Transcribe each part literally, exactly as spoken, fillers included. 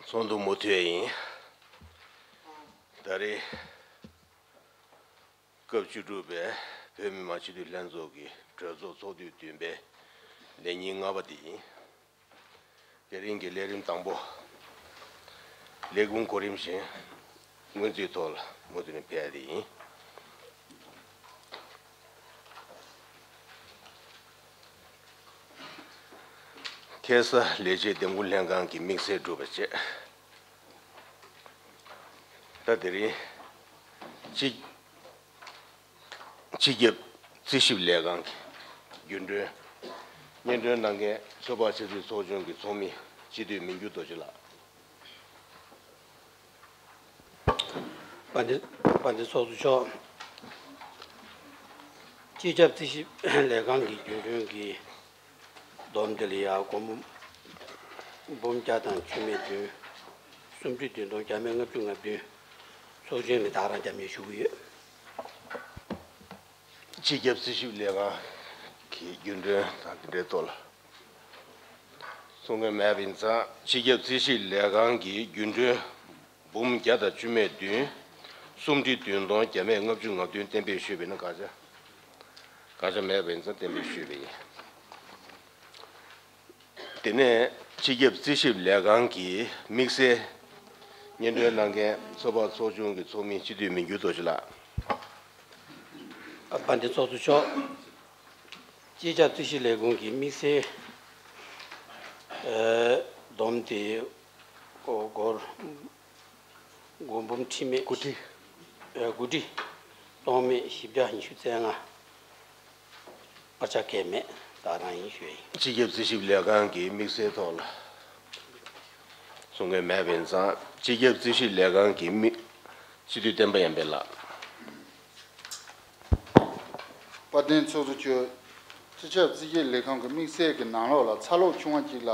ཚོགས་འདུ་མུ་མཐུད་ཡིན། ད་རེས་སྐབས་བཅུ་དྲུག་པའི་བོད་མི་མང་སྤྱི་འཐུས་ལྷན་ཚོགས་ཀྱི་གྲོས་ཚོགས་ཚོགས་དུས་བདུན་པའི་ལས་ཉིན་ལྔ་པ་དེ་ཡིན། དེ་རིང་གི་ལས་རིམ་དང་པོ། ལས་ཁུངས་གོ་རིམ་བཞིན་སྔོན་རྩིས་ཐོག་ལ་མུ་མཐུད་ནས་ཕེབས་ཡ་དེ་ཡིན། ཁ་སང་ལས་བྱེད་འདེམས་བསྐོ་ལྷན་ཁང་གི་དམིགས་བསལ་གྲུབ་པ་བཅས། ད་དེ་རིང་། སྤྱི། སྤྱི་ཁྱབ་རྩིས་ཞིབ་ལས་ཁང་གི་རྒྱུན་གྲོན། སྙན་སྒྲོན་གནང་མཁན་ཚོད་དཔག་ཆབ་སྲིད་ཚོགས་ཆུང་གི་ཚོགས་མི་སྤྱི་འཐུས་མི་འགྱུར་རྡོ་རྗེ་ལགས། དཔལ་ལྡན། དཔལ་ལྡན་ཚོགས་གཙོ་མཆོག་སྤྱི་ཁྱབ་རྩིས་ཞིབ་ལས་ཁང་གི་རྒྱུན་གྲོན་གྱི་བསྡོམས་དེ་ལ་ཡང་སྒོར་མོ་འབུམ་བརྒྱ་དང་བཅུ་མེད་བདུན། སུམ་ཁྲི་བདུན་སྟོང་བརྒྱ་མེད་ལྔ་བཅུ་ང་བདུན། ཚོགས་ཆུང་ནས་དག་རང་རྒྱབ་གཉེར་ཞུ་གི་ཡོད། སྤྱི་ཁྱབ་རྩིས་ཞིབ་ལས་ཁང་གི་རྒྱུན་གྲོན་དང་དེ་འབྲེལ་ཐོག་ལ། གསུང་མཁན་མེད་པ་ཡིན་ཙང་། སྤྱི་ཁྱབ་རྩིས་ཞིབ་ལས་ཁང་གི་རྒྱུན་གྲོན་འབུམ་བརྒྱ་དང་བཅུ་མེད་བདུན། སུམ་ཁྲི་བདུན་སྟོང་བརྒྱ་མེད་ལྔ་བཅུ་ང་བདུན་གཏན་འབེབས་ཞུས་པ་ཡིན་ན། དགག་བྱ། དགག་བྱ་མེད་པ་ཡིན་ཙང་གཏན་འབེབས་ཞུས་པ་ཡིན། དེ་ནས་སྤྱི་ཁྱབ་རྩིས་ཞིབ་ལས་ཁང་གི་དམིགས་བསལ་སྙན་སྒྲོན་གནང་མཁན་ཚོད་དཔག་ཚོགས་ཆུང་གི་ཚོགས་མི་སྤྱི་འཐུས་མི་འགྱུར་རྡོ་རྗེ་ལགས། དཔལ་ལྡན་ཚོགས་གཙོ་མཆོག་སྤྱི་ཁྱབ་རྩིས་ཞིབ་ལས་ཁུངས་ཀྱི་དམིགས་བསལ་ཨ་བསྡོམས་དེ་སྒོར་སྒོར་འབུམ་ཁྲི་མེད། དགུ་ཁྲི། ཨ་དགུ་ཁྲི་སྟོང་མེད་བཞི་བརྒྱ་ཉི་ཤུ་རྩ་ལྔ། དགག་བྱ་གང་ཡང་མེད། དག་རང་ཡིན་ཞུ་ཡ་ཡིན། སྤྱི་ཁྱབ་རྩིས་ཞིབ་ལས་ཁང་གི་དམིགས་བསལ་ཐོག་ལ་གསུང་མཁན་མེད་པ་ཡིན་ཙང་། སྤྱི་ཁྱབ་རྩིས་ཞིབ་ལས་ཁང་གི་དམིགས། སྤྱི་འཐུས་བསྟན་པ་ཡར་འཕེལ་ལགས། དཔལ་ལྡན་ཚོགས་གཙོ་མཆོག་སྤྱི་ཁྱབ་རྩིས་ཞིབ་ལས་ཁང་གི་དམིགས་བསལ་གྱི་ནང་ལོགས་ལ་ཚ་ལོག་ཆུང་བ་གཅིག་ལ།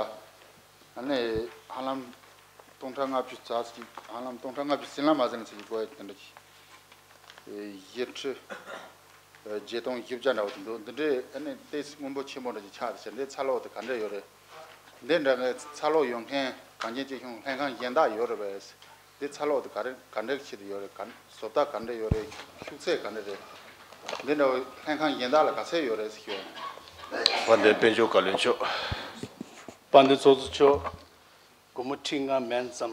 ཨ་ནི་ཧ་ལམ་སྟོང་ཕྲག་ལྔ་བཅུ་ཙམ་ཞིག་ཧ་ལམ་སྟོང་ཕྲག་ལྔ་བཅུ་ཟིན་ལ་མ་ཟིན་ལ་ཟེར་གྱི་དགོས་ཡ་དེ་འདྲ་ཞིག་བཞི་ཁྲི་བརྒྱད་སྟོང་བཞི་བརྒྱ་འདྲ་བོ་དེ་འདུག་འདི་འདྲའི་ཨ་ནི་ཏོག་ཙམ་སྔོན་པོ་ཆེན་པོ་འདྲ་ཞིག་ཆགས་ཏེ་ཟེར། འདི་ཚ་ལོག་དེ་ག་འདྲ་ཡོད་རེད། འདི་འདྲ་གི་ཚ་ལོག་ཡོད་མཁན་གངས་ཅན་སྐྱིད་གཤོངས་ལྷན་ཁང་གཞན་དག་ཡོད་རེད་པས། འདི་ཚ་ལོག་དེ་ག་རེ་ག་འདྲ་གི་ཆེད་དུ་ཡོད་རེད། ག་བཟོ་ལྟ་ག་འདྲ་ཡོད་རེད། ཤུགས་ཚད་ག་འདྲ་རེད། འདི་འདྲ་བོ་ལྷན་ཁང་གཞན་དག་ལ་ག་ཚད་ཡོད་རེད་ཟེར་ཞུ། དཔལ་ལྡན་དཔལ་འབྱོར་བཀའ་བློན་མཆོག་དཔལ་ལྡན་ཚོགས་གཙོ་མཆོག་སྒོར་མོ་ཁྲི་ལྔ་མན་ཙམ་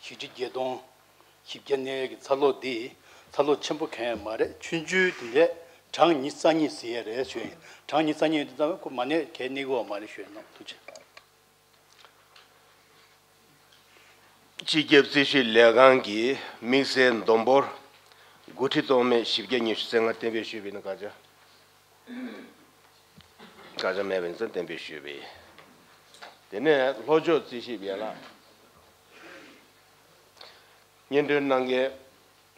བཞི་ཁྲི་བརྒྱད་སྟོང་བཞི་བརྒྱ་གནས་ཡས་ཀྱི་ཚ་ལོག་འདི་ཚ་ལོག་ཆེན་པོ་གང་ཡང་མ་རེད། ཆུང་ཆུང་དེ་འདྲས་གྲངས་ཉི་ཤུ་རྩ་གཉིས་ཟིན་ཡས་རེད་ཞུ་ཡིན། གྲངས་ཉི་ཤུ་རྩ་གཉིས་དེ་ཙམ་ཁོ་མ་གནས་གལ་གནས་ཀྱི་ཡོད་མ་རེད་ཞུ་ཡིན་ནོ། ཐུགས་རྗེ་ཆེ། སྤྱི་ཁྱབ་རྩིས་ཞིབ་ལས་ཁང་གི་དམིགས་བསལ་བསྡོམས་འབོར་དགུ་ཁྲི་སྟོང་མེད་བཞི་བརྒྱ་ཉི་ཤུ་རྩ་ལྔ་གཏན་འབེབས་ཞུས་པ་ཡིན་ན། དགག་བྱ། དགག་བྱ་མེད་པ་ཡིན་ཙང་གཏན་འབེབས་ཞུས་པ་ཡིན། དེ་ནས་ལྷོ་ཕྱོགས་རྩིས་ཞིབ་ཡན་ལག་སྙན་སྒྲོན་གནང་མཁན་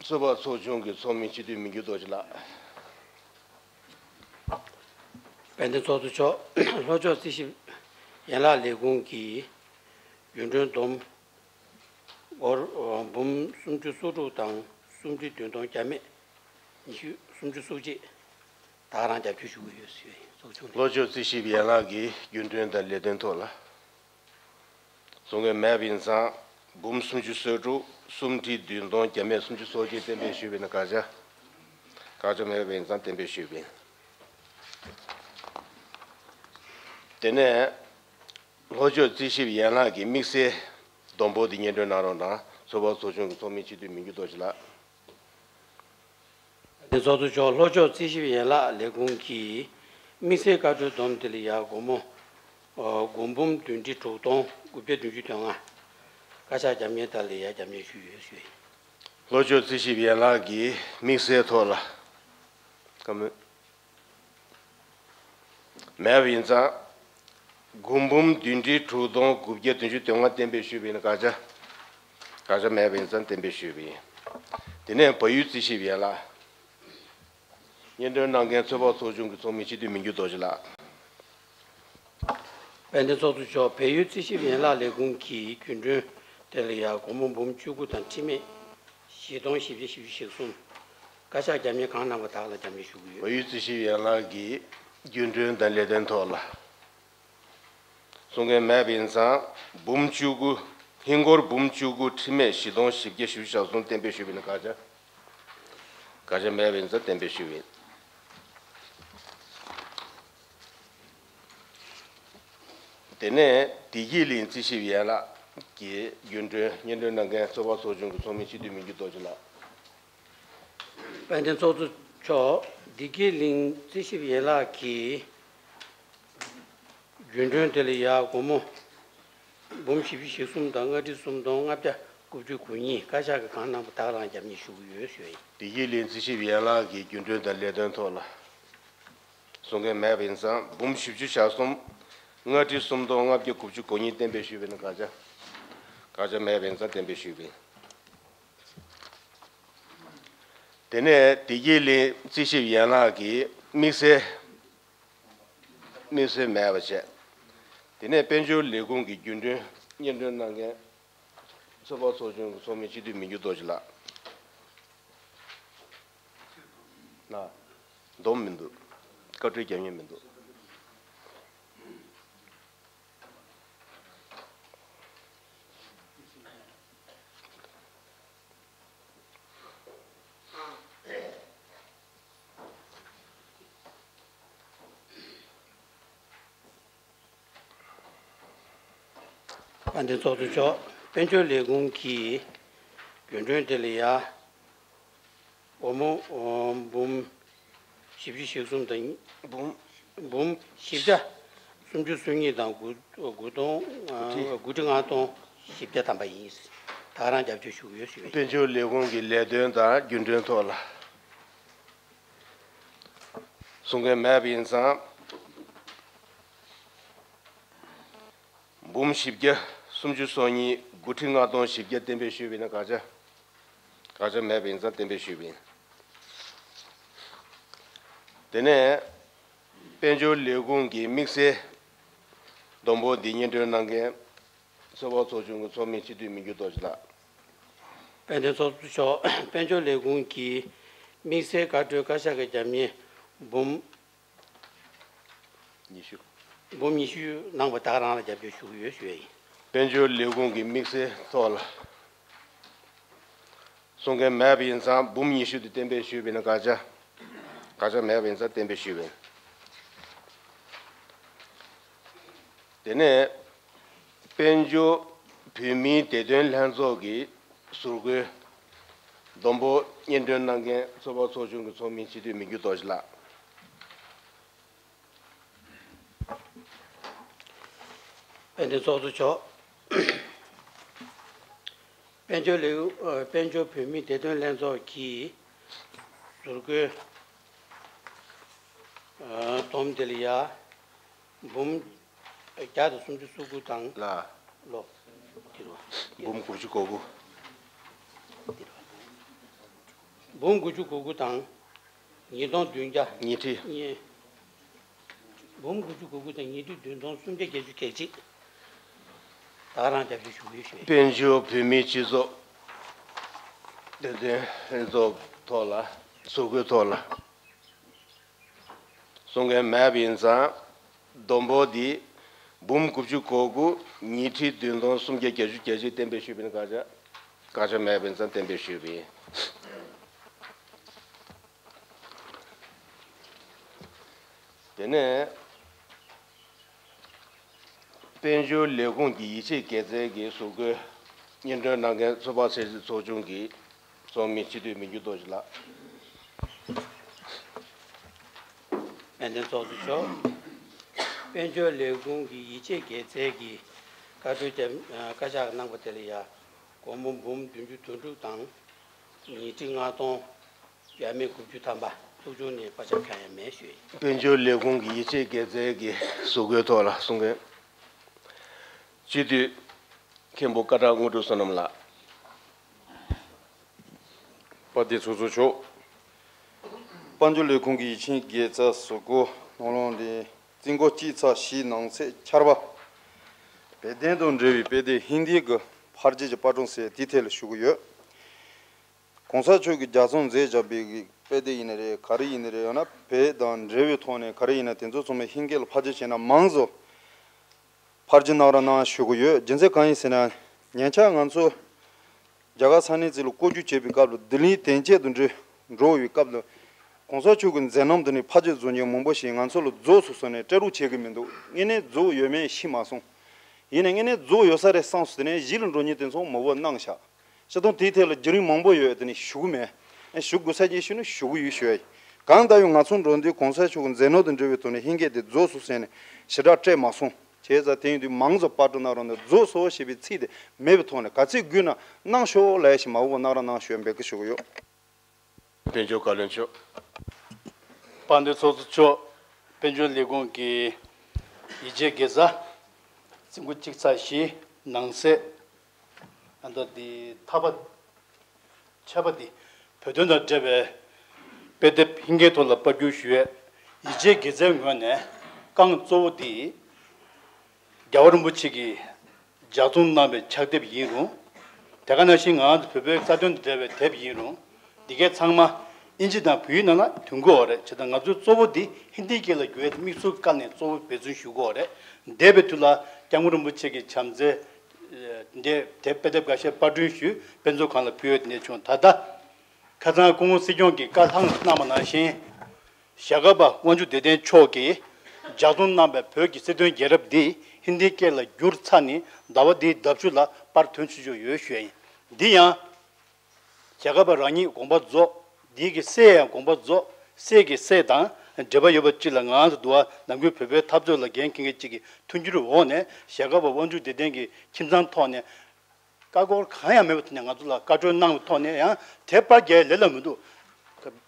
ཚོད་དཔག་ཚོགས་ཆུང་གི་ཚོགས་མི་སྤྱི་འཐུས་མི་འགྱུར་རྡོ་རྗེ་ལགས། དཔལ་ལྡན་ཚོགས་གཙོ་མཆོག་ལྷོ་ཕྱོགས་རྩིས་ཞིབ་ཡན་ལག་ལས་ཁུངས་ཀྱི་རྒྱུན་གྲོན་བསྡོམས་སྒོར་འབུམ་སུམ་ཅུ་སོ་དྲུག་དང་སུམ་ཁྲི་བདུན་སྟོང་བརྒྱ་མེད་ཉི་ཤུ་སུམ་ཅུ་སོ་གཅིག་དག་རང་རྒྱབ་སྐྱོར་ཞུ་གི་ཡོད་ཟེར་བའི་ཚོགས་ཆུང་ནས། ལྷོ་ཕྱོགས་རྩིས་ཞིབ་ཡན་ལག་གི་རྒྱུན་གྲོན་དང་ལས་དོན་ཐོག་ལ་གསུང་མཁན་མེད་པ་ཡིན་ཙང་། འབུམ་སུམ་ཅུ་སོ་དྲུག་སུམ་ཁྲི་བདུན་སྟོང་བརྒྱ་མེད་སུམ་ཅུ་སོ་གཅིག་གཏན་འབེབས་ཞུས་པ་ཡིན་ན། དགག་བྱ། དགག་བྱ་མེད་པ་ཡིན་ཙང་གཏན་འབེབས་ཞུས་པ་ཡིན། དེ་ནས་ལྷོ་ཕྱོགས་རྩིས་ཞིབ་ཡན་ལག་གི་དམིགས་བསལ་བསྡོམས་འབོར་དེ་སྙན་སྒྲོན་གནང་རོགས་གནང་། ཚོད་དཔག་ཚོགས་ཆུང་གི་ཚོགས་མི་སྤྱི་འཐུས་མི་འགྱུར་རྡོ་རྗེ་ལགས། དེ་ཚོགས་གཙོ་མཆོག་ལྷོ་ཕྱོགས་རྩིས་ཞིབ་ཡན་ལག་ལས་ཁུངས་ཀྱི་དམིགས་བསལ་བཀའ་འཁྲོལ་བསྡོམས་དེ་ལ་ཡ་སྒོར་མོ་ཨ་སྒོར་འབུམ་བདུན་ཁྲི་དྲུག་སྟོང་དགུ་བརྒྱ་བདུན་ཅུ་དོན་ལྔ། བཀའ་ཤག་རྒྱབ་གཉེར་དང་ལ་ཡ་རྒྱབ་གཉེར་ཞུས་ཡོད་ཞུས། ལྷོ་ཕྱོགས་རྩིས་ཞིབ་ཡན་ལག་གི་དམིགས་བསལ་ཐོག་ལ་བཀའ་མོལ། མེད་པ་ཡིན་ཙང་། སྒོར་འབུམ་བདུན་ཁྲི་དྲུག་སྟོང་དགུ་བརྒྱ་བདུན་ཅུ་དོན་ལྔ་གཏན་འབེབས་ཞུས་པ་ཡིན་ན། དགག་བྱ། དགག་བྱ་མེད་པ་ཡིན་ཙང་གཏན་འབེབས་ཞུས་པ་ཡིན། དེ་ནས་བལ་ཡུལ་རྩིས་ཞིབ་ཡན་ལག་སྙན་སྒྲོན་གནང་མཁན་ཚོད་དཔག་ཚོགས་ཆུང་གི་ཚོགས་མི་སྤྱི་འཐུས་མི་འགྱུར་རྡོ་རྗེ་ལགས། དཔལ་ལྡན་ཚོགས་གཙོ་མཆོག་བལ་ཡུལ་རྩིས་ཞིབ་ཡན་ལག་ལས་ཁུངས་ཀྱི་རྒྱུན་གྲོན་དེ་ལ་ཡ་སྒོར་མོ་འབུམ་བཅུ་དགུ་དང་ཁྲི་མེད་བཞི་སྟོང་བཞི་བརྒྱ་བཞི་བཅུ་ཞེ་གསུམ། བཀའ་ཤག་རྒྱབ་གཉེར་གང་གནང་བ་དག་ལ་རྒྱབ་གཉེར་ཞུ་གི་ཡོད། བལ་ཡུལ་རྩིས་ཞིབ་ཡན་ལག་གི་རྒྱུན་གྲོན་དང་ལས་དོན་ཐོག་ལ་གསུང་མཁན་མེད་པ་ཡིན་ཙང་། འབུམ་བཅུ་དགུ་ ཧིན་སྒོར་འབུམ་བཅུ་དགུ་ཁྲི་མེད་བཞི་སྟོང་བཞི་བརྒྱ་བཞི་བཅུ་ཞེ་གསུམ་གཏན་འབེབས་ཞུས་པ་ཡིན་ན་དགག་བྱ། དགག་བྱ་མེད་པ་ཡིན་ཙང་གཏན་འབེབས་ཞུས་པ་ཡིན། དེ་ནས་བདེ་སྐྱིད་གླིང་རྩིས་ཞིབ་ཡན་ལག་གི་རྒྱུན་གྲོན་སྙན་སྒྲོན་གནང་མཁན་ཚོགས་པ་ཚོགས་ཆུང་གི་ཚོགས་མི་སྤྱི་འཐུས་མི་འགྱུར་རྡོ་རྗེ་ལགས། དཔལ་ལྡན་ཚོགས་གཙོ་མཆོག་བདེ་སྐྱིད་གླིང་རྩིས་ཞིབ་ཡན་ལག་གི་རྒྱུན་གྲོན་དེ་ལ་ཡ་སྒོར་མོ་འབུམ་བཞི་བཅུ་ཞེ་གསུམ་དང་ལྔ་ཁྲི་སུམ་སྟོང་ལྔ་བརྒྱ་དགུ་བཅུ་གོ་གཉིས་བཀའ་ཤག་གིས་གང་གནང་པ་དག་རང་རྒྱབ་གཉེར་ཞུ་གི་ཡོད་ཞུ་ཡ་ཡིན། བདེ་སྐྱིད་གླིང་རྩིས་ཞིབ་ཡན་ལག་གི་རྒྱུན་གྲོན་དང་ལས་དོན་ཐོག་ལ་གསུང་མཁན་མེད་པ་ཡིན་ཙང་འབུམ་བཞི་བཅུ་ཞེ་གསུམ་ལྔ་ཁྲི་སུམ་སྟོང་ལྔ་བརྒྱ་དགུ་བཅུ་གོ་གཉིས་གཏན་འབེབས་ཞུས་པ་ཡིན་ན་དགག་བྱ། དགག་བྱ་མེད་པ་ཡིན་ཙང་གཏན་འབེབས་ཞུས་པ་ཡིན། དེ་ནས་བདེ་སྐྱིད་གླིང་རྩིས་ཞིབ་ཡན་ལག་གི་དམིགས་བསལ། དམིགས་བསལ་མེད་པ་བྱས། དེ་ནས་དཔལ་འབྱོར་ལས་ཁུངས་ཀྱི་རྒྱུན་གྲོན་སྙན་སྒྲོན་གནང་མཁན་ཚོགས་པ་ཚོགས་ཆུང་གི་ཚོགས་མི་སྤྱི་འཐུས་མི་འགྱུར་རྡོ་རྗེ་ལགས། ལགས། འདོམས་མི་འདུག་བཀའ་འཁྲོལ་རྒྱག་མཁན་མི་འདུག་དཔལ་ལྡན་ཚོགས་གཙོ་མཆོག་དཔལ་འབྱོར་ལས་ཁུངས་ཀྱི་རྒྱུན་གྲོན་དེ་ལ་ཡ། སྒོར་མོ་འབུམ་བཞི་བཅུ་ཞེ་གསུམ་དང་འབུམ་འབུམ་བཞི་བརྒྱ་སུམ་ཅུ་སོ་གཉིས་དང་དགུ་དགུ་སྟོང་དགུ་ཁྲི་ལྔ་སྟོང་བཞི་བརྒྱ་ཐམ་པ་ཡིན། ད་རང་རྒྱབ་སྐྱོར་ཞུ་གི་ཡོད་ཞུ་བ་ཡིན། དཔལ་འབྱོར་ལས་ཁུངས་ཀྱི་ལས་དོན་དང་རྒྱུན་གྲོན་ཐོག་ལ་གསུང་མཁན་མེད་པ་ཡིན་ཙང་། འབུམ་བཞི་བརྒྱ་སུམ་ཅུ་སོ་གཉིས་དགུ་ཁྲི་ལྔ་སྟོང་བཞི་བརྒྱ་གཏན་འབེབས་ཞུས་པ་ཡིན་ན་དགག་བྱ། དགག་བྱ་མེད་པ་ཡིན་ཙང་གཏན་འབེབས་ཞུས་པ་ཡིན། དེ་ནས་དཔལ་འབྱོར་ལས་ཁུངས་ཀྱི་དམིགས་བསལ་བསྡོམས་འབོར་འདི་སྙན་སྒྲོན་གནང་མཁན་ཚོགས་པ་ཚོགས་ཆུང་གི་ཚོགས་མི་སྤྱི་འཐུས་མི་འགྱུར་རྡོ་རྗེ་ལགས། དཔལ་ལྡན་ཚོགས་གཙོ་མཆོག་དཔལ་འབྱོར་ལས་ཁུངས་ཀྱི་དམིགས་བསལ་བཀའ་འཁྲོལ་བཀའ་ཤག་གི་རྒྱབ་གཉེར་འབུམ། ཉི་ཤུ། འབུམ་ཉི་ཤུ་གནང་བ་དག་རང་ལ་རྒྱབ་སྐྱོར་ཞུ་གི་ཡོད་ཞུ་ཡ་ཡིན། དཔལ་འབྱོར་ལས་ཁུངས་ཀྱི་དམིགས་བསལ་ཐོག་ལ་གསུང་མཁན་མེད་པ་ཡིན་ཙང་འབུམ་ཉི་ཤུ་དེ་གཏན་འབེབས་ཞུས་པ་ཡིན་ན་དགག་བྱ། དགག་བྱ་མེད་པ་ཡིན་ཙང་གཏན་འབེབས་ཞུས་པ་ཡིན། དེ་ནས་དཔལ་འབྱོར་བོད་མིའི་བདེ་དོན་ལྷན་ཚོགས་ཀྱི་ཟུར་བཀོད་བསྡོམས་འབོར་སྙན་སྒྲོན་གནང་མཁན་ཚོགས་པ་ཚོགས་ཆུང་གི་ཚོགས་མི་སྤྱི་འཐུས་མི་འགྱུར་རྡོ་རྗེ་ལགས། དཔལ་ལྡན་ཚོགས་གཙོ་མཆོག་དཔལ་འབྱོར་ལས་དཔལ་འབྱོར་བོད་མིའི་བདེ་དོན་ལྷན་ཚོགས་ཀྱི་ཟུར་བཀོད་བསྡོམས་དེ་ལ་ཡ་འབུམ་བརྒྱ་དང་སུམ་ཅུ་སོ་དགུ་དང་ལ། ལོ། འདི་རུ་བ། འབུམ་དགུ་བཅུ་གོ་དགུ། འདི་རུ་བ། འབུམ་དགུ་བཅུ་གོ་དགུ་དང་། ཉིས་སྟོང་བདུན་བརྒྱ། ཉིས་ཁྲི། ཉིས། འབུམ་དགུ་བཅུ་གོ་དགུ་དང་ཉིས་ཁྲི་བདུན་སྟོང་སུམ་བརྒྱ་བརྒྱད་ཅུ་གྱ་གཅིག་ད་ག་རང་རྒྱབ་སྐྱོར་ཞུ་གི་ཡོད་ཞུ་ཡ་ཡིན། དཔལ་འབྱོར་བོད་མིའི་སྤྱི་ཚོགས་བདེ་དོན་ལྷན་ཚོགས་ཐོག་ལ་ཟུར་བཀོད་ཐོག་ལ། གསུང་མཁན་མེད་པ་ཡིན་ཙང་། བསྡོམས་འབོར་འདི་འབུམ་དགུ་བཅུ་གོ་དགུ་ཉིས་ཁྲི་བདུན་སྟོང་སུམ་བརྒྱ་བརྒྱད་ཅུ་གྱ་གཅིག་གཏན་འབེབས་ཞུས་པ་ཡིན་ན་དགག་བྱ། དགག་བྱ་མེད་པ་ཡིན་ཙང་གཏན་འབེབས་ཞུས་པ་ཡིན། དེ་ནས། དཔལ་འབྱོར་ལས་ཁུངས་ཀྱི་ཡིད་ཆེས་དགེ་རྩའི་གི་ཟུར་བཀོད་སྙན་སྒྲོན་གནང་མཁན་ཚོད་དཔག་ཚད་གཞི་ཚོགས་ཆུང་གི་ཚོགས་མི་སྤྱི་འཐུས་མི་འགྱུར་རྡོ་རྗེ་ལགས། དཔལ་ལྡན་ཚོགས་གཙོ་མཆོག་དཔལ་འབྱོར་ལས་ཁུངས་ཀྱི་ཡིད་ཆེས་དགེ་རྩའི་གི་བཀའ་འཁྲོལ་བཀའ་ཤག་གནང་པ་དེ་ལ་ཡ་སྒོར་མོ་འབུམ་བདུན་ཅུ་དོན་དྲུག་དང་ཉིས་ཁྲི་ལྔ་སྟོང་ཡས་མས་དགུ་བཅུ་ཐམ་པ་ཚོགས་ཆུང་ནས་བཀའ་ཤག་ཁྱོན་ཡང་མེད་ཞུས། དཔལ་འབྱོར་ལས་ཁུངས་ཀྱི་ཡིད་ཆེས་དགེ་རྩའི་གི་ཟུར་བཀོད་ཐོག་ལ་གསུང་མཁན་སྤྱི་འཐུས་མཁན་པོ་སྐད་གྲགས་དངོས་གྲུབ་བསོད་ནམས་ལགས། དཔལ་ལྡན་ཚོགས་གཙོ་མཆོག་དཔལ་འབྱོར་ལས་ཁུངས་ཀྱི་ཡིད་ཆེས་དགེ་རྩ་ཟུར་བཀོད་ནང་ལོགས་ནས་རྩིས་འགོ་གཅིག་ཚེག་བཞི་ནང་ཚན་ཆར་པ། བོད་དོན་དང་འབྲེལ་བའི་དཔེ་དེབ་ཧིན་དི་གི་ཕར་རྒྱུད་ཀྱི་པར་སྐྲུན་ཟེར་དེའི་ཐད་ལ་ཞུ་གི་ཡོད། གོང་ས་མཆོག་གིས་རྒྱལ་ཚོགས་མཛད་བཞག་པའི་དཔེ་དེབ་ཡིན་ནི་རེད། ག་རེ་ཡིན་ནི་རེད། ཡང་ན་བོད་དང་འབྲེལ་བའི་ཐོག་ནས་ག་རེ་ཡིན་ན་དེ་ཚོ་ཚང་མ་ཧིན་སྐད་ལ་ཕར་རྒྱུད་བྱས་ན་མང་ཙམ་ཕར་རྒྱུད་གནང་རོགས་གནང་ཞུ་གི་ཡོད། རྒྱུ་མཚན་གང་ཡིན་ཟེར་ན། ཉེ་ཆར་ང་ཚོ་རྒྱ་གར་ས་གནས་ཅིག་ལ་སྐོར་སྐྱོད་བྱེད་པའི་སྐབས་ལ་ལྡི་ལིའི་དོན་གཅོད་དུ་འགྲོ་འགྲོ་བའི་སྐབས་ལ་གོང་ས་མཆོག་གི་མཛད་རྣམ་དེ་ནི་ཕ་ཆེ་བཟོ་མཁན་མང་པོ་ཞིག་ང་ཚོ་ལ་རྫོགས་སོང་ཟེར་ནས་སྤྲད་རོགས་བྱེད་ཀྱི་མི་འདུག་དངོས་གནས་རྫོགས་ཡོད་མེད་ཤེས་མ་སོང་། ཡིན་ནའི་དངོས་གནས་རྫོགས་ཡོད་ས་རེད་བསམ་སོང་དེ་ནས་གཞིས་ལ་འགྲོ་མཁན་དེ་ཚོ་མ་བོ་གནང་བཞག་སྤྱིར་བཏང་དེའི་ཐད་ལ་བརྒྱུད་རིམ་མང་པོ་ཡོད་དེ་ནི་ཞུ་གི་མེད། ཨེ་ཞུ་དགོས་ས་ཅིག་ཞུ་ན་ཞུ་གི་ཡོད་ཞུ་ཡ་ཡིན། གང་ལྟར་ཡང་ང་ཚོ་འགྲོ་དུས་གོང་ས་མཆོག་གི་མཛད་རྣམ་དང་འབྲེལ་བའི་ཐོག་ནས་ཧིན་སྐད་དེ་རྫོགས་སོང་ཟེར་ནས་ཞེ་དྲག་སྤྲད་མ་སོང་། བྱས་ཙང་དེ་ཡིན་དུས་མང་ཙམ་པར་སྐྲུན་གནང་རོགས་གནང་། རྫོགས་སོང་ཞེས་པའི་ཚིག་དེ་མེད་པའི་ཐོག་ནས་ག་ཚོད་དགོས་ན་གནང་ཤོག་ལབ་ཡ་ཞིག་མ་འོངས་པ་གནང་རོགས་གནང་ཞུ་ཡ་འབོད་སྐུལ་ཞུ་གི་ཡོད། དཔལ་འབྱོར་བཀའ་བློན་མཆོག་དཔལ་ལྡན་ཚོགས་གཙོ་མཆོག་དཔལ་འབྱོར་ལས་ཁུངས་ཀྱི་ཡིག་ཆའི་དགེ་རྩ་ཟིན་སྐུ་གཅིག་ཚེག་བཞི་ནང་གསེས་ཨ་མདོ་འདི་ཐ་པ་ཆད་པ་འདི་བོད་དོན་དང་འབྲེལ་བའི་དཔེ་དེབ་ཧིན་སྐད་ཐོག་ལ་པར་བསྒྱུར་ཞུ་ཡས་ཡིག་ཆའི་དགེ་རྩའི་ངོས་ནས་རྐང་གཙོ་བོ་འདི་རྒྱལ་བ་རིན་པོ་ཆེ་གིས་ལྗགས་རྩོམ་གནང་བའི་ཕྱག་དེབ་ཡིན་རུང་། དེ་ག་ནང་བཞིན་ང་རང་ཚོ་བོད་པའི་རྩ་དོན་དང་འབྲེལ་བའི་དེབ་ཡིན་རུང་། འདི་གའི་ཚང་མ་ཨིན་ཇི་དང་བོད་ཡིག་ནང་ལ་ཐོན་གྱི་ཡོད་རེད། བྱས་ཙང་ང་ཚོའི་གཙོ་བོ་འདི་ཧིན་དིའི་སྐད་ལ་བསྒྱུར་ཡས་དམིགས་སུ་བཀར་ནས་གཙོ་བོ་འབད་བརྩོན་ཞུ་གི་ཡོད་རེད། འདས་པའི་དུས་ལ་སྐྱབས་མགོན་རིན་པོ་ཆེ་གི་བྱམས་བརྩེ་འདས་དེབ་དཔེ་དེབ་འགའ་ཤས་པར་སྐྲུན་ཞུས་དཔེ་མཛོད་ཁང་ལ་ཕུལ་ཡོད་དེ་འདྲ་བྱུང་། ད་ལྟ་ཁ་སང་སྐུ་ངོ་སྲིད་སྐྱོང་གིས་བཀའ་ལྷང་གནང་བ་ནང་བཞིན། ཞྭ་སྒབ་པ་དབང་ཕྱུག་བདེ་ལྡན་མཆོག་གིས་ལྗགས་རྩོམ་གནང་བའི་བོད་ཀྱི་སྲིད་དོན་རྒྱལ་རབས་འདི་ཧིན་དིའི་སྐད་ལ་བསྒྱུར་ཚར་ནས་ཟླ་བ་འདིའི་ཟླ་མཇུག་ལ་པར་ཐོན་ཆོག་ཆོག་ཡོད་ཞུ་ཡ་ཡིན། འདི་ཡང་ཞྭ་སྒབ་པ་རང་ཉིད་དགོངས་པ་རྫོགས། འདི་གི་སྲས་ཡང་དགོངས་པ་རྫོགས། སྲས་ཀྱི་སྲས་དང་འབྲེལ་བ་ཡོད་པ་ཅིག་ལ་ང་རང་ཚོ་འདུག་བ་ནམ་རྒྱུན་བོད་པའི་འཐབ་རྩོད་ལ་འགན་འཁྱེར་མཁན་ཅིག་གི་མཐུན་འགྱུར་འོག་ནས་ཞྭ་སྒབ་པ་དབང་ཕྱུག་བདེ་ལྡན་གྱི་ཁྱིམ་ཚང་ཐོག་ནས། ཀ་ཀོར་གང་ཡང་མེད་པ་དེ་ནས་ང་ཚོ་ལ་བཀའ་འཁྲོལ་གནང་བའི་ཐོག་ནས་ཡང་དེབ་པར་རྒྱག་ཡ་ལས་སླ་མི་འདུག་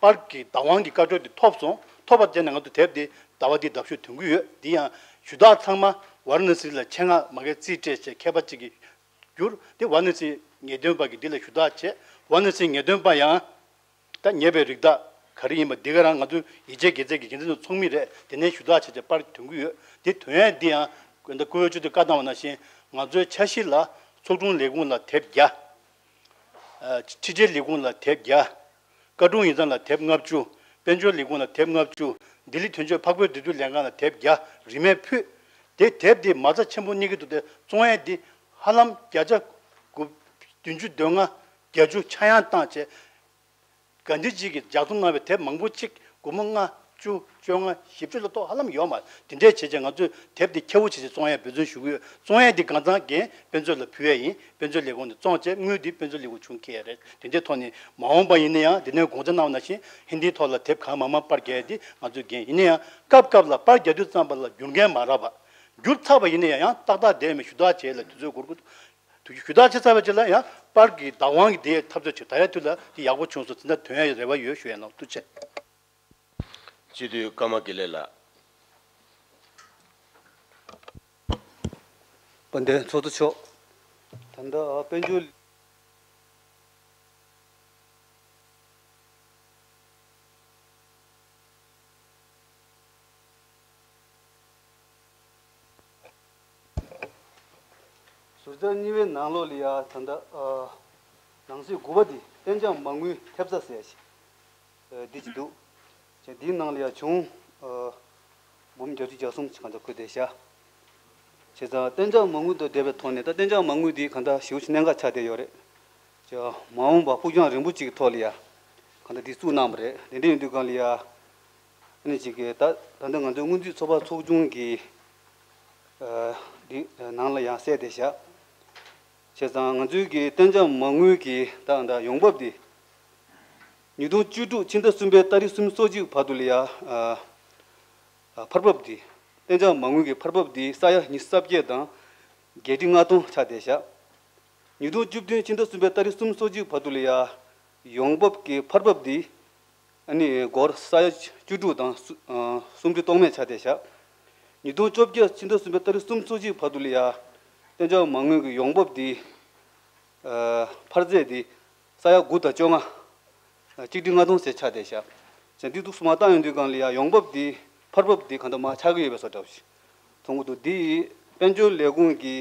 པར་གྱི་བདག་དབང་གི་བཀའ་འཁྲོལ་དེ་ཐོབ་སོང་། ཐོབ་པ་བྱས་ནས་ང་ཚོ་དེབ་དེ་ཟླ་བ་འདིའི་ཟླ་ཤོག་ཐོན་གྱི་ཡོད། འདི་ཡང་ཞུ་དག་ཚང་མ་ཝཱ་ར་ཎ་སི་ལ་ཆེད་མངགས་མ་གི་རྩིས་སྤྲད་བྱས་མཁས་པ་གཅིག་གིས་བསྒྱུར་དེ་ཝཱ་ར་ཎ་སིའི་ངེས་སྟོན་པ་གིས་འདི་ལ་ཞུ་དག་བྱས། ཝཱ་ར་ཎ་སིའི་ངེས་སྟོན་པ་ཡང་ད་ཉེས་པའི་རིགས་བདག་ག་རེ་ཡིན་པ་འདི་ག་རང་ང་ཚོ་ཡིག་ཆའི་དགེ་རྩའི་གི་འགན་འཛིན་ཚོགས་མི་རེད། དེ་ནས་ཞུ་དག་བྱས་བྱས་པར་ཐོན་གྱི་ཡོད། དེ་ཐོན་ཡས་འདི་ཡང་ད་སྐུ་ངོ་ཆུ་ཚོད་བཀའ་གནང་བ་ནང་བཞིན་ང་ཚོའི་འཆར་གཞི་ལ་ཚོགས་དྲུང་ལས་ཁུངས་ལ་དེབ་བརྒྱ། ཨ་ཁྲི་ཁྲི་ཁྲི་ལས་ཁུངས་ལ་དེབ་བརྒྱ། བཀའ་དྲུང་ཡིག་ཚང་ལ་དེབ་ལྔ་བཅུ། དཔལ་འབྱོར་ལས་ཁུངས་ལ་དེབ་ལྔ་བཅུ། ལྡི་ལི་དོན་གཅོད་འཕགས་བོད་བདེ་སྡུག་ལས་ཁང་ལ་དེབ་བརྒྱ་རིན་མེད་ཕུལ། དེ་དེབ་དེ་མ་རྩ་ཆེན་པོ་རྙེད་ཀྱི་འདུག་དེ་བཙོང་ཡས་དེ་ཧ་ལམ་བརྒྱ་ཆ་དགུ་བདུན་ཅུ་དོན་ལྔ་བརྒྱད་ཅུ་ཆག་ཡང་བཏང་བྱས། ག་འདྲ་ཅིག་གིས་ལྗགས་རྩོམ་གནང་བའི་དེབ་མང་པོ་ཅིག་སྒོར་མོ་ལྔ་བཅུ་བཅོ་ལྔ་བཞི་བཅུ་ལ་གཏོགས་ཧ་ལམ་ཡོད་མ་རེད། དེ་འདྲས་བྱས་བྱས་ང་ཚོས་དེབ་དེ་ཁྱེའུ་བྱས་བྱས་བཙོང་ཡས་འབད་བརྩོན་ཞུ་གི་ཡོད། བཙོང་ཡས་དེ་གང་ཚང་འགན་དཔེ་མཛོད་ལ་ཕུལ་ཡས་ཡིན། དཔེ་མཛོད་ལས་ཁུངས་ནས་བཙོང་བྱས་དངུལ་དེ་དཔེ་མཛོད་ལས་ཁུངས་ཆུང་འཁྱེར་ཡས་རེད། དེ་འདྲའི་ཐོག་ནས་མ་འོངས་པ་ཡིན་ན་ཡང་དེ་ནས་དགོངས་འཆར་གནང་བ་ནང་བཞིན་ཧིན་དིའི་ཐོག་ལ་དེབ་གང་མང་མང་པར་རྒྱག་ཡས་དེ་ང་ཚོའི་འགན་ཡིན་ན་ཡང་སྐབས་སྐབས་ལ་པར་རྒྱག་དུས་ཙམ་པ་ལ་བསྒྱུར་མཁན་མ་རག་པ། བསྒྱུར་ཚར་བ་ཡིན་ན་ཡང་ཡང་ཏག་ཏག་བསྡད་མེད་ཞུ་དག་བྱས་ལ་དུས་ཚོད་འགོར་གི་འདུག་དུས་ཞུ་དག་བྱས་ཚར་བའི་རྗེས་ལ་ཡང་པར་གྱི་བདག་དབང་གི་དེའི་ཐབས་ཚོད་ཅིག་ད་ཡ་དུས་ལ་དེ་ཡག་པོ་བྱུང་སོང་། དེ་འདྲ་ཐོན་ཡ་རེ་བ་ཡོད་ཞུ་ཡ་ནང་ཐུགས་རྗེ་ཆེ། སྤྱི་འཐུས་ཀརྨ་དགེ་ལེགས་ལགས། དཔལ་ལྡན་ཚོགས་གཙོ་མཆོག་ད་ལྟ་དཔལ་འབྱོར། ཟུར་ཟ་གཉིས་པའི་ནང་ལོགས་ལ་ཡ་ད་ལྟ་ཨ་ནང་གསེས་དགུ་པ་འདི་གཏན་འཇགས་མ་དངུལ་ཐེབས་རྩ་ཟེར་ཡ་ཞིག་ཨ་འདི་ཅིག་འདུག་ཅེས་འདིའི་ནང་ལ་ཡ་བྱུང་ཨ་འབུམ་བརྒྱད་ཅུ་གྱ་གསུམ་ཅིག་གང་ལྟར་བཀོད་བསྡད་ཤག་བྱས་ཙང་གཏན་འཇགས་མ་དངུལ་དང་འབྲེལ་བའི་ཐོག་ནས་ད་གཏན་འཇགས་མ་དངུལ་འདི་གང་ལྟར་ཞེ་པོ་ཅིག་གནད་འགག་ཆགས་བསྡད་ཡོད་རེད། ཅེས་མ་འོངས་པ་ཕུགས་རྒྱང་རིང་པོ་ཅིག་གི་ཐོག་ལ་ཡ་གང་ལྟར་འདི་བཙུགས་གནང་བ་རེད། དེ་འདྲ་ཡིན་དུས་གང་ལ་ཡ། ཨ་ནི་ཅིག་གིས་ད་ད་ལྟ་ང་ཚོའི་སྔོན་རྩིས་ཚོགས་པ་ཚོགས་ཆུང་གི་ཨ་འདི་ནང་ལ་ཡང་གསལ་བསྡད་བཞག་བྱས་ཙང་ང་ཚོའི་གི་གཏན་འཇགས་མ་དངུལ་གྱི་ད་ད་ཡོང་འབབ་འདི་ཉིས་སྟོང་བཅུ་དྲུག་ཕྱི་ཟླ་གསུམ་པའི་ཏ་རིག་སུམ་ཅུ་སོ་གཅིག་བར་དུ་ལ་ཡ་ཨ་ཨ་འཕར་འབབ་འདི་གཏན་འཇགས་མ་དངུལ་གྱི་འཕར་འབབ་འདི་ས་ཡ་ཉི་ཤུ་རྩ་བརྒྱད་དང་བརྒྱད་ཁྲི་ལྔ་སྟོང་ཆགས་བསྡད་བཞག་ཉིས་སྟོང་བཅུ་བདུན་ཕྱི་ཟླ་གསུམ་པའི་ཏ་རིག་སུམ་ཅུ་སོ་གཅིག་བར་དུ་ལ་ཡ་ཡོང་འབབ་ཀྱི་འཕར་འབབ་འདི་ཨ་ནི་སྒོར་ས་ཡ་བཅུ་དྲུག་དང་སུ་ཨ་སུམ་ཁྲི་སྟོང་མེད་ཆགས་བསྡད་བཞག་ཉིས་སྟོང་བཅོ་བརྒྱད་ཕྱི་ཟླ་གསུམ་པའི་ཏ་རིག་སུམ་ཅུ་སོ་གཅིག་བར་དུ་ལ་ཡ་གཏན་འཇགས་མ་དངུལ་གྱི་ཡོང་འབབ་འདི་ཨ་འཕར་ཚད་འདི་ས་ཡ་དགུ་དང་བཅོ་ལྔ་ཨ་གཅིག་ཁྲི་ལྔ་སྟོང་ཟེར་ཆགས་བསྡད་བཞག་བྱས་འདི་འདུག་སེ་མར་བཏང་ཡོང་དུས་སྒང་ལ་ཡ་ཡོང་འབབ་འདི་འཕར་འབབ་འདི་གང་ལྟར་མར་ཆག་གི་ཡོད་པའི་བཟོ་འདྲ་བོ་ཞིག་མཐོང་གི་འདུག་འདི་དཔལ་འབྱོར་ལས་ཁུངས་ཀྱི་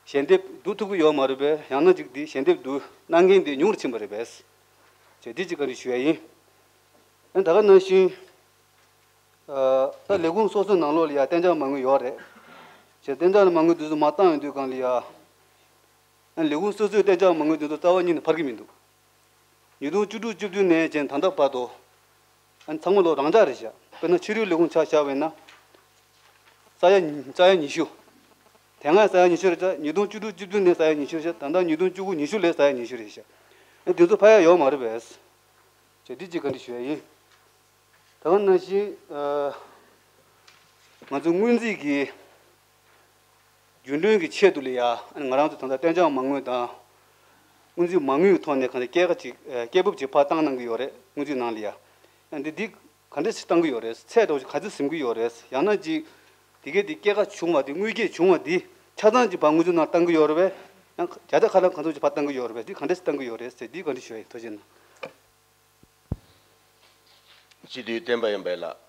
ཞལ་འདེབས་བསྡུ་ཐུབ་ཀྱི་ཡོད་མ་རེད་པས། ཡང་ན་ཅིག་འདི་ཞལ་འདེབས་བསྡུ་གནང་མཁན་འདི་ཉུང་རུ་ཕྱིན་པ་རེད་པས། ཅེས་འདི་གཅིག་བཀའ་འདྲི་ཞུ་ཡ་ཡིན། ཨ་ནི་ད་ག་ནང་བཞིན་ཨ་ད་ལས་ཁུངས་སོ་སོའི་ནང་ལོགས་ལ་ཡ་གཏན་འཇགས་མ་དངུལ་ཡོད་རེད། ཅེས་གཏན་འཇགས་མ་དངུལ་འདི་ཚོ་མར་བཏང་ཡོང་དུས་སྒང་ལ་ཡ་ ལས་ཁུངས་སོ་སོའི་གཏན་འཇགས་མ་དངུལ་དེ་ཚོ་རྩ་བ་ཉིད་ནས་འཕར་གྱི་མི་འདུག་ཉིས་སྟོང་བཅུ་དྲུག་བཅུ་བདུན་ནས་བྱས་ད་ལྟ་བར་དུ་ཨ་ནི་ཚང་མ་ལོ་རང་འཇགས་རེད་ཤག་དཔེར་ན་ཕྱི་རོལ་ལས་ཁུངས་ཆ་བཞག་པ་ཡིན་ན། ས་ཡ་ཉི་ས་ཡ་ཉི་ཤུ། དེ་སྔ་ས་ཡ་ཉི་ཤུ་རེད་ཤག་ཉིས་སྟོང་བཅུ་དྲུག་བཅུ་བདུན་ནས་ས་ཡ་ཉི་ཤུ་རེད་ཤག་ད་ལྟ་ཉིས་སྟོང་བཅུ་དགུ་ཉི་ཤུ་ལས་ས་ཡ་ཉི་ཤུ་རེད་ཤག་ཨ་ནི་དེ་ཚོ་འཕར་ཡ་ཡོད་མ་རེད་པས། བྱས་འདི་གཅིག་བཀའ་འདྲི་ཞུ་ཡ་ཡིན། ད་ག་ནང་བཞིན་ཨ་ང་ཚོ་སྔོན་རྩིས་ཀྱི་རྒྱུན་གྲོན་གྱི་ཆེད་དུ་ལ་ཡ་ཨ་ནི་ང་རང་ཚོ་ད་ལྟ་གཏན་འཇགས་མ་དངུལ་དང་སྔོན་རྩིས་མ་དངུལ་གྱི་ཐོག་ནས་གང་ལྟར་སྐྱེད་ཀ་ཅིག་ཨ་སྐྱེད་འབབ་ཅིག་ཕར་བཏང་གནང་གི་ཡོད་རེད། སྔོན་རྩིས་ནང་ལ་ཡ་ཨ་འདི་འདི་ག་འདྲ་ཞིག་བཏང་གི་ཡོད་རེད། ཚད་དེ་ག་ཚོད་ཟིན་གྱི་ཡོད་རེད། ཡང་ན་ཅིག་དེ་གའི་དེ་སྐྱེད་ཀ་བྱུང་བ་དེ་དངུལ་སྐྱེད་བྱུང་བ་དེ་ཆ་ཚང་ཅིག་ཕར་སྔོན་རྩིས་ནང་བཏང་གི་ཡོད་རེད་པས། ཡང་བརྒྱ་ཆ་ཁ་ལ་ག་ཚོད་ཅིག་ཕར་བཏང་གི་ཡོད་རེད་པས། འདི་ག་འདྲ་ཞིག་བཏང་གི་ཡོད་རེད་ཟེར་འདི་བཀའ་འདྲི་ཞུ་ཡ་ཡིན། ཐུགས་རྗེ་གནང་། སྤྱི་འཐུས་བསྟན་པ་ཡོན་བདག་ལགས།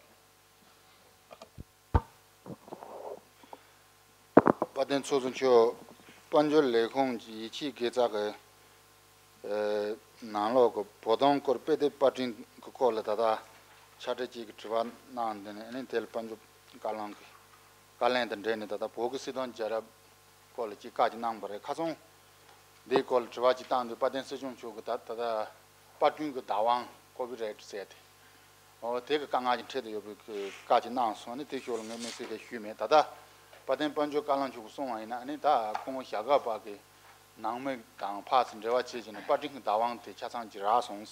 དཔལ་ལྡན་ཚོགས་གཙོ་མཆོག་དཔལ་འབྱོར་ལས་ཁུངས་ཀྱི་ཡིད་ཆེས་དགེ་རྩ་གི་ཨེ་ནང་ལོགས་ཀྱི་བོད་དོན་སྐོར་དཔེ་དེབ་པར་སྐྲུན་གྱི་སྐོར་ལ་ད་ལྟ་ཕྱག་སྦྲེལ་གཅིག་གི་དྲི་བ་གནང་། དེ་ནས་ཨ་ནི་དེ་ལ་དཔལ་འབྱོར་བཀའ་བློན་གྱི་བཀའ་ལན་དང་འབྲེལ་ནས་ད་ལྟ་བོད་ཀྱི་སྲིད་དོན་བྱ་རབས་སྐོར་ལ་ཅིག་བཀའ་ཅིག་གནང་བ་རེད། ཁ་སང་འདིའི་སྐོར་ལ་དྲི་བ་ཅིག་བཏང་དུས་དཔལ་ལྡན་སྲིད་སྐྱོང་མཆོག་གིས་ད་ད་ལྟ་པར་སྐྲུན་གྱི་བདག་དབང་ཀོ་པི་རའེ་ཊི་ཟེར་ཏེ། འོ་དེ་གི་དཀའ་ངལ་ཅིག་འཕྲད་དུ་ཡོད་པའི་གི་བཀའ་ཅིག་གནང་སོང་། ནི་དེ་ཞོར་ལ་ངས་དམིགས་བསལ་དེ་ཞུས་མེད། ད་ལྟ་དཔལ་ལྡན་དཔལ་འབྱོར་བཀའ་བློན་མཆོག་གིས་གསུངས་པ་ཡིན་ན་ནི་ད་སྐུ་ངོ་ཞྭ་སྒབ་པ་གི་ནང་མི་དང་ཕར་ཚུར་འབྲེལ་བ་བྱེད་བྱས་ནས་པར་སྐྲུན་གྱི་བདག་དབང་དེ་ཆ་ཚང་ཅིག་རག་སོང་།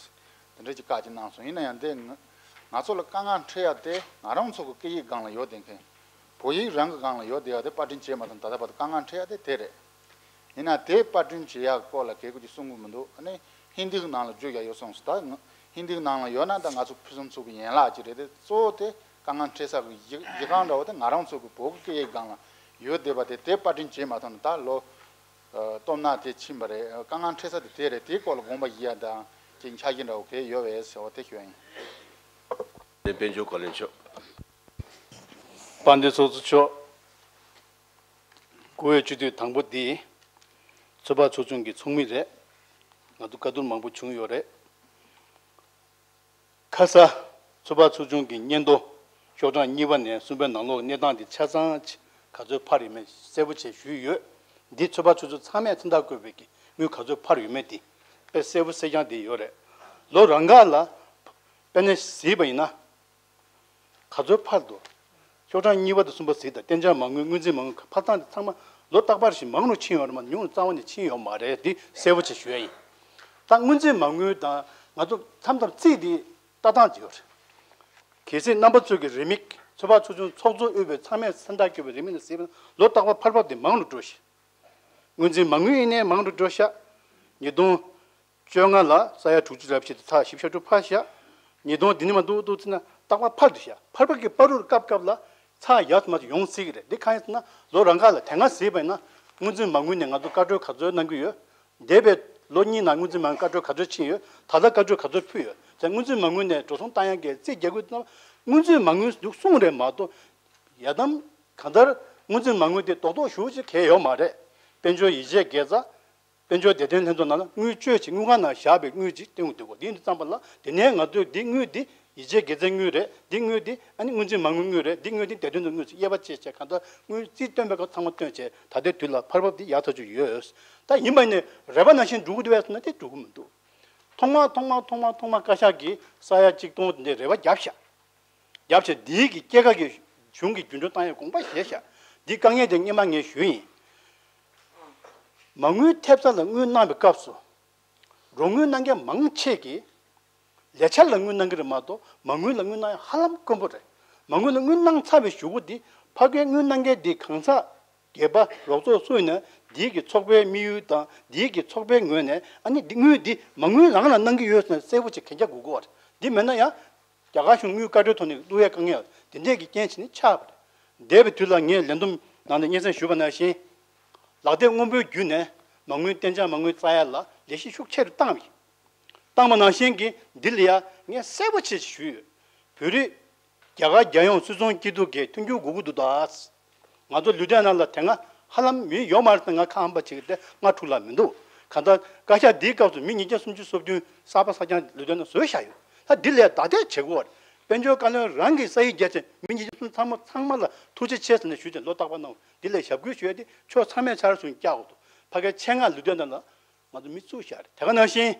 དེ་འདྲ་ཅིག་བཀའ་ཅིག་གནང་སོང་། ཡིན་ན་ཡང་དེ་ང་ང་ཚོ་ལ་དཀའ་ངལ་འཕྲད་ཡ་དེ་ང་རང་ཚོ་གི་སྐད་ཡིག་སྒང་ལ་ཡོད་བསྡད་མཁན། བོད་ཡིག་རང་གི་སྒང་ལ་ཡོད་བསྡད་ཡ་དེ་པར་སྐྲུན་བྱས་མ་ཐུབ། ད་ལྟ་བར་དུ་དཀའ་ངལ་འཕྲད་ཡ་དེ་དེ་རེད། ཡིན་ན་དེ་པར་སྐྲུན་བྱེད་ཡག་སྐོར་ལ་གལ་ཀུ་ཅིག་གསུང་གི་མི་འདུག་ཨ་ནི་ཧིན་དི་གི་ནང་ལ་བསྒྱུར་ཡག་ཡོད་གསུངས་སོང་། ད་ང་ཧིན་དི་གི་ནང་ལ་ཡོད་ན་ད་ང་ཚོ་ཕུན་སུམ་ཚོགས་པའི་ཡན་ལག་ཅིག་རེད་དེ། གཙོ་བོ་དེ་དཀའ་ངལ་འཕྲད་ས་གི་གཞི་གཞི་རྐང་འདྲ་བོ་དེ་ང་རང་ཚོ་གི་བོད་ཀྱི་སྐད་ཡིག་སྒང་ལ་ཡོད་བསྡད་པ་དེ་དེ་པར་སྐྲུན་བྱེད་མ་ཐུབ་ན་ད་ལོ་ཨ་སྟོབས་ན་དེ་ཕྱིན་པ་རེད། དཀའ་ངལ་འཕྲད་ས་དེ་དེ་རེད། དེའི་སྐོར་ལ་དགོངས་པ་བཞེས་ཡ་དང་ཅིག་འཆར་གཞི་འདྲ་བོ་གལ་ཡོད་པས་ཟེར་བ་དེ་ཞུ་ཡ་ཡིན། དཔལ་འབྱོར་བཀའ་བློན་མཆོག་དཔལ་ལྡན་ཚོགས་གཙོ་མཆོག་བཀུར་འོས་སྤྱི་འཐུས་དང་པོ་འདི་ཚོད་དཔག་ཚོགས་ཆུང་གི་ཚོགས་མི་རེད། ང་ཚོ་བཀའ་བསྡུར་མང་པོ་བྱུང་ཡོད་རེད། ཁ་ས་ཚོད་དཔག་ཚོགས་ཆུང་གི་སྙན་ཐོ་ཤོག་གྲངས་གཉིས་པ་ནས་གསུམ་པའི་ནང་ལོགས་གནས་སྟངས་འདི་ཆ་ཚང་ག་ཚོད་འཕར་ཡོད་མེད་གསལ་པོ་བྱས་ཞུས་ཡོད། འདི་ཚོད་དཔག་ཚོགས་ཆུང་ཚང་མས་མཚན་རྟགས་བཀོད་པའི་གི་དངུལ་ག་ཚོད་འཕར་ཡོད་མེད་འདི་དཔེ་གསལ་པོ་གསལ་རྐྱང་འདི་ཡོད་རེད། ལོ་རང་འགའ་ལ་དཔེར་ན་གཟིགས་པ་ཡིན་ན། ག་ཚོད་འཕར་འདུག་ཤོག་གྲངས་གཉིས་པ་དང་གསུམ་པ་གཟིགས་དང་། གཏན་འཇགས་མ་དངུལ་སྔོན་རྩིས་མ་དངུལ་འཕར་སྟངས་དེ་ཚང་མ་ལོ་རྟག་པར་བཞིན་མང་རུ་ཕྱིན་ཡོད་རེད་མ་གཏོགས་ཉུང་རུ་རྩ་བ་ནས་ཕྱིན་ཡོད་མ་རེད། འདི་གསལ་པོ་ཅིག་ཞུ་ཡ་ཡིན། ད་སྔོན་རྩིས་མ་དངུལ་དང་ང་ཚོ་མཚམས་མཚམས་རྩིས་འདི་ལྟ་སྟངས་ཅིག་ཡོད་རེད། གལ་སྲིད་རྣམ་པ་ཚོ་གི་རེའུ་མིག་ཚོད་དཔག་ཚོགས་ཆུང་ཚོགས་གཙོ་དབུས་པའི་ཚང་མས་མཚན་རྟགས་བཀོད་པའི་རེའུ་མིག་ནང་གཟིགས་པ་ན་ལོ་རྟག་པར་འཕར་འཕར་དེ་མང་རུ་འགྲོ་ཞིང་། སྔོན་རྩིས་མ་དངུལ་ཡིན་ནའི་མང་རུ་འགྲོ་ཤག་ཉིས་སྟོང་བཅོ་ལྔ་ལ་ས་ཡ་དྲུག་ཅུ་རེ་བཞི་དེ་ཚག་བཞི་བཅུ་ཞེ་དྲུག་འཕར་ཤག་ཉིས་སྟོང་འདི་ནས་མར་ཏོག་ཏོག་བརྩིས་ན་རྟག་པར་འཕར་འདུག་ཤག་འཕར་འཕར་གྱི་བར་དུ་སྐབས་སྐབས་ལ་ཚག་ཡར་མར་ཡོང་སྲིད་ཀྱི་རེད། འདི་གང་ཡིན་ཟེར་ན་ལོ་རང་ག་ལ་དེ་སྔ་གཟིགས་པ་ཡིན་ན་སྔོན་རྩིས་མ་དངུལ་ནས་ང་ཚོ་བཀའ་འཁྲོལ་ག་ཚོད་གནང་གི་ཡོད། འདས་པའི་ལོ་གཉིས་ནང་སྔོན་རྩིས་མ་དངུལ་བཀའ་འཁྲོལ་ག་ཚོད་ཕྱིན་ཡོད། ད་ལྟ་བཀའ་འཁྲོལ་ག་ཚོད་ཕུལ་ཡོད་ཟེར། སྔོན་རྩིས་མ་དངུལ་ནས་འགྲོ་སོང་བཏང་ཡག་གི་རྩིས་རྒྱག་དགོས་ན་སྔོན་རྩིས་མ་དངུལ་འདུག་གསུངས་རེད་མ་གཏོགས་ཡ་དམ་གང་ལྟར་སྔོན་རྩིས་མ་དངུལ་དེ་རྡོག་རྡོག་ཞུ་ཅིག་གལ་ཡོད་མ་རེད། དཔལ་འབྱོར་ཡིད་ཆེས་དགེ་རྩ། དཔལ་འབྱོར་བདེ་དོན་ལྷན་ཚོགས་ནང་ལ་དངུལ་སྤྱོད་ཅིག་དངུལ་ཁང་ནང་བཞག་པའི་དངུལ་ཅིག་སྟོན་དགོས་འདུག་གོ། འདི་འདི་ཙམ་པ་ལ་དེ་ནས་ང་ཚོས་འདི་དངུལ་འདི་ཡིད་ཆེས་དགེ་རྩའི་དངུལ་རེད། འདི་དངུལ་འདི་ཨ་ནི་སྔོན་རྩིས་མ་དངུལ་དངུལ་རེད། འདི་དངུལ་འདི་བདེ་དོན་དུ་དངུལ་ཅིག་དབྱེ་བ་ཕྱེ་བྱས་གང་ལྟར་དངུལ་རྩིས་སྟོན་པའི་སྐབས་ཚང་མ་སྟོན་བྱས་ད་ལྟའི་དུས་ལ་འཕར་འཕར་འདི་ཡག་ཐག་ཆོད་ཡོད། ད་ཡིན་པ་ནི་རེ་བ་ནང་བཞིན་འགྲོ་གི་འདུག་བས་ཟེར་ན་དེ་འགྲོ་གི་མི་འདུག་ཐོག་མར་ཐོག་མར་ཐོག་མར་ཐོག་མར་བཀའ་ཤག་གིས་ས་ཡ་གཅིག་སྟོང་འདི་རེ་བ་བརྒྱབ་ཤག་རྒྱབ་བྱས་འདིའི་གི་སྐྱེད་ཀ་གི་གཞུང་གི་རྒྱུན་འཁྱོངས་བཏང་ཡའི་དགོངས་པ་བཞེས་ཤག་འདི་དཀའ་ངལ་དེ་སྔོན་མ་ངས་ཞུས་ཡིན། མ་དངུལ་ཐེབས་རྩ་ལ་དངུལ་གནང་བའི་སྐབས་སུ་རོགས་དངུལ་གནང་མཁན་མང་ཆེ་གིས་ལས་འཆར་ལ་དངུལ་གནང་གི་རེད་མ་གཏོགས་མ་དངུལ་ལ་དངུལ་གནང་ཡ་ཧ་ལམ་དཀོན་པོ་རེད། མ་དངུལ་ལ་དངུལ་གནང་ཚར་བའི་གཞུག་གུ་འདི་ཕ་གིའི་དངུལ་གནང་མཁན་འདི་གང་ཟག་སྒེར་པ་རོགས་ཚོགས་སུ་ཡིན་ན་འདིའི་གི་ཚོགས་པའི་དམིགས་ཡུལ་དང་འདིའི་གི་ཚོགས་པའི་ངོས་ནས་ཨ་ནི་འདི་དངུལ་འདི་མ་དངུལ་རང་ལ་གནང་གི་ཡོད་ཟེར་ནས་གསལ་པོ་ཅིག་གན་རྒྱ་དགོས་ཀྱི་ཡོད་རེད། འདི་མེད་ན་ཡང་རྒྱ་གར་གཞུང་དངུལ་བཀའ་འཁྲོལ་ཐོག་ནས་བླུག་ཡས་དཀའ་ངལ་དེ་འདྲས་ཀྱི་རྐྱེན་བྱས་ནས་ཆགས་པ་རེད། འདས་པའི་དུས་ལ་ངས་ལས་བསྡོམས་ནང་ནས་སྙན་སེང་ཞུས་པ་ནང་བཞིན། ལག་དེབ་སྔོན་པོའི་བརྒྱུད་ནས་མ་དངུལ་གཏན་འཇགས་མ་དངུལ་བཙལ་ཡ་ལ་ལས་གཞི་ཤུགས་ཆེ་རུ་བཏང་བ་ཡིན། བཏང་བ་ནང་བཞིན་གྱི་འདི་ལ་ཡ་ངས་གསལ་པོ་ཆེ་ཞིག་ཞུས་ཡོད། བོད་རིགས་རྒྱ་གར་རྒྱལ་ཡོངས་སུད་ཚོང་སྐྱིད་སྡུག་གི་མཐུན་འགྱུར་དགོས་ཀྱི་འདུག་ད། ང་ཚོ་ལུས་སྟེང་ནང་ལ་དེ་སྔ་ཧ་ལམ་མི་ཡོད་མ་རེད་ཟེར་ང་ཁ་ཧམ་པ་བྱེད་ཀྱི་དེ་ང་འཁྲུག་ལ་མི་འདུག་གང་ལྟར་བཀའ་ཤག་འདིའི་སྐབས་སུ་མི་ཉིས་བརྒྱ་སུམ་ཅུ་སོ་བདུན་གསར་པ་གསར་རྐྱང་ལུས་སྟེང་ནང་བཟོས་བཞག་ཡོད། ད་འདི་ལས་བདའ་འདེད་བྱེད་དགོས་པ་རེད། དཔལ་འབྱོར་བཀའ་བློན་རང་གིས་ས་ཡིག་བརྒྱབ་བྱས་མི་ཉིས་བརྒྱ་སུམ་ཅུ་ཚང་མ་ཚང་མ་ལ་ཐུགས་རྗེ་ཆེ་ཟེར་ནས་ཞུས་ཏེ་ལོ་རྟག་པར་གནང་འདི་ལས་ཞབས་སྐུལ་ཞུ་ཡ་དེ་ཕྱོགས་ཚང་མས་ཕྱར་ཚུར་བཀྱག་དགོས་འདུག་ཕ་གིའི་ཆེད་མངགས་ལུས་དོན་ནང་ལ་ང་ཚོ་མི་བཙུགས་བཞག་རེད། དེ་ག་ནང་བཞིན་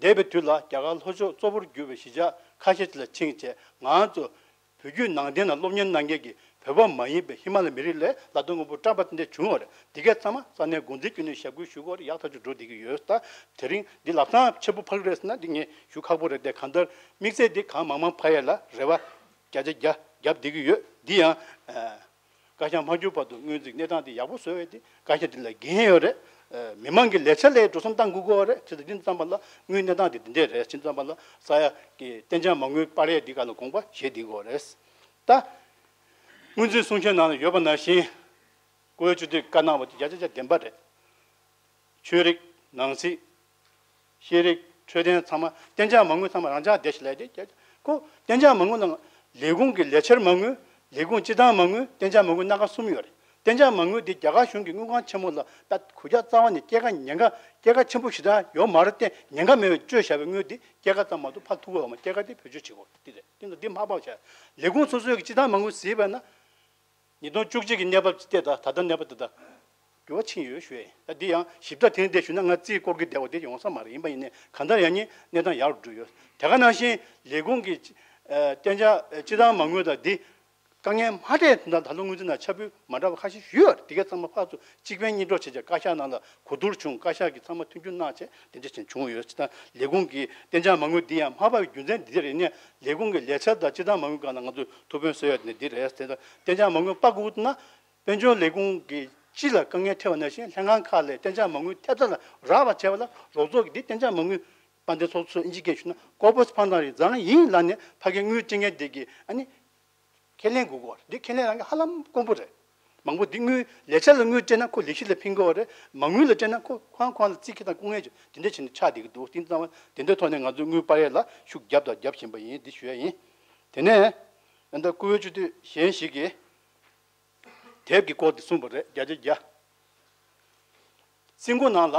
འདས་པའི་དུས་ལ་རྒྱ་གར་ལྷོ་ཕྱོགས་གཙོ་བོར་གྱུར་པའི་གཞིས་ཆགས་ཁ་ཤས་ཅིག་ལ་ཕྱིན་བྱས་ང་ཚོ་བོད་བརྒྱུད་ནང་བསྟན་ལ་སློབ་གཉེར་གནང་མཁན་གྱི་བོད་པ་མ་ཡིན་པའི་ཧི་མ་ལ་མི་རིགས་ལ་ལ་དོན་དངོས་པོ་སྐྲག་པ་དེ་འདྲ་བྱུང་བ་རེད། འདི་གས་ཚང་མ་ས་གནས་འགོ་འཛིན་བརྒྱུད་ནས་ཞབས་སྐུལ་ཞུ་དགོས་རེད། ཡག་ཐག་ཆོད་འགྲོ་བསྡད་ཀྱི་ཡོད། ད་དེ་རིང་འདི་ལམ་སང་ཆེན་པོ་ཕར་རེད་ཟེར་ན་འདི་ངས་ཞུ་ཁག་པོ་རེད། དེ་གང་ལྟར་དམིགས་བསལ་འདི་གང་མང་མང་ཕ་ཡས་ལ་རེ་བ་བརྒྱ་ཆ་བརྒྱ་བརྒྱབ་བསྡད་ཀྱི་ཡོད། འདི་ཡང་། བཀའ་ཤག་མ་བསྒྱུར་བར་དུ་སྔོན་རྩིས་གནས་སྟངས་དེ་ཡག་པོ་བཟོ་བའི་དེ་བཀའ་ཤག་དེ་ལ་འགན་ཡོད་རེད། མི་མང་གི་ལས་འཆར་ལ་འགྲོ་སོང་བཏང་དགོས་ཀྱི་ཡོད་རེད། ཅེས་དེ་འདི་ཙམ་པ་ལ་དངུལ་གནས་སྟངས་དེ་འདི་འདྲས་རེད། ཅི་ཙམ་པ་ལ་ས་ཡ་གི་གཏན་འཇགས་མ་དངུལ་སྤར་ཡས་འདི་ག་ལ་དགོངས་པ་བཞེས་བསྡད་ཀྱི་ཡོད་རེད། ད་སྔོན་རྩིས་གསུང་བཤད་ནང་ལ་ཡོད་པ་ནང་བཞིན་བཀུར་འོས་སྤྱི་འཐུས་བཀའ་གནང་བ་དེ་བརྒྱ་ཆ་བརྒྱ་བདེན་པ་རེད། ཆོས་རིག་ནང་སྲིད། ཤེས་རིག་འཕྲོད་བསྟེན་ཚང་མ་གཏན་འཇགས་མ་དངུལ་ཚང་མ་རང་འཇགས་བསྡད་ཤིག་ལབ་དེ་ཁོ་གཏན་འཇགས་མ་དངུལ་ནང་ལས་ཁུངས་ཀྱི་ལས་འཆར་མ་དངུལ། ལས་ཁུངས་སྤྱི་བཏང་མ་དངུལ། གཏན་འཇགས་མ་དངུལ་སྣ་ཁ་གསུམ་ཡོད་རེད། གཏན་འཇགས་མ་དངུལ་འདི་རྒྱ་གར་གཞུང་གི་དངུལ་ཁང་ཆེན་མོ་ལ་ད་གོད་ཆག་རྩ་བ་ནས་སྐྱེད་ཀ་ཉེན་ཁ་སྐྱེད་ཀ་ཆེན་པོ་ཞེ་དྲག་ཡོད་མ་རེད་དེ། ཉེན་ཁ་མེད་པའི་སྤྱོད་བཞག་པའི་དངུལ་འདི་སྐྱེད་ཀ་ཙམ་མ་གཏོགས་ཕར་ཐུག་གི་ཡོད་མ། སྐྱེད་ཀ་འདི་བེད་སྤྱོད་བྱེད་དགོས་འདི་རེད། འདི་ཚོ་འདི་མ་ཕབ་བྱས། ལས་ཁུངས་སོ་སོའི་གི་སྤྱི་བཏང་མ་དངུལ་གཟིགས་པ་ན། ཉིས་སྟོང་བཅུ་གཅིག་གི་གནས་བབ་ཅིག་བལྟས་ད་ད་ལྟ་གནས་བབ་དེ་དང་འགྱུར་བ་ཕྱིན་ཡོད་ཞུ་ཡ་ཡིན། ད་འདི་ཡང་ཞིབ་ཕྲ་དེ་རིང་འདིར་ཞུས་ན་ང་རྩིས་སྐོར་གྱི་བདེ་བ་དེ་ཡོང་ས་མ་རེད། ཡིན་པ་ཡིན་ནའི་གང་ལྟར་ཡང་སྙིང་གནས་སྟངས་ཡག་རུ་འགྲོ་ཡོད། དེ་ག་ནང་བཞིན་ལས་ཁུངས་ཀྱི་ཨ་གཏན་འཇགས་སྤྱི་བཏང་མ་དངུལ་དང་འདི་དཀའ་ངལ་མ་འཕྲད་ད་ད་ལོ་དངུལ་རྩིས་ནང་ཆ་བུ་མ་འདྲ་བ་ཁ་ཤས་ཞུས་ཡོད་རེད། དེ་ག་ཚང་མ་ཕར་ཚུར་གཅིག་ཕན་གཉིས་གྲོགས་བྱས་བྱས་བཀའ་ཤག་ནང་ལ་གོ་བསྡུར་བྱུང་། བཀའ་ཤག་གིས་ཚང་མ་མཐུན་འགྱུར་གནང་བྱས་དེ་འདྲ་བྱས་བྱུང་ཡོད། ཅི་ད་ལས་ཁུངས་ཀྱི་གཏན་འཇགས་མ་དངུལ་འདི་ཡང་མ་ཕབ་པའི་རྒྱུ་མཚན་འདི་རེད། ནས་ལས་ཁུངས་ཀྱི་ལས་འཆར་དང་སྤྱི་བཏང་མ་དངུལ་སྒང་ལ་ང་ཚོས་ཐུགས་ཕན་གསོས་ཡ་དེ་འདི་རེད་ཟེར། ད་གཏན་འཇགས་མ་དངུལ་སྤར་དགོས་ན་དཔལ་འབྱོར་ལས་ཁུངས་ཀྱི་སྤྱི་ལ་དཀའ་ངལ་འཕྲད་པ་ནང་བཞིན་ལྷན་ཁང་ཁག་ལ་གཏན་འཇགས་མ་དངུལ་ཐེབས་རྩ་ལ་རག་པ་བྱས་པ་ལ་རོགས་ཚོགས་ཀྱི་འདི་གཏན་འཇགས་མ་དངུལ་དཔལ་ལྡན་ཚོགས་གཙོས་ཨིན་ཇི་སྐད་ཞུ་ན་corpus parlance་རེད། ཛང་ཡིན་ལབ་ནས་ཕ་གིའི་དངུལ་སྤྲད་མཁན་དེ་གི་ཨ་ནི་ཁས་ལེན་དགོས་ཀྱི་ཡོད་རེད། འདི་ཁས་ལེན་རང་གི་ཧ་ལམ་དཀོན་པོ་རེད། མང་པོ་འདི་དངུལ་ལས་འཆར་ལ་དངུལ་སྤྲད་ན་ཁོ་ལས་གཞི་ལ་ཕན་གྱི་ཡོད་རེད། མ་དངུལ་ལ་སྤྲད་ན་ཁོ་ཁོང་ཁོང་ལ་རྩིས་ཁེ་དང་སྐུ་ངལ་ཅིག་དེ་འདྲ་བྱས་ནས་ཆགས་བསྡད་ཀྱི་འདུག་དེ་ཙམ་པ་དེ་འདྲའི་ཐོག་ནས་ང་ཚོས་དངུལ་སྤར་ཡས་ལ་ཤུགས་བརྒྱབ་དང་རྒྱབ་བཞིན་པ་ཡིན། འདི་ཞུ་ཡ་ཡིན། དེ་ནས་ཨ་ད་བཀུར་འོས་སྤྱི་འཐུས་གཞན་ཞིག་གིས་དེབ་ཀྱི་སྐོར་དེ་གསུངས་པ་རེད། བརྒྱ་ཆ་བརྒྱ། རྩིས་འགོ་ནང་ལ་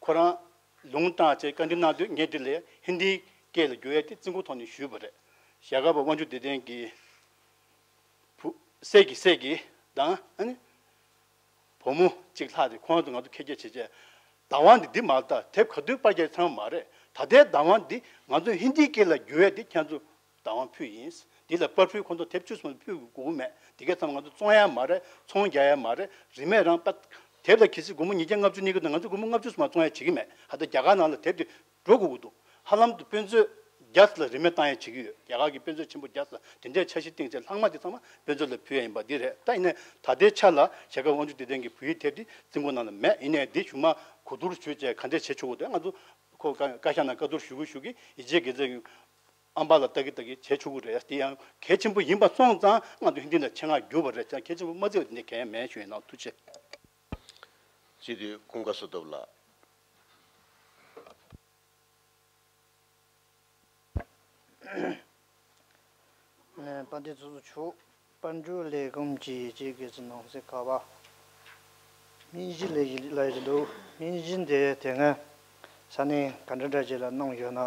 ཁོ་རང་ལུང་བཏང་བྱས་བཀའ་འདྲི་གནང་དུས་ངས་འདི་ལ་ཧིན་དིའི་སྐད་ལ་བསྒྱུར་ཡས་དེ་རྩིས་འགོ་ཐོག་ནས་ཞུས་པ་རེད། ཞྭ་སྒབ་པ་དབང་ཕྱུག་བདེ་ལྡན་གྱི་བུ་སྲས་ཀྱི་སྲས་ཀྱི་དང་ཨ་ནི་བུ་མོ་གཅིག་ལྷག་དེ་ཁོང་ཚོ་ང་ཚོ་ཁྱེད་ཀྱིས་བྱེད་བྱས་བདག་དབང་འདི་འདི་མ་རེད། ད་དེབ་ག་དུས་པར་རྒྱག་ཚང་མ་རེད། ད་ལྟའི་བདག་དབང་འདི་ང་ཚོ་ཧིན་དིའི་སྐད་ལ་བསྒྱུར་ཡས་དེ་ཁྱེད་ཚོ་བདག་དབང་ཕུལ་ཡིན། འདི་ལ་པར་ཕུལ་ཁོང་ཚོ་དེབ་བཅུ་གསུམ་ཕུལ་དགོས་མེད། དེ་གས་ཚང་མ་ང་ཚོ་བཙོང་ཡ་མ་རེད། ཚོང་རྒྱག་ཡ་མ་རེད། རིན་མེད་རང་པ། དེབ་ལ་གལ་སྲིད་སྒོར་མོ་ཉིས་བརྒྱ་ལྔ་བཅུ་གནས་ཀྱི་འདུག་ང་ཚོ་སྒོར་མོ་ལྔ་བཅུ་ཙམ་བཙོང་ཡ་བྱེད་ཀྱི་མེད། ཧ་ད་རྒྱ་གར་ནང་ལ་དེབ་དེ་འགྲོ་དགོས་ཀྱི་འདུག་ཧ་ལམ་དུ་དཔེ་མཛོད་བརྒྱ་ཙམ་ལ་རིན་མེད་བཏང་ཡ་བྱེད་ཀྱི་ཡོད། རྒྱ་གར་གྱི་དཔེ་མཛོད་ཆེན་པོ་བརྒྱ་ཙམ་དེ་འདྲའི་འཆར་གཞི་བཏིང་བྱས་ལྷག་མ་དེ་ཚང་མ་དཔེ་མཛོད་ལ་ཕུལ་ཡ་ཡིན་པ་འདི་རེད། ད་ཡིན་ནའི་ད་ལྟའི་ཆ་ལ་ཞྭ་སྒབ་པ་དབང་ཕྱུག་བདེ་ལྡན་གྱི་བོད་ཡིག་དེབ་དེ་རྩིས་འགོ་ནང་ལ་མེད། ཡིན་ནའི་འདི་གཞུག་མ་གོ་བསྡུར་ཞུས་བྱས་ག་འདྲས་བྱེད་ཆོག་གི་འདུག་ང་ཚོ་ཁོ་བཀའ་བཀའ་ཤག་ནང་བཀའ་བསྡུར་ཞུ་གི་ཞུ་གི་ཡིད་ཆེས་དགེ་མཚན་གྱི་ཨམ་པ་ལ་ལྟ་གི་ལྟ་གི་བྱེད་ཆོག་གི་རེད། དེ་ཡང་གལ་ཆེན་པོ་ཡིན་པ་སོང་ཙང་ང་ཚོ་ཧིན་དི་ལ་ཆེད་མངགས་བསྒྱུར་བ་རེད། ཀྱང་གལ་ཆེན་པོ་མ་བརྩི་བ་དེ་འདྲ་གང་ཡང་མེད་ཞུ་ཡིན་ནོ། ཐུགས་རྗེ་ཆེ། སྤྱི་འཐུས་ཀུན་དགའ་བསོད་སྟོབས་ལགས། དཔལ་ལྡན་ཚོགས་གཙོ་མཆོག་དཔལ་འབྱོར་ལས་ཁུངས་ཀྱི་ཡིད་ཆེས་དགེ་མཚན་ནང་གསེས་ཁ་པ། སྨན་གཞི་ལས་གཞི་ལས་གཞི་འདུག་སྨན་གཞི་འདི་དེ་སྔ་ས་གནས་ག་འདྲ་འདྲ་ཅིག་ལ་གནང་ཡོད་ན།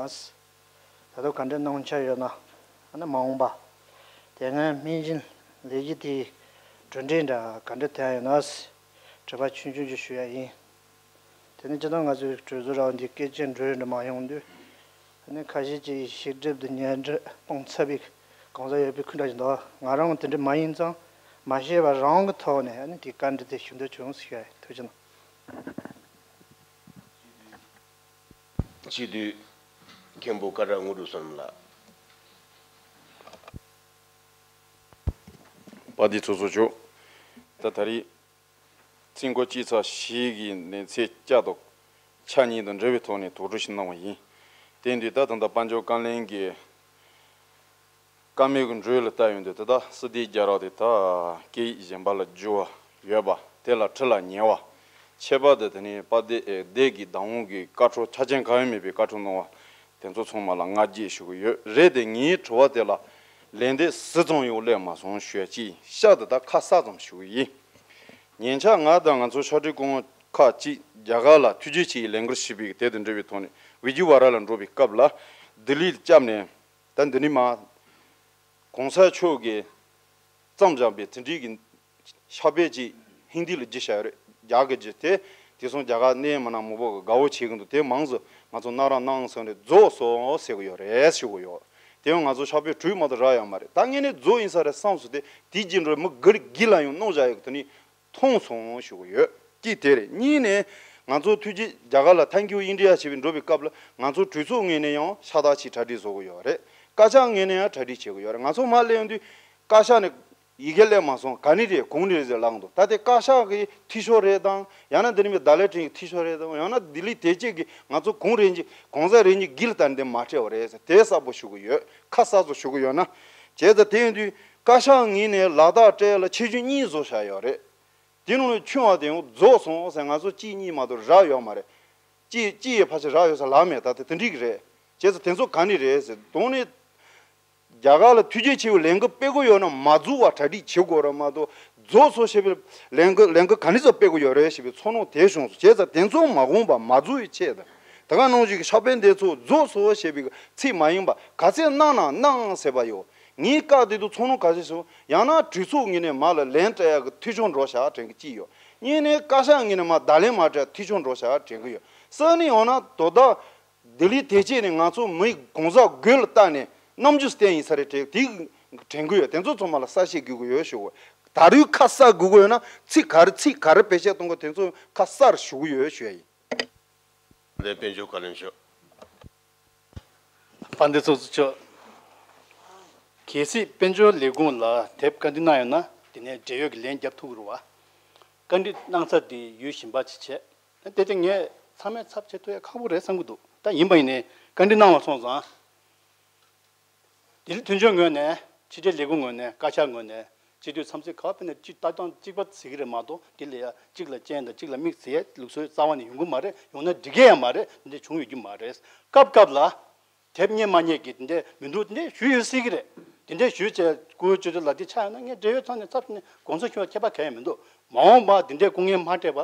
ད་དུང་ག་འདྲ་གནང་འཆར་ཡོད་ན། ཨ་ནི་མ་འོངས་པ་དེ་སྔ་སྨན་གཞི་ལས་གཞི་དེའི་གྲུབ་འབྲས་འདྲ་ག་འདྲ་ཐོན་ཡོད་ན། དྲི་བ་ཆུང་ཆུང་ཅིག་ཞུ་ཡ་ཡིན། དེ་ནས་སྤྱིར་བཏང་ང་ཚོའི་གྲོས་ཚོགས་ར་བ་འདི་སྐད་ཆ་འགྲོ་ཡི་འགྲོ་མ་ཡོང་དུས། ཨ་ནི་ཁ་ཤས་ཀྱིས་ཤེས་སྒྲིབ་དང་ཉོན་སྒྲིབ་སྤོང་ཚར་བའི་གང་ཟག་ཡོད་པའི་ཁུལ་འདྲ་ཞིག་འདུག་ང་རང་དེ་འདྲ་མ་ཡིན་ཙང་མ་ཤེས་པ་རང་གི་ཐོག་ནས་ཨ་ནི་དེ་བཀའ་འདྲི་དེ་ཞུ་འདོད་བྱུང་ཟེར་ཞུ་ཡ་ཡིན། ཐུགས་རྗེ་གནང་། སྤྱི་འཐུས་མཁན་པོ་ཀ་ར་དངོས་གྲུབ་བསོད་ནམས་ལགས། དཔལ་ལྡན་ཚོགས་གཙོ་མཆོག་ད་ད་རེས། རྩིས་འགོ་དཔྱད་ཚར་ཞིག་གི་གནས་ཚད་བསྐྱར་དུ་ཆ་གཉིས་དང་འབྲེལ་བའི་ཐོག་ནས་དོགས་འདྲི་ཞིག་གནང་བ་ཡིན། དེ་དུས་ད་ད་ལྟ་དཔལ་འབྱོར་བཀའ་བློན་གྱིས་བཀའ་མོལ་གྱི་འགྲོས་ལ་ལྟ་ཡོང་དུས་ད་ལྟ་སྲིད་དེ་རྒྱ་རག་དེ་ད་སྐད་ཡིག་གཞན་པ་ལ་བསྒྱུར་བ་ཡོད་པ་དེ་ལ་ཁྲི་ལ་ཉེ་བ། ཁྱད་པར་དུ་དེ་ནས་དཔལ་ལྡན་ཨེ་སྡེ་དགེ་བདག་དབང་གི་བཀའ་འཁྲོལ་ཆ་རྐྱེན་གང་ཡང་མེད་པའི་བཀའ་འཁྲོལ་གནང་བ། དེ་ཚོ་ཚང་མ་ལ་ང་རྒྱལ་ཞུ་གི་ཡོད་རེད། དེ་ངའི་དྲི་བ་དེ་ལ་ལན་འདེབས་ཟིན་ཙང་ཡང་སླེབས་མ་སོང་ཞུ་ཡ་ཅིག་ཤག་ཏུ་ད་ཁ་གསལ་ཙམ་ཞུ་གི་ཡིན། ཉེ་ཆར་ང་དང་ང་ཚོ་ཕྱག་སྦྲེལ་སྐུ་ངོ་ཁག་ཅིག་རྒྱ་གར་ལ་ཐུགས་རྗེ་ཆེ་ཡི་ལས་འགུལ་ཞེས་པའི་དེ་དང་འབྲེལ་བའི་ཐོག་ནས་བི་ཇི་ཝ་ར་ལ་འགྲོ་བའི་སྐབས་ལ་ལྡི་ལིར་བསྐྱབས་ནས་ད་འདི་ནས་མ་གོང་ས་མཆོག་གིས་བརྩམས་བཞག་པའི་དེ་འདྲའི་གི་ཕྱག་དཔེ་ཅིག་ཧིན་དི་ལ་བསྒྱུར་བཞག་ཡོད་རེད། རྒྱ་གར་གྱི་བསྒྱུར་དེ་ དེ་སོང་རྒྱ་གར་གནས་མི་སྣ་མང་པོ་གི་དགའ་བོ་བྱེད་ཀྱི་འདུག་དེ་མང་ཚོ་ང་ཚོ་སྣ་ར་སྣང་ཟེར་ནས་རྫོགས་སོང་ཟེར་གི་ཡོད་རེད་ཞུ་གི་ཡོད། དེ་ཡང་ང་ཚོ་ཕྱག་དཔེ་བྲུས་མ་གཏོགས་རག་ཡོད་མ་རེད། ད་ངས་ནི་རྫོགས་ཡིན་ས་རེད་བསམ་སོང་། དེ་དེའི་རྗེས་འགྲོ་མི་སྒེར་སྒེར་ལ་ཡང་གནང་བཞག་ཡོད་གི། དེ་ནི་མཐོང་སོང་ཞུ་གི་ཡོད། གཅིག་དེ་རེད། གཉིས་ནས་ང་ཚོ་ཐུགས་རྗེ་རྒྱ་གར་ལ་Thank you India ཞེས་པའི་འགྲོ་བའི་སྐབས་ལ་ང་ཚོ་གྲོས་ཚོགས་ངོས་ནས་ཡང་ཤ་སྟག་ཅིག་གྲ་སྒྲིག་བཟོ་གི་ཡོད་རེད། བཀའ་ཤག་ངོས་ནས་ཡང་གྲ་སྒྲིག་བྱེད་གི་ཡོད་རེད། ང་ཚོ་མར་སླེབས་ཡོང་དུས་བཀའ་ཤག་ནས་ཡི་གེ་སླེབས་མ་སོང་། ག་ནས་རེད་གང་ནས་རེད་ཟེར་ལབ་འདུག་ད་དེ་བཀའ་ཤག་གི་འཐུས་ཤོར་རེད་དང་ཡང་ན་འདི་ནས་མི་ད་ལས་ཁྲིན་གྱི་འཐུས་ཤོར་རེད་དང་ཡང་ན་ལྡི་ལི་དེ་གཅིག་གི་ང་ཚོ་གང་རེད་ཀྱི་གང་ཟག་རེད་ཀྱི་སྒེར་ལྟར་འདི་མ་སྤྲད་པ་རེད་ཟེར་དེ་གསལ་པོ་ཞུ་གི་ཡོད། ཁ་གསལ་པོ་ཞུ་གི་ཡོད་ན། བྱས་ཙང་དེ་ཡིན་དུས་བཀའ་ཤག་ངོས་ནས་ལག་རྟགས་སྤྲད་ལ་ཆེ་ཆུང་གཉིས་བཟོ་བཞག་ཡོད་རེད། དེ་ནང་ནས་ཆུང་བ་དེ་ཡང་རྫོགས་སོང་ཟེར། ང་ཚོ་གཅིག་གཉིས་མ་གཏོགས་རག་ཡོད་མ་རེད། གཅིག་གཅིག་ཡི་ཕལ་ཆེར་རག་ཡོད་ས་ལགས་མེད། ད་དེ་དེ་འགྲིག་གི་རེད། བྱས་ཙང་དེ་ཚོ་ག་ནས་རེད་ཟེར་དོན་ནི། རྒྱ་གར་ལ་ཐུགས་རྗེ་ཆེ་བའི་ལས་འགུལ་སྤེལ་དགོས་ཡོད་ན་མ་རྫོགས་པ་གྲ་སྒྲིག་བྱེད་དགོས་རེད་མ་གཏོགས་རྫོགས་སོང་ཞེས་པའི་ལས་འགུལ་ལས་འགུལ་ག་ནས་ཚོ་སྤེལ་དགོས་ཡོད་རེད་ཞེས་པའི་ཚོར་སྣང་དེ་བྱུང་སོང་། བྱས་ཙང་དེ་ཚོ་མ་འོངས་པ་མ་རྫོགས་པའི་ཆེད་དུ་ད་ག་ནང་བཞིན་གྱི་ཕྱག་དཔེ་འདི་ཚོ་རྫོགས་སོང་ཞེས་པའི་ཚིག་མ་ཡིན་པ་ག་ཚད་གནང་ན་གནང་ཟེར་བ་ཡོད། ངའི་བཀའ་དེ་དུ་ཚོར་སྣང་ག་ཚོད་བྱུང་། ཡང་ན་གྲོས་ཚོགས་ངོས་ནས་མར་ལ་ལན་སྤྲད་ཡག་གི་འཐུས་ཤོར་འགྲོ་བཞག་དྲན་གི་གཅིག་ཡོད། གཉིས་ནས་བཀའ་ཤག་ངོས་ནས་མར་བརྡ་ལན་མ་སྤྲད་འཐུས་ཤོར་འགྲོ་བཞག་དྲན་གི་ཡོད། གསུམ་ནས་ཡང་ན་དོ་བདག་ལྡི་ལི་དེ་བྱས་ནས་ང་ཚོ་མི་གང་ཟག་དགོས་ལ་བལྟས་ནས་རྣམ་འགྱུར་བསྟན་ཡིན་ས་རེད་དྲན་དེ་དྲན་གི་ཡོད། དེ་ཚོ་ཚང་མ་ལ་གསལ་བཤད་དགོས་གི་ཡོད་ཞུ་གི། ད་རུང་ཁ་གསལ་དགོས་གི་ཡོད་ན་ཚིག་ག་རེ་ཚིག་ག་རེ་བེད་སྤྱོད་གཏོང་གི་དེ་ཚོ་ཁ་གསལ་ཞུ་གི་ཡོད་ཞུ་ཡ་ཡིན། ལས་དཔལ་འབྱོར་བཀའ་བློན་མཆོག་དཔལ་ལྡན་ཚོགས་གཙོ་མཆོག་གལ་སྲིད་དཔལ་འབྱོར་ལས་ཁུངས་ལ་དེབ་བཀའ་འདྲི་གནང་ཡོད་ན་དེ་ནས་འབྲེལ་ཡོད་ཀྱི་ལན་རྒྱབ་ཐུབ་ཀྱི་རེད་བ། བཀའ་འདྲི་གནང་ས་དེ་ཡུལ་གཞན་པ་ཅིག་བྱས། དེ་དེ་ངས་ཚང་མས་ཚབ་བྱེད་ཐུབ་ཡ་ཁག་པོ་རེད་བསམ་གྱི་འདུག་ད་ཡིན་པ་ཡིན་ནའི་བཀའ་འདྲི་གནང་བ་སོང་ཙང་། ལྡི་ལི་མཐུན་ཕྱོགས་ངོས་ནས་ཕྱི་དྲིལ་ལས་ཁུངས་ངོས་ནས་བཀའ་ཤག་ངོས་ནས་སྤྱི་འཐུས་འཚམས་གཟིགས་ག་པར་ཕེབས་ནས་སྤྱི་ལྟ་སྟངས་གཅིག་པ་བྱེད་ཀྱི་རེད་མ་གཏོགས་འདི་ལ་ཡ་གཅིག་ལ་སྤྱན་དང་གཅིག་ལ་མིག་བྱེད་ཡ་ལུགས་སྲོལ་རྩ་བ་ནས་ཡོང་གི་མ་རེད། ཡོང་ན་འགྲིག་གི་ཡ་མ་རེད། འདི་འདྲ་བྱུང་ཡོད་ཀྱི་མ་རེད། སྐབས་སྐབས་ལ་དེབ་རྙེད་མ་རྙེད་ཀྱི་འདི་འདྲ་མི་འདུག་འདི་འདྲ་ཞུ་ཡོད་སྲིད་ཀྱི་རེད། འདི་འདྲ་ཞུས་བྱས་སྐུ་ངོ་སྤྱི་འཐུས་ལགས་འདི་ཆགས་ཡོད་ན་ངས་འབྲེལ་ཡོད་ཐོག་ནས་ཚབ་ནས་དགོངས་ཚུལ་ཞུ་བ་ཁྱད་པར་གང་ཡང་མི་འདུག་མ་འོངས་པ་འདི་འདྲའི་སྐུ་ངལ་མ་འཕྲད་པ།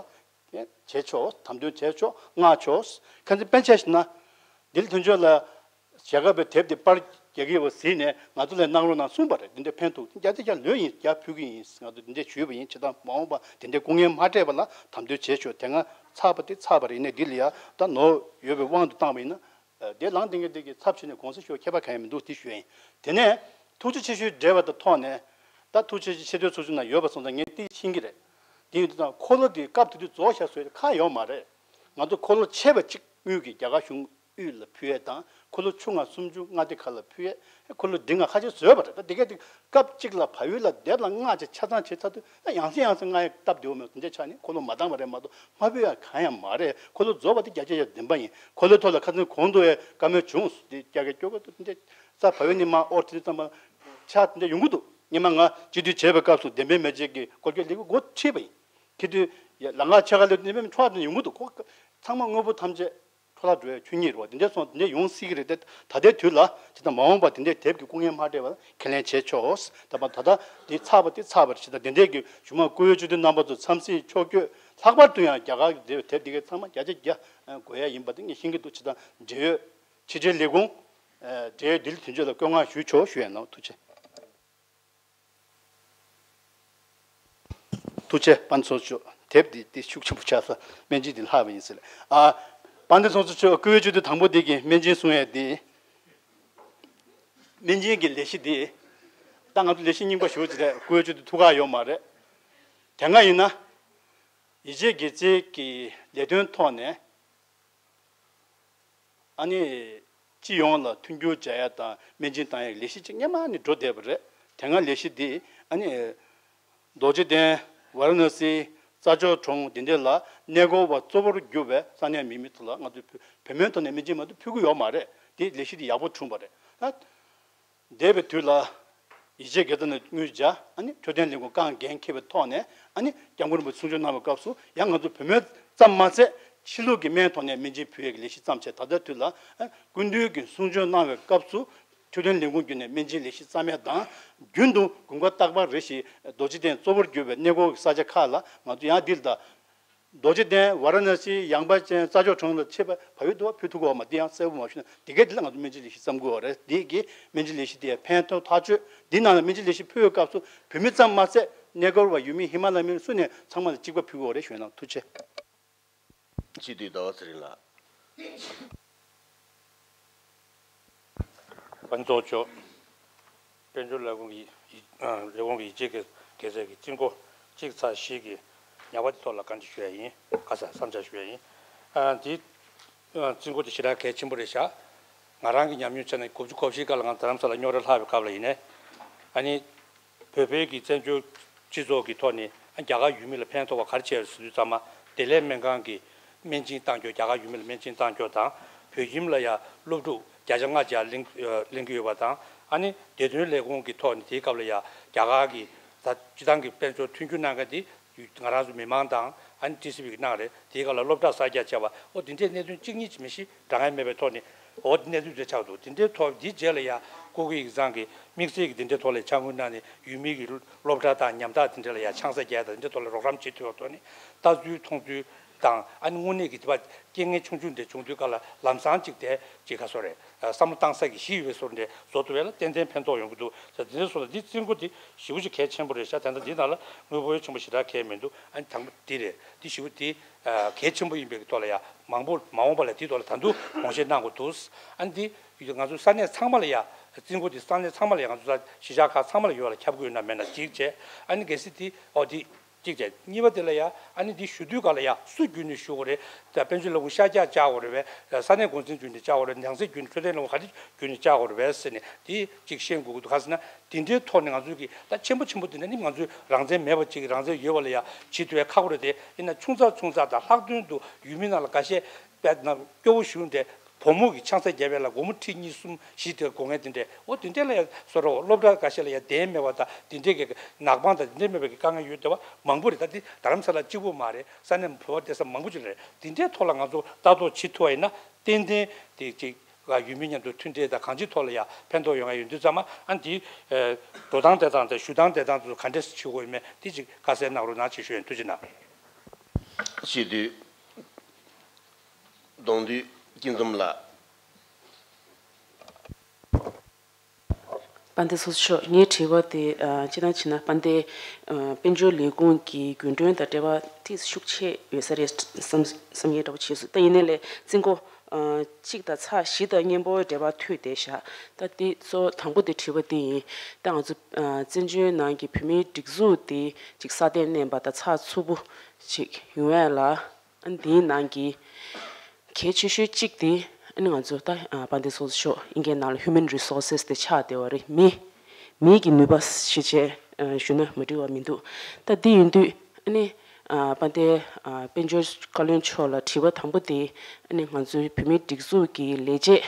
བྱས་ཆོག་དམ་དོན་བྱས་ཆོག་མངགས་ཆོག་ཁ་འཛིན་སྤེན་ཆ་ཞིག་ན། ལྡི་ལི་མཐུན་ཕྱོགས་ལ་ཞྭ་སྒབ་པའི་དེབ་དེ་པར་རྒྱག་གི་ཡོད་པ་གཟིགས་ནས་ང་ཚོ་ལ་གནང་རོགས་གནང་གསུངས་པ་རེད། འདི་འདྲ་ཕན་ཐོགས་རྒྱ་ཆེ་རྒྱ་ལོས་ཡིན་རྒྱ་ཕུལ་གི་ཡིན། ང་ཚོ་འདི་འདྲ་ཞུས་པ་ཡིན། བྱས་ཙང་མ་འོངས་པ་འདི་འདྲའི་སྐུ་ངལ་མ་འཕྲད་པ་ལ་དམ་དོན་བྱས་ཆོག་དེ་སྔ་ཚར་བ་དེ་ཚར་བ་རེད། ནས་འདི་ལ་ཡ་ད་ནོར་ཡོད་པའི་དབང་དུ་བཏང་བ་ཡིན་ན། དེ་ལངས་དེ་འགའ་དེ་གི་ཚབ་བྱས་ནས་དགོངས་སེལ་ཞུ་ཁྱད་པར་གང་ཡང་མི་འདུག་དེ་ཞུ་ཡིན། དེ་ནས་ཐུགས་རྗེ་ཆེ་ཞུའི་འབྲེལ་བ་དང་ཐོག་ནས་ད་ཐུགས་རྗེ་ཆེ་ཆེས་མཐོའི་ཚོགས་ཆུང་ནང་ཡོད་པ་སོང་ཙང་ངས་དེ་ཤེས་ཀྱི་རེད། དེ་ཡིན་དུས་ད་འཁོར་ལོ་དེ་སྐབས་དེ་དུས་རྫོགས་ཤག་བཟོས་ཁག་ཡོད་མ་རེད། ང་ཚོ་འཁོར་ལོ་ཆེ་བ་གཅིག་དངུལ་གྱི་རྒྱ་གར་གཞུང་དབུས་ལ་ཕུལ་ཡས་དང་འཁོར་ལོ་བཅོ་ལྔ་སུམ་ཅུ་མངའ་སྡེ་ཁག་ལ་ཕུལ་ཡས་འཁོར་ལོ་འདི་ང་ཁ་ཤས་བཟོས་པ་རེད། ད་དེ་གས་དེ་སྐབས་གཅིག་ལ་བལ་ཡུལ་ལ་དེབ་ལ་མངགས་བྱས་ཆ་ཚང་བྱས་ཚར་དུས་ད་ཡང་སེ་ཡང་སེ་མངགས་ཡས་སྟབས་བདེ་བོ་མེད། དེ་འདྲ་ཆགས་ནས་འཁོར་ལོ་མ་འདང་བ་རེད་མ་གཏོགས་མ་ཕུལ་ཡས་གང་ཡང་མ་རེད། འཁོར་ལོ་རྫོགས་པ་དེ་བརྒྱ་ཆ་བརྒྱ་བདེན་པ་ཡིན། འཁོར་ལོའི་ཐོག་ལ་ཁ་སང་གོང་དུ་ཡས་བཀའ་མོལ་བྱུང་། དེ་རྒྱ་སྐད་སྐྱོ་གི་འདུག་དེ་འདྲ་ས་བལ་ཡུལ་ནས་མར་ཨོ་དེ་ཙམ་པ་ཆགས་དེ་འདྲ་ཡོང་གི་འདུག་སྔོན་མ་ང་སྤྱི་འཐུས་བྱས་པའི་སྐབས་སུ་བདེན་པའི་མེ་ལྕེ་གི་སྐོར་སྐྱོད་ལས་འགུལ་འགོ་ཁྲིད་པ་ཡིན། དེ་དུས་ལམ་ཁ་ཕྱེད་ཀ་ལས་བདེན་པའི་འཕྲོ་བརླག་དེ་འདྲ་ཡོང་གི་འདུག་ཁོ་ཚང་མ་དངོས་པོ་ཐམས་ཅད་འཕྲོ་བརླག་འགྲོ་ཡ་ཆོས་ཉིད་རེད་བ། དེ་འདྲ་སོང་དེ་འདྲ་ཡོང་སྲིད་ཀྱི་རེད་དེ། ད་ལྟའི་དུས་ལ་ཇི་ལྟར་མ་འོངས་པ་དེ་འདྲའི་དེབ་ཀྱི་སྐུ་ངལ་མ་འཕྲད་པར་ཁས་ལེན་བྱས་ཆོག་ད་པ་ད་ལྟ་དེ་ཚར་བ་དེ་ཚར་བ་རེད། ཇི་ལྟར་དེ་འདྲའི་གི་གཞུག་མ་སྐུ་ཡོད་སྤྱི་འཐུས་རྣམ་པ་ཚོ་འཚམས་གཟིགས་ཕྱོགས་བསྐྱོད་ལྷག་པར་དུ་ཡང་རྒྱ་གར་གྱི་དེབ་དེ་གའི་ཚང་མ་བརྒྱ་ཆ་བརྒྱ་དགོས་ཡ་ཡིན་པ་དེ་ངས་ཤེས་ཀྱི་འདུག་ཇི་ལྟར་འབྲེལ་ཡོད་ཕྱི་དྲིལ་ལས་ཁུངས་འབྲེལ་ཡོད་ལྡི་ལི་དོན་གཅོད་ལ་བཀོད་མངགས་ཞུས་ཆོག་ཞུ་ཡ་ཡིན་ནོ། ཐུགས་རྗེ་ཆེ། ཐུགས་རྗེ་ཆེ་དཔལ་ཚོགས་གཙོ། དེབ་འདི་འདི་ཤུགས་ཆེན་པོ་ཆགས་སོང་། སྨན་སྦྱིན་འདི་ལྷག་པ་ཡིན་ཟེར། ཨ། དཔལ་ལྡན་ཚོགས་གཙོ་མཆོག་སྐུ་ཡོད་སྤྱི་འཐུས་དང་པོ་འདི་གིས་སྨན་སྦྱིན་གསུང་ཡས་འདི། སྨན་སྦྱིན་གྱི་ལས་གཞི་འདི། ད་ང་ཚོ་ལས་གཞི་རྙིང་པ་ཞེ་པོ་ཅིག་རེད། སྐུ་ཡོད་སྤྱི་འཐུས་ཐུགས་ཁག་ཡོད་མ་རེད། དེ་སྔ་ཡིན་ན། ཡིད་ཆེས་དགེ་རྩའི་གི་ལས་དོན་ཐོག་ནས། ཨ་ནི། སྤྱི་ཡོངས་ལ་མཐུན་འགྱུར་བྱ་ཡ་དང་སྨན་སྦྱིན་བཏང་ཡ་གི་ལས་གཞི་གཅིག་སྔོན་མ་ནས་འགྲོ་བསྡད་པ་རེད། དེ་སྔ་ལས་གཞི་འདི་ཨ་ནི། རྡོ་རྗེ་གདན། ཝཱ་ར་ཎ་སི། རྩྭ་མཆོག་གྲོང་འདི་འདྲ་ལ་གནས་སྐོར་བ་གཙོ་བོར་གྱུར་པའི་ས་གནས་མི་མི་ཚོ་ལ་ང་ཚོས་བོད་བོད་སྨན་ཐོག་ནས་སྨན་སྦྱིན་མ་གཏོགས་ཕུལ་གྱི་ཡོད་མ་རེད། འདི་ལས་གཞི་འདི་ཡག་པོ་བྱུང་བ་རེད། ཨ། འདས་པའི་དུས་ལ་ཡིད་ཆེས་དགེ་རྩ་ནས་དངུལ་བརྒྱ། ཨ་ནི་འཕྲོད་བསྟེན་ལས་ཁུངས་རྐང་འགན་འཁྱེར་བའི་ཐོག་ནས། ཨ་ནི་སྐྱབས་མགོན་རིན་པོ་ཆེ་གསུང་ཆོས་གནང་བའི་སྐབས་སུ་ཡང་ང་ཚོ་བོད་སྨན་ཙམ་མ་ཟད་ཕྱི་ལུགས་ཀྱི་སྨན་ཐོག་ནས་སྨན་སྦྱིན་ཕུལ་ཡས་ཀྱི་ལས་གཞི་བརྩམས་བྱས། ད་ལྟའི་དུས་ལ་ཨ་སྐུ་མདུན་གྱིས་གསུང་ཆོས་གནང་བའི་སྐབས་སུ་འཕྲོད་བསྟེན་ལས་ཁུངས་བརྒྱུད་ནས་སྨན་སྦྱིན་ལས་གཞི་བརྩམས་ཡས་དང་། རྒྱུན་དུ་དགུན་ཁ་རྟག་པར་རེ་བཞིན་རྡོ་རྗེ་གདན་གཙོ་བོར་གྱུར་པའི་གནས་སྐོར་གྱི་ས་ཆ་ཁག་ལ་ང་ཚོ་ཡང་འདི་ལ་ད། རྡོ་རྗེ་གདན། ཝཱ་ར་ཎ་སི། ཡངས་པ་ཅན། རྩྭ་མཆོག་གྲོང་ལ་ཆེད་པ་བལ་ཡུལ་དུ་བ་ཕུལ་ཐུབ་ཀྱི་ཡོད་མ། འདི་ཡང་གསལ་པོ་མ་ཞུས་ན། འདི་གའི་འདི་ལ་ང་ཚོ་སྨན་སྦྱིན་ལས་གཞི་བརྩམས་དགོས་པ་རེད། འདི་གི་སྨན་སྦྱིན་ལས་གཞི་དེ་ཕན་ཐོགས་ཐག་ཆོད། འདི་ནང་ལ་སྨན་སྦྱིན་ལས་གཞི་ཕུལ་བའི་སྐབས་སུ་བོད་མི་ཙམ་མ་ཟད་གནས་སྐོར་བ་ཡུལ་མི་ཧི་མ་ལ་ཡའི་མི་སུ་ནས་ཚང་མ་ལ་གཅིག་པ་ཕུལ་དགོས་པ་རེད་ཞུས་ན། ཐུགས་རྗེ་ཆེ། སྤྱི་འཐུས་ཟླ་བ་ཚེ་རིང་ལགས། དཔལ་འབྱོར་ལས་ཁུངས་ཀྱི་ཡི་ཨ་ལས་ཁུངས་ཀྱི་ཡིག་ཆའི་དགེ་དགེ་རྩའི་གི་རྩིས་འགོ་གཅིག་ཚེག་བཞི་གི་ཉེས་པ་དེ་ཐོག་ལ་བཀའ་འདྲི་ཞུ་ཡ་ཡིན། ཁ་ས་བསམ་འཆར་ཞུ་ཡ་ཡིན། ཨ་འདི་ཨ་རྩིས་འགོ་དེ་ཞེ་དྲག་གལ་ཆེན་པོ་རེད་ཤག་ང་རང་གི་ཉམས་མྱོང་བྱས་ན་དགུ་བཅུ་གོ་བཞི་སྐབས་ལ་ང་རྡ་རམ་ས་ལ་རྙོག་དྲ་ལྷག་པའི་སྐབས་ལ་ཡིན་ནའི་ཨ་ནི། བོད་པའི་གི་བཙན་བྱོལ་སྤྱི་ཚོགས་ཀྱི་ཐོག་ནས་རྒྱ་གར་ཡུལ་མི་ལ་ཕན་ཐོགས་པ་ག་རེ་བྱས་ཡོད་ཟེར་དུས་ཙམ་པ་བདེ་ལེགས་སྨན་ཁང་གི་སྨན་སྦྱིན་བཏང་རྒྱུ། རྒྱ་གར་ཡུལ་མི་ལ་སྨན་སྦྱིན་བཏང་རྒྱུ་དང་། བོད་ཁྱིམ་ལ་ཡ་སློབ་ཕྲུག་བརྒྱ་ཆ་ལྔ་བརྒྱ་ལེན་ལེན་གྱི་ཡོད་པ་དང་། ཨ་ནི་བདེ་དོན་ལས་ཁུངས་ཀྱི་ཐོག་ནས་དེའི་སྐབས་ལ་ཡ་རྒྱ་གར་གྱི་ད་སྤྱི་བཏང་གི་དཔལ་འབྱོར་མཐུན་འགྱུར་གནང་མཁན་དེ་ང་རང་ཚོ་མི་མང་དང་ཨ་ནི་ཊི་སི་ཝི་གི་གནང་རེད། དེའི་སྐབས་ལ་སློབ་གྲྭ་གསར་རྒྱག་བྱས་པ། ཨོ་དེ་འདྲའི་གནད་དོན་གཅིག་གཉིས་ཅིག་མི་ཤེས་དྲ་མཁན་མེད་པའི་ཐོག་ནས། འོ་དེ་གནས་ཚུལ་དེ་ཆགས་འདུག་དེ་འདྲའི་ཐོག་འདིའི་རྗེས་ལ་ཡང་སྐུ་སྒེར་ཡིག་ཚང་གི་དམིགས་བསལ་གྱི་དེ་འདྲའི་ཐོག་ལ་ཡང་ཕྱག་དངུལ་གནང་ནས་ཡུལ་མི་གི་སློབ་གྲྭ་དང་ཉམ་ཐག་དེ་འདྲ་ལ་ཡང་ཆང་ས་རྒྱག་དང་དེ་འདྲའི་ཐོག་ལ་རོགས་རམ་བྱེད་ཐུབ་པའི་ཐོག་ནས་ལྟ་ཚུལ་མཐོང་ཚུལ་དང་ཨ་ནི་དངོས་གནས་ཀྱི་དེ་བ་རྐྱེན་ངན་ཆུང་ཆུང་འདྲ་བྱུང་དུས་སྐབས་ལ་ལམ་སང་ཅིག་དེ་ཅིག་ག་སོ་རེད། བསམ་བློ་བཏང་ས་ཀྱི་གཞི་ཡོད་པའི་བཟོ་འདྲ་བཟོ་ཐུབ་པ་ལ་ཏན་ཏན་ཕན་ཐོགས་ཡོང་གི་འདུག་ས་དེ་འདྲའི་བཟོ་ལ་འདི་རྩིས་འགོ་འདི་ཞེ་པོ་ཅིག་གལ་ཆེན་པོ་རེད་ཤག་དེ་འདྲ་འདི་ནང་ལ་དངུལ་ཕོན་ཆེན་པོ་ཞེ་དྲག་གལ་མི་འདུག་ཨ་ནི་དང་པོ་འདི་རེད། འདི་ཞེ་པོ་འདི། གལ་ཆེན་པོ་ཡིན་པའི་ཐོག་ལ་ཡང་མང་པོ་མ་འོངས་པ་ལ་དེའི་ཐོག་ལ་ད་དུང་དགོངས་བཞེས་གནང་དགོས་འདུག་ཨ་ནི་འདི་ང་ཚོ་ས་གནས་ཚང་མ་ལ་ཡང་རྩིས་འགོ་འདི་ས་གནས་ཚང་མ་ལ་ཡང་ང་ཚོ་ས་གཞིས་ཆགས་ཁག་ཚང་མ་ལ་ཡོད་ལ་ཁྱབ་ཀྱི་ཡོད་ན་མེད་ན་གཅིག་བྱས། ཨ་ནི་གལ་སྲིད་འདི་ཨོ་འདི་གཅིག་བྱས། གཉིས་པ་དེ་ལ་ཡང་ཨ་ནི་འདི་ཞུ་དུས་ག་ལ་ཡང་སུ་བརྒྱུད་ནས་ཞུ་དགོས་རེད། ད་དཔལ་འབྱོར་ལས་ཁུངས་ཤར་རྒྱག་བཅར་དགོས་རེད་པས། ས་གནས་འགོ་འཛིན་བརྒྱུད་ནས་བཅར་དགོས་རེད། ནང་སྲིད་བརྒྱུད་ནས་འཕྲོད་བསྟེན་ལས་ཁུངས་ག་རེ་བརྒྱུད་ནས་བཅར་དགོས་རེད་པས་ཟེར་ནས་འདི་གཅིག་ཤེས་དགོས་ཀྱི་འདུག་ག་ཟེར་ན། དེ་འདྲའི་ཐོག་ནས་ང་ཚོས་ཀྱི་ད་ཆེན་པོ་ཆེན་པོ་དེ་འདྲ་ནི་ང་ཚོས་རང་བཙན་མེད་པ་ཅིག་རང་བཙན་ཡོད་པ་ལ་ཡང་བྱེད་ཐུབ་ཡ་ཁག་པོ་རེད་དེ། ཡིན་ན་ཆུང་ཙག་ཆུང་ཙག་དང་ལྷག་དོན་དུ་ཡུལ་མི་ནང་ལ་འགའ་ཤས་དཔེ་ན་སྐྱོ་བོ་ཞུ་འདྲ་བུ་མོ་གི་ཆང་ས་བརྒྱབ་པ་ལ་སྒོར་མོ་ཁྲི་གཉིས་གསུམ་བཞི་དེ་དགོས་མཁན་དེ་འདྲ། འོ་དེ་འདྲ་ལ་ཡང་བཟོ་རོགས། སློབ་གྲྭ་འགའ་ཤས་ལ་ཡང་གདན་མེད་པ་དང་དེ་འདྲའི་གི་ནག་པང་དང་དེ་འདྲ་མེད་པའི་གི་དཀའ་ངལ་ཡོད་བསྡད་པ་མང་པོ་རེད། ད་དེ་རྡ་རམ་ས་ལ་གཅིག་པུ་མ་རེད། ས་གནས་བོད་པ་བསྡད་ས་མང་པོ་ཅིག་ལ་རེད། དེ་འདྲའི་ཐོག་ལ་ང་ཚོ་ལྟ་རྟོག་བྱེད་ཐུབ་པ་ཡིན་ན་ཏན་ཏན་དེ་ཅིག་ཡུལ་མི་མཉམ་དུ་མཐུན་འབྲེལ་དང་གང་ཅིའི་ཐོག་ལ་ཡང་ཕན་ཐོགས་ཡོང་ཡ་ཡོད་དུས་ཙམ་པ། ཨ་འདི་འགྲོ་སྟངས་དེ་དང་དེ་ཞུ་སྟངས་དེ་དང་དུ་ག་འདྲས་བྱེད་དགོས་ཡོད་མེད་དེ་ཅིག་དཀའ་སེལ་གནང་རོགས་གནང་ཅེས་ཞུ་ཡིན། ཐུགས་རྗེ་གནང་། སྤྱི་འཐུས་གདོང་འདུས་སྐྱིད་འཛོམས་ལགས། དཔལ་ལྡན་ཚོགས་གཙོ་མཆོག་ངའི་དྲི་བ་དེ་ཨ་སྤྱིར་བཏང་བྱས་ན་དཔལ་ལྡན་ཨ་དཔལ་འབྱོར་ལས་ཁུངས་ཀྱི་རྒྱུན་གྲོན་དང་འབྲེལ་བ་ཏོག་ཙམ་ཤུགས་ཆེ་ཡོད་ས་རེད་བསམ་བསམ་ཡས་འདྲ་པོ་བྱས་སོང་། ད་ཡིན་ནའི་ལས་རྩིས་འགོ་ཨ་གཅིག་དང་ཚེག་བཞི་དང་མཉམ་པོ་འབྲེལ་བ་མཐུད་བསྡད་ཤག་ད་འདི་གཙོ་བོ་དང་པོ་དེ་དྲི་བ་དེ་ཡིན། ད་ང་ཚོ་ཨ་བཙན་བྱོལ་ནང་གི་བོད་མིའི་སྒྲིག་འཛུགས་དེ་ཅིག་སྲ་བརྟན་ལྡན་པ་དང་ཚགས་ཚུད་པོ་ཅིག་ཡོང་ཡ་ལ། ཨ་ནི་དེའི་ནང་གི་གལ་ཆེ་ཤོས་གཅིག་དེ་ཨ་ནི་ང་ཚོ་ད་ཨ་དཔལ་ལྡན་ཚོགས་གཙོ་མཆོག་དབྱིན་སྐད་ནང་ལ་Human Resources དེ་ཆགས་བསྡད་པ་རེད། མི་མིའི་གི་ནུས་པ་ཞེས་བྱས་ཨ་ཞུ་ན་མ་འགྲིག་པ་མི་འདུག་ད་དེ་ཡིན་དུས་ཨ་ནི་ཨ་དཔལ་ལྡན་ཨ་དཔལ་འབྱོར་བཀའ་བློན་མཆོག་ལ་དྲི་བ་དང་པོ་དེ་ཨ་ནི་ང་ཚོའི་བོད་མིའི་སྒྲིག་འཛུགས་ཀྱི་ལས་བྱེད་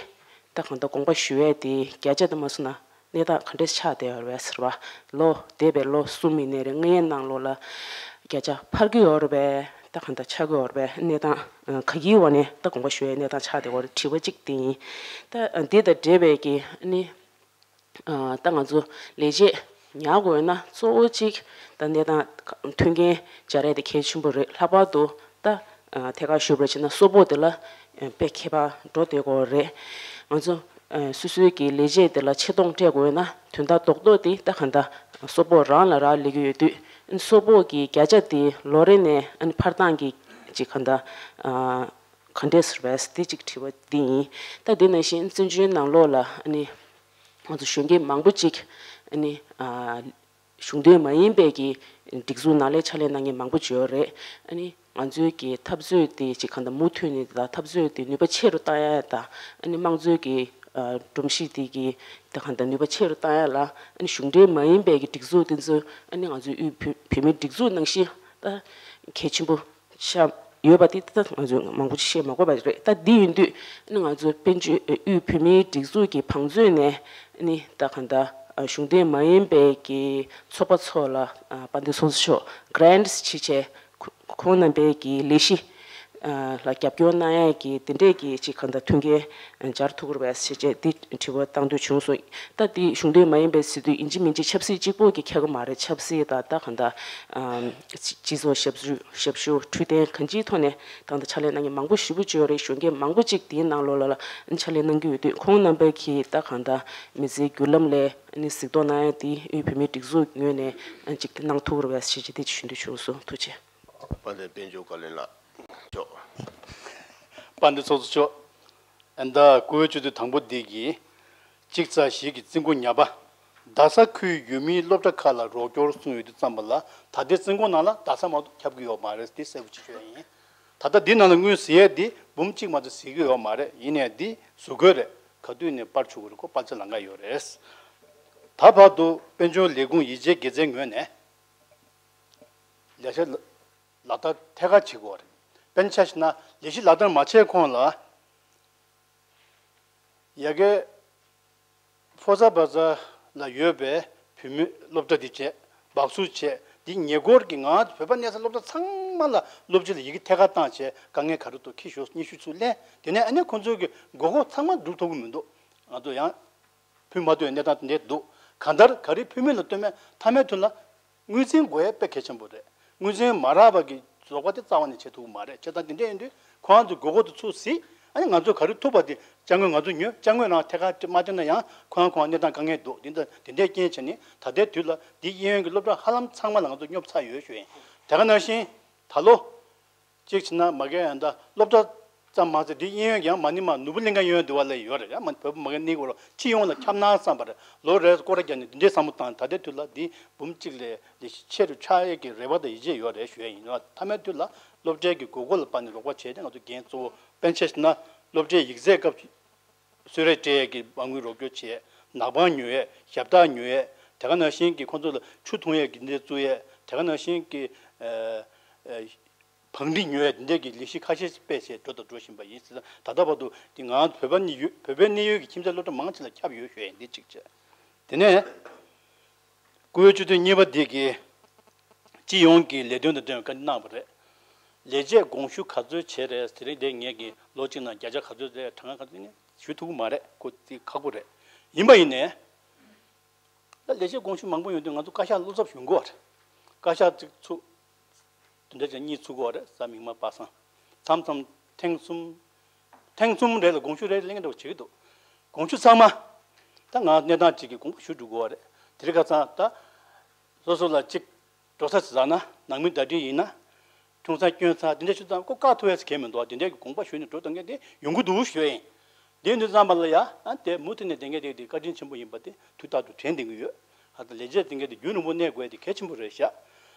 ད་གང་ལྟར་དགོངས་པ་ཞུ་ཡས་དེ་བརྒྱ་ཆ་དུ་མ་སོང་ན། གནས་སྟངས་ག་འདྲས་ཆགས་བསྡད་ཡོད་རེད་པས་ཟེར་བ། ལོ་འདས་པའི་ལོ་གསུམ་ཡིན་ནའི་རེད། ལྔ་ཡི་ནང་ལོགས་ལ་བརྒྱ་ཆ་འཕར་གྱི་ཡོད་རེད་པས། ད་གང་ལྟར་ཆགས་ཀྱི་ཡོད་རེད་པས། གནས་སྟངས་ག་གིའི་འོག་ནས་ད་དགོངས་པ་ཞུ་ཡའི་གནས་སྟངས་ཆགས་བསྡད་ཡོད་རེད། དྲི་བ་གཅིག་དེ་ཡིན། ད་འདི་དང་འབྲེལ་བའི་གི་ནི་ད་ང་ཚོ་ལས་བྱེད་ཉར་དགོས་ན་གཙོ་བོ་གཅིག་ད་གནས་སྟངས་མཐུན་རྐྱེན་སྦྱར་ཡ་དེ་གལ་ཆེན་པོ་རེད། ལྷག་པར་དུ་ད་ཐད་ཀར་ཞུ་བར་བྱས་ན་གསོལ་ཕོགས་དེ་ལ་དཔེ་ཁྱད་པར་འགྲོ་བསྡད་ཀྱི་ཡོད་རེད། ང་ཚོ་སོ་སོའི་གི་ལས་བྱེད་དེ་ལ་ཆེ་མཐོང་སྤྲད་དགོས་ན་དོན་དག་རྡོག་རྡོག་དེ་ད་གང་ལྟར་གསོལ་ཕོགས་རང་ལ་རག་ལས་ཀྱི་ཡོད་དུས་གསོལ་ཕོགས་ཀྱི་བརྒྱ་ཆ་དེ་ལོ་རེ་ནས་འཕར་སྟངས་ཀྱི་ཅིག་གང་ལྟར་ག་འདྲས་རེད་པས་དེ་ཅིག་དྲི་བ་འདི་ཡིན། ད་དེ་ནང་བཞིན་བཙན་བྱོལ་ནང་ལོགས་ལ་ང་ཚོ་གཞོན་སྐྱེས་མང་པོ་ཅིག་གཞུང་འབྲེལ་མ་ཡིན་པའི་གི་སྒྲིག་འཛུགས་ནང་ལ་ཕྱག་ལས་གནང་མཁན་མང་པོ་ཅིག་ཡོད་རེད། ཨ་ནི་ང་ཚོའི་གི་འཐབ་རྩོད་དེ་ཅིག་གང་ལྟར་མུ་མཐུད་ནས་དང་འཐབ་རྩོད་དེ་ནུས་པ་ཆེ་རུ་བཏང་ཡ་དང་ཨ་ནི་དམངས་གཙོའི་གི་སྒྲོམ་གཞི་དེ་གི་ད་གང་ལྟར་ནུས་པ་ཆེ་རུ་བཏང་ཡ་ལ་ཨ་ནི་གཞུང་འབྲེལ་མ་ཡིན་པའི་གི་སྒྲིག་འཛུགས་དེ་ཚོ་ཨ་ནི་ང་ཚོའི་དབུས་བོད་བོད་མིའི་སྒྲིག་འཛུགས་ནང་བཞིན་ད་གལ་ཆེན་པོ་ཆགས་ཡོད་པ་དེ་ད་ང་ཚོས་མང་པོ་ཅིག་བཤད་མ་དགོས་པ་རེད། ད་འདི་ཡིན་དུས་ང་ཚོ་དཔལ་འབྱོར་དབུས་བོད་མིའི་སྒྲིག་འཛུགས་ཀྱི་བང་མཛོད་ནས་ནི་ད་གང་ལྟར་གཞུང་འབྲེལ་མ་ཡིན་པའི་གི་ཚོགས་པ་ཚོ་ལ་དཔལ་ལྡན་ཚོགས་གཙོ་མཆོག་grants བྱེད་བྱས་ཁོང་རྣམ་པའི་གི་ལས་གཞི་ལ་རྒྱབ་སྐྱོར་གནང་ཡས་ཀྱི་དེ་འདྲས་ཀྱི་ཅིག་གང་ལྟར་མཐུན་རྐྱེན་སྦྱར་ཐུབ་ཀྱི་རེད་པས་ཞེས་བྱས་འདི་དྲི་བ་བཏང་འདོད་བྱུང་སོང་། ད་འདི་གཞུང་འབྲེལ་མ་ཡིན་པའི་ཟེར་དུས་ཡིན་གཅིག་མིན་གཅིག་ཆབ་སྲིད་གཅིག་པོ་གི་ཁྱད་པར་མ་རེད། ཆབ་སྲིད་དང་ད་གང་ལྟར་སྤྱི་ཚོགས་ཞབས་ཞུ་ཞབས་ཞུ་འཕྲོད་བསྟེན་གང་ཅིའི་ཐོག་ནས་ད་ལྟ་ཕྱག་ལས་གནང་མཁན་མང་པོ་ཞེ་པོ་ཅིག་ཡོད་རེད། གཞོན་སྐྱེས་མང་པོ་ཅིག་དེའི་ནང་ལོགས་ལ་ཕྱག་ལས་གནང་གི་ཡོད་དུས་ཁོང་རྣམ་པ་གིས་ད་གང་ལྟར་མི་ཚེའི་བརྒྱུད་ལམ་ལ་གཟིགས་རྟོག་གནང་ཡ་དེ་དབུས་བོད་མིའི་སྒྲིག་འཛུགས་ངོས་ནས་ཅིག་གནང་ཐུབ་རེད་པས་ཞེས་བྱས་དེ་ཞུ་འདོད་བྱུང་སོང་། ཐུགས་རྗེ་ཆེ། དཔལ་ལྡན་དཔལ་འབྱོར་བཀའ་བློན་ལགས་མཆོག་དཔལ་ལྡན་ཚོགས་གཙོ་མཆོག་ཨ་ནི་ད་བཀུར་འོས་སྤྱི་འཐུས་དང་པོ་འདི་གིས་གཅིག་ཚེག་བཞི་གི་རྩིས་འགོ་ཉར་པ། རྡ་ས་ཁུལ་ཡུལ་མིའི་སློབ་གྲྭ་ཁག་ལ་རོགས་སྐྱོར་གསུངས་ཡོད་དུས་ཙམ་པ་ལ། ད་ལྟའི་རྩིས་འགོ་ནང་ལ་རྡ་ས་མ་གཏོགས་ཁྱབ་ཀྱི་ཡོད་མ་རེད། འདི་གསལ་པོ་ཅིག་ཤོད་ཡིན། ད་ལྟ་འདི་ནང་ལ་དངུལ་ཟིན་ཡས་འདི་འབུམ་གཅིག་མ་གཏོགས་ཟིན་གྱི་ཡོད་མ་རེད། ཡིན་ནའི་འདི་ཟུར་བཀོད་རེད། ག་དུས་ནས་སྤར་ཆོག་གི་རེད། ཁོ་སྤར་ཆ་ལང་ག་ཡོད་རེད། ད་བར་དུ་དཔལ་འབྱོར་ལས་ཁུངས་ཡིད་ཆེས་དགེ་མཚན་ངོས་ནས་ལས་བྱ་ལག་བསྟར་ཐད་ཀར་བྱེད་དགོས་རེད། དཔེར་ན་ཆ་བཞག་ན་ལས་གཞི་ལག་བསྟར་མ་བྱས་གོང་ལ། ཡ་གི་ཕོ་ས་བ་ས་ལ་ཡོད་པའི་བུད་མེད་སློབ་གྲྭ་འདི་བྱས། སྦག་སུ་བྱས། འདི་ཉེ་འཁོར་གྱི་ང་བོད་པ་གནས་ས་སློབ་གྲྭ་ཚང་མ་ལ་སློབ་སྤྱི་ལ་ཡི་གེ་ཐད་ཀར་བཏང་བྱས། དཀའ་ངལ་ག་རེ་འདུག་ཁྱི་ཞོགས་སྙན་ཞུ་ཚུར་ལེན། དེ་ནས་ཨ་ནི་ཁོང་ཚོའི་གི་དགོས་མཁོ་ཚང་མ་སྒྲུབ་ཐུབ་ཀྱི་མི་འདུག་ང་ཚོ་ཡང་ཕུལ་མ་ཐུབ་པའི་གནས་སྟངས་དེ་འདྲ་འདུག་གང་ལྟར་ག་རེ་ཕུལ་མིན་ལ་ལྟོས་མེད་མཐའ་མའི་དུས་ལ་དངུལ་རྩིས་དགོས་ཡས་དཔེ་གལ་ཆེན་པོ་རེད། དངུལ་རྩིས་མ་རག་པ་གི་རྫོགས་པ་དེ་རྩ་བ་ནས་བྱེད་ཐུབ་ཀྱི་མ་རེད། བྱས་ཙང་དེ་འདྲ་ཡིན་དུས་ཁོ་རང་ཚོའི་དགོས་མཁོ་དེ་ཚུར་གཟིགས། ཨ་ནི་ང་ཚོ་ག་རེ་ཐུབ་པ་དེ་ཅ་དངོས་ང་ཚོ་ཉོས། ཅ་དངོས་རང་ཐད་ཀར་མ་སྤྲད་ན་ཡང་ཁོ་རང་ཁོ་རང་གནས་སྟངས་དཀའ་ངལ་འདུག་དེ་འདྲ་དེ་འདྲའི་རྐྱེན་བྱས་ནས་ད་ལྟའི་དུས་ལ་འདི་གཡས་གཡོན་གྱི་སློབ་གྲྭ་ཧ་ལམ་ཚང་མ་ལ་ང་ཚོ་སྙོབ་ཚར་ཡོད་ཞུ་ཡིན། དེ་ག་ནང་བཞིན་ད་ལོ། གཅིག་བྱས་ན་མ་གི་ཡང་ད་སློབ་གྲྭ་ཙམ་མ་ཟད་འདི་གཡས་གཡོན་ཡང་མ་ཎི་མ་ནོར་བུ་གླིང་ཁ་གཡས་གཡོན་འདི་བ་ལ་ཡོད་རེད། ཡང་མ་བོད་པ་མ་གི་གནས་སྐོར་ལ་སྤྱི་ཡོངས་ལ་ཁྱབ་ན་བསམ་པ་རེད། ལོ་རེར་སྐོར་ར་རྒྱག་ནས་འདི་འདྲའི་བསམ་བློ་བཏང་། ད་ལྟའི་དུས་ལ་འདི་འབུམ་གཅིག་ལས་ལས་གཞི་ཆེ་རུ་ཆགས་ཡས་ཀྱི་རེ་བ་དང་ཡིད་ཆེས་ཡོད་རེད་ཞུ་ཡས་ཡིན། མཐའ་མའི་དུས་ལ་སློབ་གྲྭའི་གི་དགོས་མཁོ་ལ་དཔག་ནས་རོགས་པ་བྱས་ཏེ་ང་ཚོ་འགན་གཙོ་བོ། དཔེར་ན་ཆ་བཞག་ན་སློབ་གྲྭའི་ཡིག་ཚད་སྐབས་གསོལ་རས་སྤྲད་ཡས་ཀྱི་མ་དངུལ་རོགས་སྐྱོར་བྱས། ནག་པང་ཉོ་ཡས། ཞབས་ཏག་ཉོ་ཡས། དེ་ག་ནང་བཞིན་གྱི་ཁོང་ཚོ་ལ་ཆུ་འཐུང་ཡས་ཀྱི་འདི་བཙུགས་ཡས། དེ་ག་ནང་བཞིན་གྱི་ཨ་ཨ་བང་སྒྲིག་ཉོ་ཡས་འདི་འདྲའི་གི་ལས་གཞི་ཁ་ཤས་སྤེལ་བྱས་འགྲོ་དང་འགྲོ་བཞིན་པ་ཡིན། ད་ལྟ་བར་དུ་འདི་ང་བོད་པ་གནས་ཡུལ་བོད་པའི་གནས་ཡུལ་གྱི་ཁྱིམ་མཚེས་སློབ་གྲྭ་མང་ཆེ་ལ་ཁྱབ་ཡོད་ཞུ་ཡས་འདི་གཅིག་བྱས། དེ་ནས་བཀུར་འོས་སྤྱི་འཐུས་གཉིས་པ་འདི་གིས་སྤྱི་ཡོངས་ཀྱི་ལས་དོན་དང་འབྲེལ་བའི་བཀའ་འདྲི་གནང་བ་རེད། ལས་བྱེད་དགོངས་ཞུ་ག་ཚོད་བྱས་རེད། དེ་རིང་འདི་ངེད་ཀྱིས་ལོ་གཅིག་ནང་བརྒྱ་ཆ་ག་ཚོད་རེད། གྲངས་ཀ་ག་ཚོད་ནས་ཞུ་ཐུབ་ཀྱི་མ་རེད། ཁོ་དེ་ཁག་པོ་རེད། ཡིན་པ་ཡིན་ནའི། ད་ལས་བྱེད་དགོངས་ཞུ་མང་པོ་ཡོང་དུས་ང་ཚོ་བཀའ་ཤག་བློ་འཚབ་ཡོང་གི་ཡོད་རེད། བཀའ་ཤག་གཅིག་ཚུགས། དེ་འདྲ་ཅིག་གཉིས་ཚུགས་ཀྱི་ཡོད་རེད། གཟའ་མིག་དམར་པ་སངས། མཚམས་མཚམས་ཐེངས་གསུམ། ཐེངས་གསུམ་རེ་ལ་དགོངས་ཞུ་རེ་གླེང་འདྲ་བོ་བྱེད་ཀྱི་འདུག་དགོངས་ཞུ་ཚང་མ་ད་ང་གནས་སྟངས་གཅིག་གི་དགོངས་པ་ཞུ་འགྲོ་གི་ཡོད་རེད། དེ་རིང་ཁ་སང་ད་སོ་སོ་ལ་གཅིག་འགྲོ་ས་ཟ་ན་ནང་མི་ཟླ་སྒྲིལ་ཡིན་ན། ཁྱུང་ཚང་སྐྱོན་ཚང་དེ་འདྲ་ཞུ་ཙང་ཁོ་བཀག་ཐུབ་ཡས་གལ་མི་འདུག་དེ་འདྲའི་དགོངས་པ་ཞུས་ནས་འགྲོ་བཏང་མཁན་དེ་ཡོང་གི་འདུག་ཞུ་ཡིན། དེ་ཡིན་དུས་ཙམ་པ་ལ་ཡ་ཨ་དེ་མུ་མཐུད་ནས་བསྡད་མཁན་དེ་དེ་བཀའ་དྲིན་ཆེན་པོ་ཡིན་པ་དེ་དུས་རྟག་ཏུ་དྲན་བསྡད་ཀྱི་ཡོད། ཨ་ད་ལས་བྱེད་དེ་འདྲ་དེ་རྒྱུན་རིང་པོ་གནས་དགོས་དེ་གལ་ཆེན་པོ་རེད་ཤག་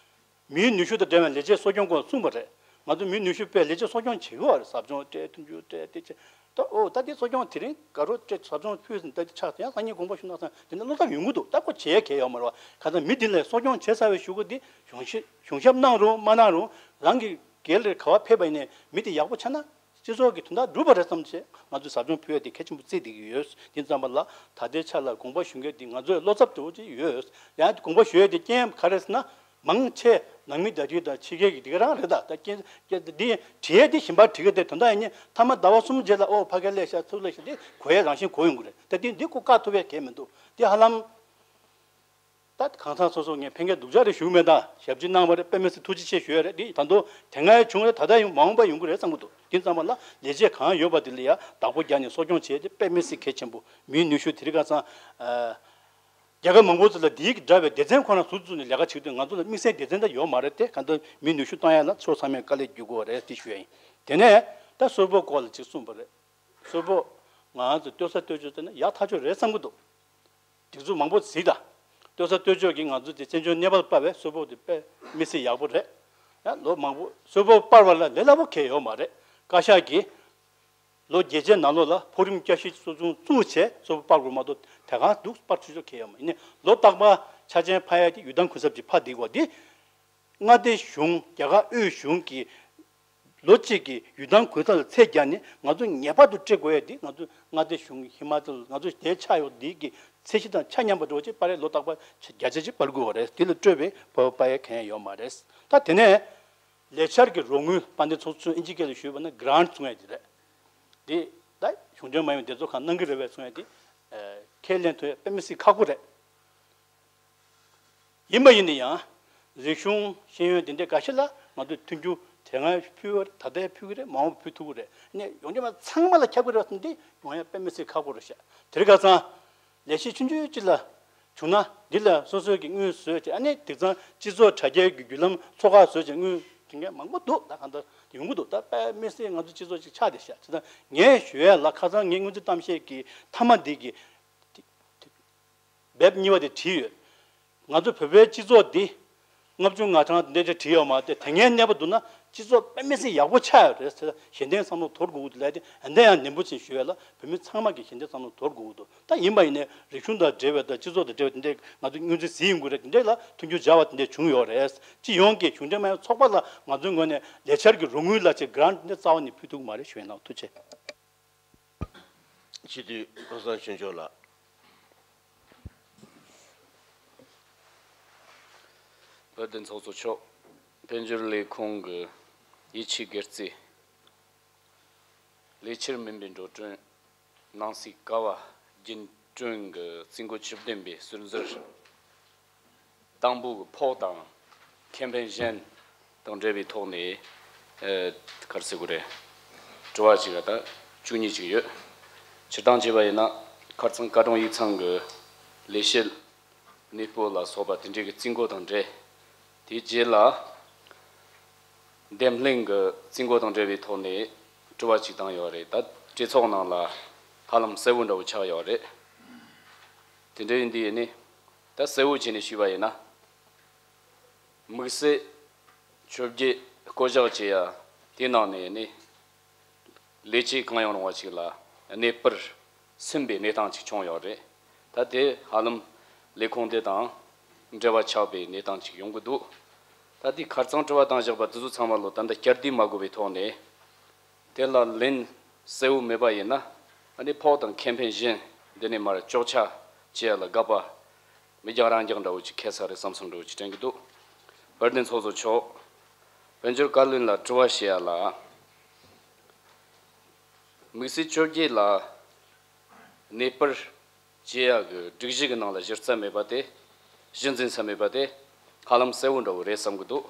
མིའི་ནུས་ཤུགས་དང་འབྲེལ་བའི་ལས་བྱེད་གསོ་སྐྱོང་སྐོར་གསུངས་པ་རེད། ང་ཚོ་མིའི་ནུས་ཤུགས་སྤེལ་ལས་བྱེད་གསོ་སྐྱོང་བྱེད་དགོས་པ་རེད། ཟབ་སྦྱོང་སྤྲད། མཐུན་འགྱུར་སྤྲད། དེ་བྱས། ད་ཨོ་ད་དེ་གསོ་སྐྱོང་དེ་རིང་དགའ་རོགས་སྤྲད། ཟབ་སྦྱོང་ཕུལ་ཟིན་ད་དེ་ཆགས་ཡང་སང་ཉིན་དགོངས་པ་ཞུ་གནང་སང་དེ་འདྲ་བློ་འཚབ་ཡོང་གི་འདུག་ད་ཁོ་བྱེད་ཡས་གལ་ཡོད་མ་རེད་བ། གང་ལྟར་མི་དེ་ལ་གསོ་སྐྱོང་བྱེད་ཚར་བའི་གཞུག་གུ་དེ་གཞུང་ཞབས་གཞུང་ཞབས་གནང་རུང་མ་གནང་རུང་རང་གི་སྒེར་ལ་ག་བ་ཕེབས་པ་ཡིན་ནའི་མི་དེ་ཡག་པོ་ཆགས་ན། སྤྱི་ཚོགས་ཀྱི་དོན་དག་སྒྲུབ་པ་རེད་བསམ་བྱས་ང་ཚོས་ཟབ་སྦྱོང་ཕུལ་ཡ་དེ་གལ་ཆེན་པོ་བརྩིས་བསྡད་ཀྱི་ཡོད། དེ་ཙམ་པ་ལ་ད་ལྟའི་ཆ་ལ་དགོངས་པ་ཞུ་མཁན་དེ་ང་ཚོས་བློ་འཚབ་འདྲ་བོ་ཅིག་ཡོད། ཡང་དགོངས་པ་ཞུ་ཡ་དེ་རྐྱེན་ག་རེ་ཟེར་ན། མང་ཆེ་ནང་མི་ཟླ་སྒྲིལ་དང་ཕྱི་རྒྱལ་གྱི་དེ་ག་རང་རེད། ད་ད་རྐྱེན་དེ་དྲི་ཡ་དེ་གཞན་པ་དྲི་གི་དེ་དོན་དག་ཡིན་ནི་མཐའ་མ་ཟླ་བ་གསུམ་རྗེས་ལ་ཨོ་ཕ་གི་སླེབས་ཤག་ཚུར་སླེབས་ཤག་དེ་གོ་ཡ་རང་བཞིན་གོ་ཡོང་གི་རེད། ད་དེ་འདི་ཁོ་བཀག་ཐུབ་ཡ་གལ་མི་འདུག་དེ་ཧ་ལམ། ད་གང་ཟག་སོ་སོ་ངས་ཕན་ཁེ་སྡུག་ཅག་རེ་ཞུ་མེད། ད་ཞབས་ཕྱི་གནང་བ་རེད། དཔེ་མི་སྲིད་ཐུགས་རྗེ་ཆེ་ཞུ་ཡ་རེད། འདི་ད་དུང་དེ་སྔ་ཡ་བྱུང་རེད། ད་ལྟ་ཡང་མ་འོངས་པ་ཡོང་གི་རེད་བསམ་གི་འདུག་དེ་ཙམ་པ་ལ་ལས་བྱེད་གང་ཡོད་པ་དེ་ལ་ཡ་བདག་པོ་རྒྱག་ནས་གསོ་སྐྱོང་བྱས་ཏེ་དཔེ་མི་སྲིད་གལ་ཆེན་པོ། མིའི་ནུས་ཤུགས་དེ་རིང་ཁ་སང་ཨ་རྒྱལ་ཁབ་མང་པོ་ཚོ་ལ་དེའི་འདྲ་བའི་སྡེ་ཚན་ཁོ་རང་ཟུར་བཙུགས་ནས་ལས་ཀ་བྱེད་དུས་ང་ཚོ་ལ་དམིགས་བསལ་སྡེ་ཚན་ད་ཡོད་མ་རེད་དེ། གང་ལྟར་མིའི་ནུས་ཤུགས་གཏོང་ཡ་ལ་ཕྱོགས་ཚང་མས་དཀའ་ལས་བརྒྱུད་དགོས་པ་རེད་དེ་ཞུ་ཡ་ཡིན། དེ་ནས་ད་གསོལ་ཕོགས་སྐོར་ལ་ཅིག་གསུངས་པ་རེད། གསོལ་ཕོགས་ང་ཚོ་ལྟོས་ས་ལྟོས་བཅོས་བྱས་ན་ཡག་ཐག་ཆོད་རེད་བསམ་གི་འདུག་སྒྲིག་འཛུགས་མང་པོ་གཟིགས་དང་། ལྟོས་ས་ལྟོས་བཅོས་ཀྱིས་ང་ཚོ་དེ་བཙན་བྱོལ་གནས་བབ་སྤར་བའི་གསོལ་ཕོགས་དེ་དཔེ་མི་སྲིད་ཡག་པོ་རེད། ཡང་ལོ་མང་པོ་གསོལ་ཕོགས་སྤར་བ་ལ་ལས་སླ་པོ་གང་ཡང་ཡོད་མ་རེད། བཀའ་ཤག་གིས་ལོ་བརྒྱད་ཅུའི་ནང་ལོགས་ལ་ཕོགས་རིམ་བསྐྱར་ཞིབ་གཙོ་བཟུང་བཙུགས་བྱས་གསོལ་ཕོགས་སྤར་དགོས་མ་གཏོགས་དེ་གང་འདུག་སྤར་ཆོག་ཆོག་གང་ཡང་ཡོད་མ་རེད། ཡིན་ནའི་ལོ་རྟག་པར་ཆ་རྐྱེན་ཕབ་ཡ་དེ་ཡུལ་ཐང་གུན་གསབ་ཅིག་ཕབ་བསྡད་དགོས། དེ་མངའ་སྡེ་གཞུང་རྒྱ་གར་དབུས་གཞུང་གིས་ལོ་གཅིག་གི་ཡུལ་ཐང་གུན་གསབ་ལ་ཚད་བརྒྱབ་ནས་ང་ཚོ་ངེས་པར་དུ་སྤྲད་དགོས་ཡ་འདི་ང་ཚོ་མངའ་སྡེ་གཞུང་ཧི་མ་ཅལ་ང་ཚོ་དེ་ཆགས་ཡོད་འདི་གི་ཚད་གཞི་དང་ཆ་མཉམ་པ་འདྲ་བོ་ཅིག་སྤར་ཡ་ལོ་རྟག་པར་བརྒྱ་ཆ་གཅིག་སྤར་དགོས་པ་རེད། དེ་ལ་སྤྲོད་པའི་བབ་སྤར་ཡ་གང་ཡང་ཡོད་མ་རེད། ད་དེ་ནས་ལས་འཆར་གྱི་རོགས་དངུལ་དཔལ་ལྡན་ཚོགས་གཙོས་ཨིན་ཇི་སྐད་ལ་ཞུས་པ་ན་གྷི་རན་ཊི་གསུང་ཡ་དེ་རེད། འདི་ད་གཞུང་འབྲེལ་མ་ཡིན་པའི་སྡེ་ཚོགས་ཁག་གནང་གི་རེད་པས་གསུང་ཡ་དེ་ཁས་ལེན་ཐུབ་ཡ་དཔེ་མི་སྲིད་ཁག་པོ་རེད། ཡིན་པ་ཡིན་ན་ཡང་། རིག་གཞུང་ཤེས་ཡོན་དེ་འདྲའི་འགའ་ཤས་ལ་ང་ཚོས་མཐུན་འགྱུར་དེ་སྔ་ཕུལ་བ་རེད། ད་ལྟ་ཡང་ཕུལ་གྱི་རེད། མ་འོངས་པ་ཕུལ་ཐུབ་ཀྱི་རེད། ནས་ཡོངས་གྲགས་མ་ཚང་མ་ལ་ཁྱབ་ཀྱི་རེད་པ་འདི་ཡོང་ཡ་དཔེ་མི་སྲིད་ཁག་པོ་རེད་ཤག་དེ་རིང་ཁ་སང་ལས་གཞི་ཆུང་ཆུང་ཅིག་ལ་བྱུང་ན་འདི་ལ་སོ་སོའི་གི་དངུལ་བཟོས་བྱས། ཨ་ནི་དེང་སང་སྤྱི་ཚོགས་དྲ་རྒྱའི་གི་བརྒྱུད་ལམ་ཚོགས་ཁག་བཟོས་བྱས་དངུལ་ དྲི་མཁན་མང་པོ་འདུག་ད་གང་ལྟར་ཡོང་གི་འདུག་ད་དཔེ་མི་སྲིད་ང་ཚོ་སྤྱི་ཚོགས་ཅིག་ཆགས་བསྡད་ཤག་ཅི་ད་ངས་ཞུ་ཡས་ལ་ཁ་སང་ངས་སྔོན་རྩིས་གཏམ་བཤད་ཀྱི་མཐའ་མ་འདི་གི་འབེབས་གཉིས་པ་དེ་བྲིས་ཡོད། ང་ཚོ་བོད་པའི་སྤྱི་ཚོགས་འདི་ལྔ་བཅུ་ང་གྲངས་འདི་འདྲ་བྲིས་ཡོད་མ་རེད། དེ་སྔའི་གནས་བབ་བསྡུར་ན་སྤྱི་ཚོགས་དཔེ་མི་སྲིད་ཡག་པོ་ཆགས་ཡོད་རེད་ཟེར། གཞན་དོན་བསམ་བློ་དོར་དགོས་ཀྱི་འདུག་ལབ་དེ་ཨ་འདྲ་ཡང་ནན་པོ་ཅིག་ཞུ་ཡས་ལ་བོད་མི་ཚང་མ་གིས་གཞན་དོན་བསམ་བློ་དོར་དགོས་ཀྱི་འདུག་ད་ཡིན་པ་ཡིན་ནའི་རིག་གཞུང་དང་འབྲེལ་བའི་དང་སྤྱི་ཚོགས་དང་འབྲེལ་བའི་དེ་འདྲའི་ང་ཚོ་སྔོན་རྩིས་ཟིན་ཡོང་གི་རེད། དེ་འདྲའི་ལ་མཐུན་འགྱུར་སྦྱར་བ་དེ་འདྲ་བྱུང་ཡོད་རེད། སྤྱི་ཡོངས་ཀྱི་གཞུང་འབྲེལ་མ་ཡིན་ཚོགས་པ་ལ་ང་ཚོའི་ངོས་ནས་ལས་འཆར་གྱི་རོགས་དངུལ་ལ་ཅིག་གྷ་རན་ཊི་དེ་འདྲ་རྩ་བ་ནས་ཕུལ་ཐུབ་ཀྱི་མ་རེད་ཞུ་ཡས་གནང་། ཐུགས་རྗེ་ཆེ། སྤྱི་འཐུས་བློ་བཟང་ཆོས་འབྱོར་ལགས། དཔལ་ལྡན་ཚོགས་གཙོ་མཆོག་དཔལ་འབྱོར་ལས་ཁུངས་ཀྱི་ཡིད་ཆེས་དགེ་རྩའི་ལས་འཆར་མིན་པའི་འགྲོ་གྲོན་ནང་སྲིད་ཀ་བ་རྒྱུན་གྲོན་གྱི་རྩིས་འགོ་བཅུ་བདུན་པའི་ཟུར་འཛུལ། དང་པོ་གི་ཕོགས་དང་ཁེ་ཕན་གཞན་དང་འབྲེལ་བའི་ཐོག་ནས་ཨེ་ག་རེ་ཟེར་དགོས་རེད། དྲི་བ་གཅིག་ལ་ད་བཅུ་གཉིས་གཅིག་ཡོད། སྤྱིར་བཏང་བྱས་པ་ཡིན་ན་ཁ་རྩང་བཀའ་དྲུང་ཡིག་ཚང་གི་ལས་བྱེད་གནས་སྤོ་ལ་སོགས་པ་དེ་འདྲའི་གི་རྩིས་འགོ་དང་འབྲེལ། དེའི་རྗེས་ལ་འདེམས་ལྷན་གྱི་རྩིས་འགོ་དང་འབྲེལ་བའི་ཐོག་ནས་དྲི་བ་གཅིག་བཏང་ཡོད་རེད། ད་གྲོས་ཚོགས་ནང་ལ་ཧ་ལམ་གསལ་བོ་འདྲ་བོ་ཆགས་ཡོད་རེད། དེ་འདྲ་ཡིན་དུས་ནི་ད་གསལ་བོ་བྱས་ནས་ཞུས་པ་ཡིན་ན། དམིགས་བསལ་བཅོ་བརྒྱད་བསྐོ་གཞག་བྱེད་ཡ་དེའི་ནང་ནས་ནི་ལས་བྱེད་གང་ཡང་རུང་བ་ཞིག་ལ་གནས་སྤར་ཟིན་པའི་གནས་སྟངས་ཅིག་བྱུང་ཡོད་རེད། ད་དེ་ཧ་ལམ་ལས་ཁུངས་དེ་དང་འབྲེལ་བ་ཆགས་པའི་གནས་སྟངས་ཅིག་ཡོང་གི་འདུག་ད་དེ་ཁ་རྩང་དྲི་བ་བཏང་བཞག་པ་དེ་ཚོ་ཚང་མ་ལོ་ད་ལྟ་བསྐྱར་ཟློས་མ་དགོས་པའི་ཐོག་ནས་དེ་ལ་ལན་གསལ་བོ་མེད་པ་ཡིན་ན་ཨ་ནི་ཕོགས་དང་ཁེ་ཕན་གཞན་འདི་ནས་མར་གཅོག་ཆ་བྱེད་ཡ་ལ་དགག་པ། མི་རྒྱག་རང་རྒྱག་འདྲ་བོ་ཅིག་ཁེལ་ས་རེད་བསམ་བསམ་འདྲ་བོ་ཅིག་དྲན་གྱི་འདུག་དཔལ་ལྡན་ཚོགས་གཙོ་མཆོག་དཔལ་འབྱོར་བཀའ་བློན་ལ་དྲི་བ་བྱེད་ཡ་ལ། དམིགས་བསལ་བཅོ་བརྒྱད་ལ་གནས་སྤར་བྱེད་ཡ་གི་སྒྲིག་གཞི་གི་ནང་ལ་གཞི་རྩ་མེད་པ་དེ། གཞི་འཛིན་ས་མེད་པ་དེ་ཧ་ལམ་གསལ་བོ་འདྲ་བོ་རེད་བསམ་གྱི་འདུག་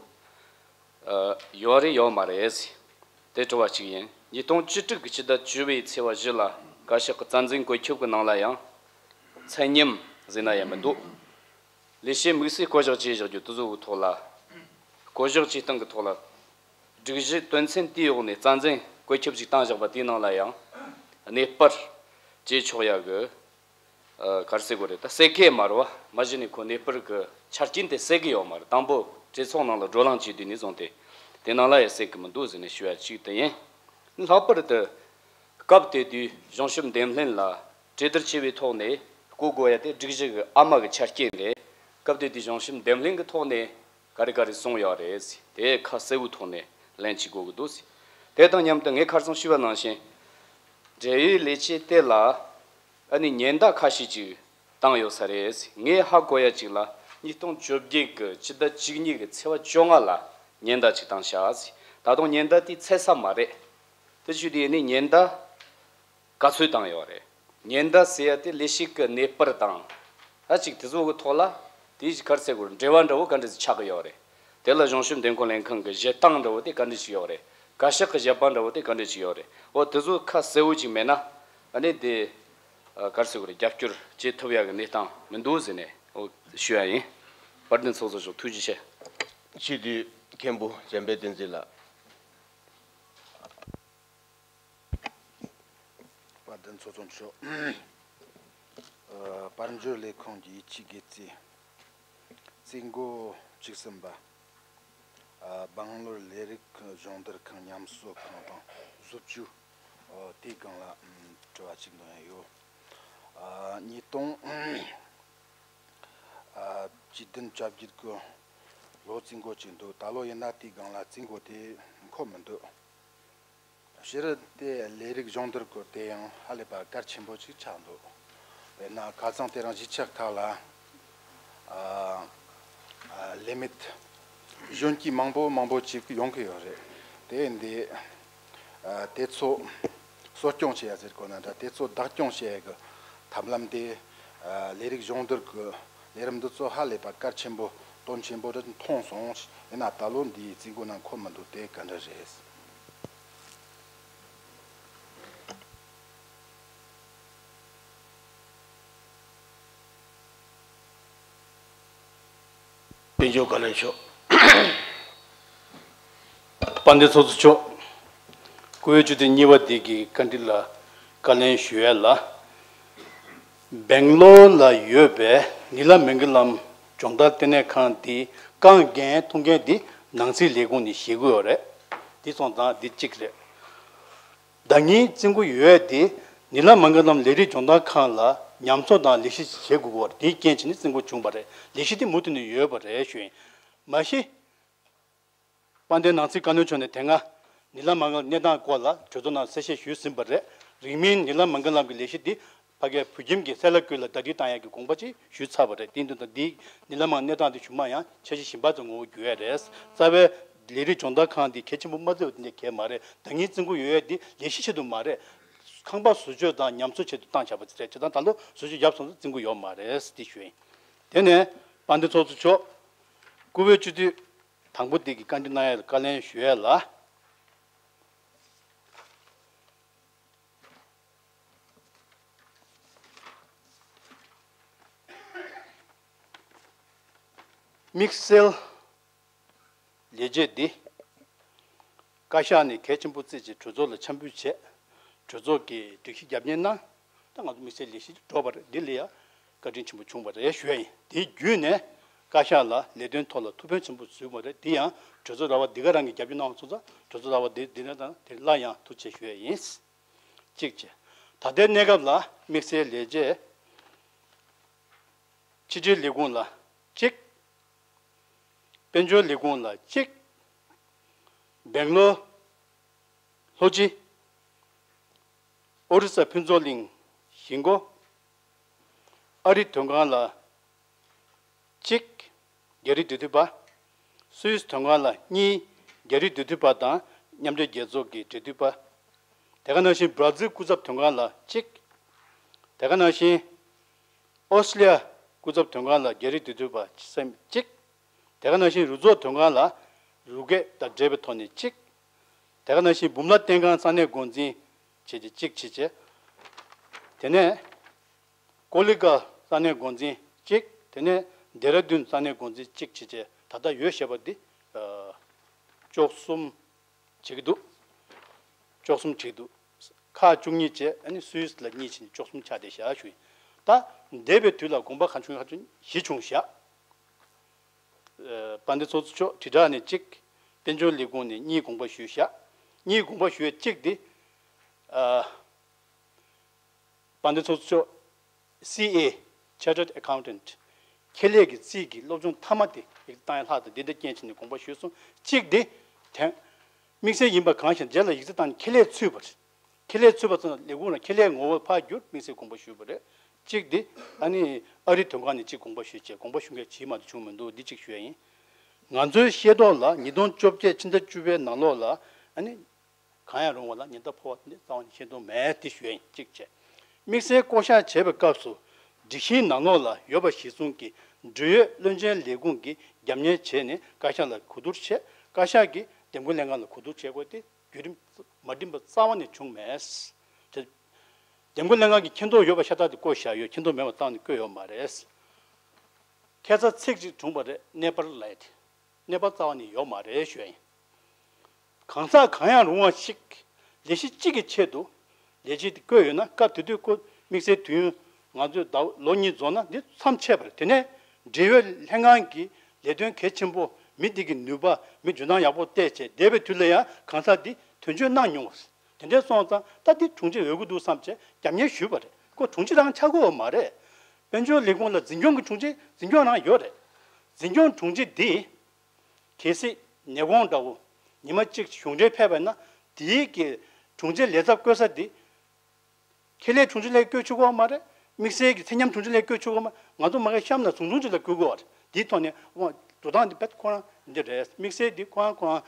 ཨ། ཡོད་རེད་ཡོད་མ་རེད་ཟེར། དེ་དྲི་བ་གཅིག་ཡིན། ཉིས་སྟོང་བཅུ་དྲུག་གི་ཕྱི་ཟླ་བཅུ་པའི་ཚེས་པ་བཞི་ལ་བཀའ་ཤག་གི་རྩ་འཛིན་བཀོད་ཁྱབ་ཀྱི་ནང་ལ་ཡང་མཚན་ཉམས་ཟེར་ན་ཡང་མི་འདུག་ལས་བྱེད་དམིགས་བསལ་བསྐོ་གཞག་བྱས་བཞག་རྒྱུ་དེ་ཚོ་གི་ཐོག་ལ། བསྐོ་གཞག་བྱེད་སྟངས་ཀྱི་ཐོག་ལ། སྒྲིག་གཞི་དོན་ཚན་དེའི་འོག་ནས་རྩ་འཛིན་བཀོད་ཁྱབ་ཅིག་བཏང་བཞག་པ་དེའི་ནང་ལ་ཡང་། གནས་སྤར་བྱེད་ཆོག་ཡ་གི་ཨ། ག་རེ་ཟེར་དགོས་རེད། ད་གསལ་ཁ་མ་རེད་བ། མ་གཞི་ནས་ཁོ་གནས་སྤར་གྱི་ཆ་རྐྱེན་དེ་གསལ་གི་ཡོད་མ་རེད། དང་པོ་གྲོས་ཚོགས་ནང་ལ་བགྲོ་གླེང་བྱས་དུས་ནས་བཟུང་སྟེ་དེ་ནང་ལ་ཡང་གསལ་གི་མི་འདུག་ཟེར་ནས་ཞུ་ཡ་གཅིག་དེ་ཡིན། ལྷག་པར་དུ་སྐབས་དེ་དུས་གཞུང་ཞབས་འདེམས་ལྷན་ལ་གྲོས་བསྡུར་བྱས་པའི་ཐོག་ནས་བསྐོ་དགོས་ཡ་དེ་སྒྲིག་གཞི་གི་ཨ་མ་གི་ཆ་རྐྱེན་རེད། སྐབས་དེ་དུས་གཞུང་ཞབས་འདེམས་ལྷན་གི་ཐོག་ནས་ག་རེ་ག་རེ་གསུངས་ཡོད་རེད། དེ་ཁ་གསལ་བོའི་ཐོག་ནས་ལན་ཅིག་དགོས་གི་འདུག་དེ་དང་མཉམ་དུ་ངས་ཁ་སང་ཞུས་པ་ནང་བཞིན། འབྲེལ་ཡོད་ལས་བྱེད་དེ་ལ་ཨ་ནི་ཉེན་བརྡ་ཁ་ཤས་ཅིག་བཏང་ཡོད་ས་རེད། ངས་ཧ་གོ་ཡ་ཅིག་ལ་ཉིས་སྟོང་བཅོ་བརྒྱད་ཀྱི་ཕྱི་ཟླ་བཅུ་གཉིས་ཀྱི་ཚེས་པ་བཅོ་ལྔ་ལ་ཉེན་བརྡ་ཅིག་བཏང་ཤག་ད་དུང་ཉེན་བརྡ་དེ་ཚར་ས་མ་རེད། དེ་བྱས་དུས་ཨ་ནི་ཉེན་བརྡ་ག་ཚོད་བཏང་ཡོད་རེད། ཉེན་བརྡ་ཟེར་ཡ་དེ་ལས་བྱེད་ཀྱི་གནས་སྤར་དང་ཨ་ཅིག་དེ་ཚོ་གི་ཐོག་ལ་དེའི་ག་རེ་ཟེར་དགོས་རེད། འབྲེལ་བ་འདྲ་བོ་ག་འདྲ་ཞིག་ཆགས་ཀྱི་ཡོད་རེད། དེ་ལ་གཞུང་ཞབས་འདེམས་བསྐོ་ལྷན་ཁང་གི་བཞེད་སྟངས་འདྲ་བོ་དེ་ག་འདྲ་ཞིག་ཡོད་རེད། བཀའ་ཤག་གི་བཞེད་པ་འདྲ་བོ་དེ་ག་འདྲ་ཞིག་ཡོད་རེད། འོ་དེ་ཚོ་ཁ་གསལ་བོ་ཅིག་མེད་ན་ཨ་ནི་དེ་ཨ་ག་རེ་ཟེར་དགོས་རེད། རྒྱབ་སྐྱོར་བྱེད་ཐུབ་ཡག་གི་གནས་སྟངས་མི་འདུག་ཟེར་ནས་འོ་ཞུ་ཡ་ཡིན། དཔལ་ལྡན་ཚོགས་གཙོ་མཆོག་ཐུགས་རྗེ་ཆེ། སྤྱི་འཐུས་མཁན་པོ་འཇམ་དཔལ་བསྟན་འཛིན་ལགས། དཔལ་ལྡན་ཚོགས་གཙོ་མཆོག་ཨ། དཔལ་འབྱོར་ལས་ཁུངས་ཀྱི་ཡིད་ཆེས་དགེ་རྩའི་རྩིས་འགོ་བཅུ་གསུམ་པ། ཨ། སྦང་ལོར་ལས་རིགས་སྦྱོང་བརྡར་ཁང་ཉམས་གསོ་ཁང་དང་བཟོ་བཅོས། ཨ། དེའི་སྒང་ལ་ཨམ་དྲི་བ་གཅིག་འདོན་ཡ་ཡོད། ཨ། ཉིས་སྟོང་ཨ་བཅུ་བདུན་བཅོ་བརྒྱད་ཀྱི་ལོ་རྩིས་འགོ་བཅུག་འདུག་ད་ལོ་ཡིན་ན་དེའི་སྒང་ལ་རྩིས་འགོ་དེ་འཁོར་མི་འདུག་ཕྱི་རུ་དེ་ལས་རིགས་སྦྱོང་བརྡར་སྐོར་དེ་ཡང་ཧ་ལས་པ་གལ་ཆེན་པོ་ཅིག་ཆགས་འདུག་དཔེར་ན་ཁ་སང་དེ་རིང་གཞིས་ཆགས་ཁག་ལ་ཨ་ཨ་ལས་མེད་གཞོན་སྐྱེས་མང་པོ་མང་པོ་ཅིག་ཡོང་གི་ཡོད་རེད། དེ་འདི་ཨ་དེ་ཚོ་གསོ་སྐྱོང་བྱེད་ཡ་ཟེར་དགོས་ན་འདྲ། དེ་ཚོ་བདག་སྐྱོང་བྱེད་ཡ་གི་ཐབས་ལམ་དེ་ཨ་ལས་རིགས་སྦྱོང་བརྡར་གི་ལས་རིམ་འདི་ཚོ་ཧ་ལས་པ་གལ་ཆེན་པོ་དོན་ཆེན་པོ་རེད་མཐོང་སོང་། ཡིན་ན་ད་ལོ་འདིའི་རྩིས་འགོ་ནང་འཁོར་མི་འདུག་དེ་ག་འདྲ་རེད། དཔལ་འབྱོར་བཀའ་བློན་མཆོག་དཔལ་ལྡན་ཚོགས་གཙོ་མཆོག་སྐུ་བོད་སྤྱི་འཐུས་གཉིས་པ་འདི་གི་བཀའ་འདྲི་ལ་བཀའ་ལན་ཞུ་ཡས་ལ། སྦེང་ལོར་ལ་ཡོད་པའི་ནི་ལ་མིང་གི་ལམ་སྦྱོང་བརྡར་ལྟེ་གནས་ཁང་འདི་རྐང་འགན་ཐུགས་འགན་འདི་ནང་སྲིད་ལས་ཁུངས་ནས་བཞེས་ཀྱི་ཡོད་རེད། འདི་སོང་ཙང་འདི་གཅིག་རེད། ཟླ་ཉིན་བཙོན་གྱི་ཡོད་དེ་ནི་ལ་མང་གི་ལམ་ལས་རིགས་སྦྱོང་བརྡར་ཁང་ལ་ཉམས་གསོ་དང་ལས་གཞི་བྱེད་དགོས་པ་དེའི་རྐྱེན་བྱས་ནས་བཙོན་གྱི་བྱུང་བ་རེད། ལས་གཞི་དེ་མུ་མཐུད་ནས་ཡོད་པ་རེད་ཞུ་ཡིན། མ་གཞི་དཔལ་ལྡན་ནང་སྲིད་བཀའ་བློན་མཆོག་ནས་དེ་སྔ་ནི་ལ་མང་གི་གནས་སྟངས་སྐོར་ལ་གྲོས་ཚོགས་ནང་གསལ་བཤད་ཞུས་ཟིན་པ་རེད། རིང་མིན་ནི་ལ་མང་གི་ལམ་གྱི་ལས་གཞི་འདི་ཕ་གིའི་བོད་ཁྱིམ་གྱི་སེ་ལ་ཀུན་ལ་ཟླ་སྒྲིལ་བཏང་ཡག་གི་དགོངས་པ་ཅིག་ཞུས་ཚར་བ་རེད། དེ་ཡིན་དུས་ད་འདི་ནི་ལ་མང་གནས་སྟངས་འདི་ཞུ་མ་ཡང་འཆར་གཞི་གཞན་པ་ཚོ་ངོ་བོ་འགྱུར་ཡ་རེད། རྩ་བའི་ལས་རིགས་སྦྱོང་བརྡར་ཁང་འདི་གལ་ཆེན་པོ་མ་བརྩི་བ་དེ་འདྲ་གལ་མ་རེད། ཟླ་ཉིན་བཙོན་གྱི་ཡོད་ཡ་འདི་ལས་གཞི་ཆེད་དུ་མ་རེད། ཁང་པ་བཟོ་བཅོས་དང་ཉམས་གསོ་ཆེད་དུ་བཏང་བཞག་པ་རེད། བྱས་ཙང་ད་ལོ་བཟོ་བཅོས་བརྒྱབ་སོང་ཙང་བཙོན་གྱི་ཡོད་མ་རེད་འདི་ཞུ་ཡིན། དེ་ནས་དཔལ་ལྡན་ཚོགས་གཙོ་མཆོག་སྐུ་བོད་སྤྱི་འཐུས་དང་པོ་འདི་གི་བཀའ་འདྲི་གནང་ཡ་ལ་བཀའ་ལན་ཞུ་ཡ་ལ། དམིགས་བསལ་ལས་བྱེད་འདི་བཀའ་ཤག་ནས་གལ་ཆེན་པོ་བརྩིས་བྱས་གྲོས་ཚོགས་ལ་འཆམ་འབུལ་བྱས། གྲོས་ཚོགས་ཀྱིས་སྒྲིག་གཞི་རྒྱབ་གཉེར་གནང་། ད་ང་ཚོ་དམིགས་བསལ་ལས་གཞི་འགྲོ་བ་རེད། འདི་ལ་ཡང་བཀའ་དྲིན་ཆེན་པོ་བྱུང་བ་རེད་ཞུ་ཡ་ཡིན། དེ་བརྒྱུད་ནས་བཀའ་ཤག་ལ་ལས་དོན་ཐོག་ལ་ཐུགས་ཕན་ཆེན་པོ་གསོས་པ་རེད། འདི་ཡང་གྲོས་ཚོགས་ར་བ་འདི་ག་རང་གིས་རྒྱབ་སྐྱོར་གནང་བ་སོང་ཙང་གྲོས་ཚོགས་ར་བ་འདི་འདི་ནས་དང་དེ་སླར་ཡང་ཐུགས་རྗེ་ཆེ་ཞུ་ཡ་ཡིན། གཅིག་བྱས། ད་ལྟའི་གནས་སྐབས་ལ་དམིགས་བསལ་ལས་བྱེད། ཕྱི་དྲིལ་ལས་ཁུངས་ལ་གཅིག་དཔལ་འབྱོར་ལས་ཁུངས་ལ་གཅིག་སྦེང་ལོར། ལྷོ་སྤྱི། ཨོ་རི་ས་ཕུན་ཚོགས་གླིང་གཞིས་འགོ། ཨ་རི་དོན་ཁང་ལ་གཅིག་རྒྱ་རིགས་འབྲེལ་མཐུད་པ། སུད་སི་དོན་ཁང་ལ་གཉིས། རྒྱ་རིགས་འབྲེལ་མཐུད་པ་དང་མཉམ་འབྲེལ་རྒྱལ་ཚོགས་ཀྱི་འབྲེལ་མཐུད་པ། དེ་ག་ནང་བཞིན་བར་ཛིལ་སྐུ་ཚབ་དོན་ཁང་ལ་གཅིག་དེ་ག་ནང་བཞིན་ཨོ་སི་ཀྲི་ལི་ཡ་སྐུ་ཚབ་དོན་ཁང་ལ་རྒྱ་རིགས་འབྲེལ་མཐུད་པ་སེམས་གཅིག་དེ་ག་ནང་བཞིན་རུ་ཚོགས་དོན་ཁང་ལ་རུ་སྐད་དང་འབྲེལ་བའི་ཐོག་ནས་གཅིག་དེ་ག་ནང་བཞིན་འབུམ་ལ་བསྟན་ཁང་ས་གནས་འགོ་འཛིན་བྱས་ཏེ་གཅིག་བྱས་བྱས། དེ་ནས་ཀོ་ལི་གྷལ་ས་གནས་འགོ་འཛིན་གཅིག་དེ་ནས་ལྡེ་ར་ལྡུན་ས་གནས་འགོ་འཛིན་གཅིག་བྱས་བྱས། ད་ལྟ་ཡོད་བཤད་པ་འདི་ཨ་བཅུ་གསུམ་བྱེད་ཀྱི་འདུག་བཅུ་གསུམ་བྱེད་ཀྱི་འདུག་ཁག་བཅུ་གཉིས་བྱས། ཨ་ནི་སུད་སི་ལ་གཉིས་བྱས་ནས་བཅུ་གསུམ་ཆགས་བསྡད་བཞག་ཞུ་ཡིན། ད་འདས་པའི་དུས་ལ་དགོངས་པ་གང་བྱུང་གང་བྱུང་བཞེས་བྱུང་བཞག་དཔལ་ལྡན་ཚོགས་གཙོ་མཆོག་དྲིལ་བསྒྲགས་ནས་གཅིག་དཔལ་འབྱོར་ལས་ཁུངས་ནས་གཉིས་དགོངས་པ་ཞུས་བཞག་གཉིས་དགོངས་པ་ཞུས་གཅིག་དེ། ཨ། དཔལ་ལྡན་ཚོགས་གཙོ་མཆོག་སི་ཨེ། Chartered Accountant། ཁེ་ལས་ཀྱི་རྩིས་ཀྱི་སློབ་སྦྱོང་མཐའ་མ་དེ་ཡིག་བཏང་ཡ་ལྷག་དང་འདི་འདྲ་རྐྱེན་བྱས་ནས་དགོངས་པ་ཞུས་སོང་། གཅིག་དེ། དེ། དམིགས་བསལ་ཡིན་པ་གང་ཞིག་རྗེས་ལ་ཡིག་ཚད་བཏང་ནས་ཁེ་ལས་ཚུད་པ་རེད། ཁེ་ལས་ཚུད་པ་ཙམ་ལས་ཁུངས་ལ་ཁེ་ལས་ངོ་བོ་ཕར་བསྒྱུར་དམིགས་བསལ་དགོངས་པ་ཞུས་པ་རེད། གཅིག་དེ། ཨ་ནི་ཨ་རི་དོན་ཁང་ནས་གཅིག་དགོངས་པ་ཞུས་བྱས་དགོངས་པ་ཞུ་མཁན་ཇི་མ་དུ་བྱུང་མི་འདུག་འདི་གཅིག་ཞུ་ཡ་ཡིན། ང་ཚོའི་ཤེས་རྟོགས་ལ་ཉིས་སྟོང་བཅོ་བརྒྱད་ཕྱི་ཟླ་བཅུ་པའི་ནང་ལོགས་ལ་ཨ་ནི། གང་ཡང་རུང་བ་ལ་ཉེན་བརྡ་ཕོག་པ་དེ་རྩ་བ་ནས་ཤེས་རྟོགས་མེད་དེ་ཞུ་ཡ་ཡིན། གཅིག་བྱས། དམིགས་བསལ་བསྐོ་གཞག་བྱས་པའི་སྐབས་སུ་སྒྲིག་གཞིའི་ནང་ལོགས་ལ་ཡོད་པ་གཞིར་བཟུང་གིས་འབྲེལ་ཡོད་བློན་ཆེན་ལས་ཁུངས་ཀྱིས་རྒྱབ་གཉེར་བྱས་ནས་བཀའ་ཤག་ལ་གོ་བསྡུར་བྱས། བཀའ་ཤག་གིས་འདེམས་བསྐོ་ལྷན་ཁང་ལ་གོ་བསྡུར་བྱས་དགོས་ཏེ་བརྒྱུད་རིམ་མ་འགྲིམ་པ་རྩ་བ་ནས་བྱུང་མེད། དེ་འདེམས་བསྐོ་ལྷན་ཁང་གིས་མཁྱེན་རྟོགས་ཡོད་པ་ཤ་སྟག་དེ་བསྐོས་བཞག་ཡོད། མཁྱེན་རྟོགས་མེད་པ་རྩ་བ་ནས་བསྐོས་ཡོད་མ་རེད། ཁ་སང་ཚིག་ཅིག་བྱུང་བ་རེད། གནས་པར་ལས་དེ། གནས་པ་རྩ་བ་ནས་ཡོད་མ་རེད་ཞུ་ཡ་ཡིན། གང་ཟག་གང་ཡང་རུང་བ་ཞིག་ལས་གཞི་གཅིག་གི་ཆེད་དུ་ལས་བྱེད་དེ་བསྐོས་ཡོད་ན། སྐབས་དེ་དུས་ཁོ་དམིགས་བསལ་དུས་ཡུན་ང་ཚོས་ཟླ་ལོ་གཉིས་རྫོགས་ན་འདི་མཚམས་ཆད་པ་རེད། དེ་ནས་འབྲེལ་ཡོད་ལྷན་ཁང་གི་ལས་དོན་གལ་ཆེན་པོ་མི་དེ་གི་ནུས་པ་མི་འཇོན་ཐང་ཡག་པོ་བལྟས་བྱས་འདས་པའི་དུས་ལ་ཡང་གང་ཟག་འདི་དོན་གཅོད་གནང་མྱོང་བ་རེད། དེ་འདྲ་སོང་ཙང་ད་འདི་དྲུང་ཆེ་འོས་ཀྱི་འདུག་བསམ་བྱས་རྒྱབ་གཉེར་ཞུས་པ་རེད། ཁོ་དྲུང་ཆེ་རང་ཆགས་ཀྱི་ཡོད་མ་རེད། དཔལ་འབྱོར་ལས་ཁུངས་ལ་འཛིན་སྐྱོང་གི་དྲུང་ཆེ་འཛིན་སྐྱོང་རང་ཡོད་རེད། འཛིན་སྐྱོང་དྲུང་ཆེ་འདི། གལ་སྲིད་ཉེ་གོང་འདྲ་བོ་ཉི་མ་གཅིག་གཞུང་འབྲེལ་ཕེབས་པ་ན་དེའི་གི་དྲུང་ཆེ་ལས་ཚབ་བསྐོ་ས་འདི། ཁེ་ལས་དྲུང་ཆེ་ལ་བསྐོས་ཆོག་གི་མ་རེད། དམིགས་བསལ་གྱི་ཚད་མཉམ་དྲུང་ཆེ་ལ་བསྐོས་ཆོག་གི་མ། ང་ཚོ་མ་གི་གཤམ་ན་ཟུང་དྲུང་ཆེ་ལ་བསྐོས་དགོས་པ་རེད། དེའི་ཐོག་ནས་འོ་འགྲོ་སྟངས་འདི་དཔེ་ཁོ་རང་འདི་རེད། དམིགས་བསལ་འདི་ཁོ་རང་ཁོ་རང་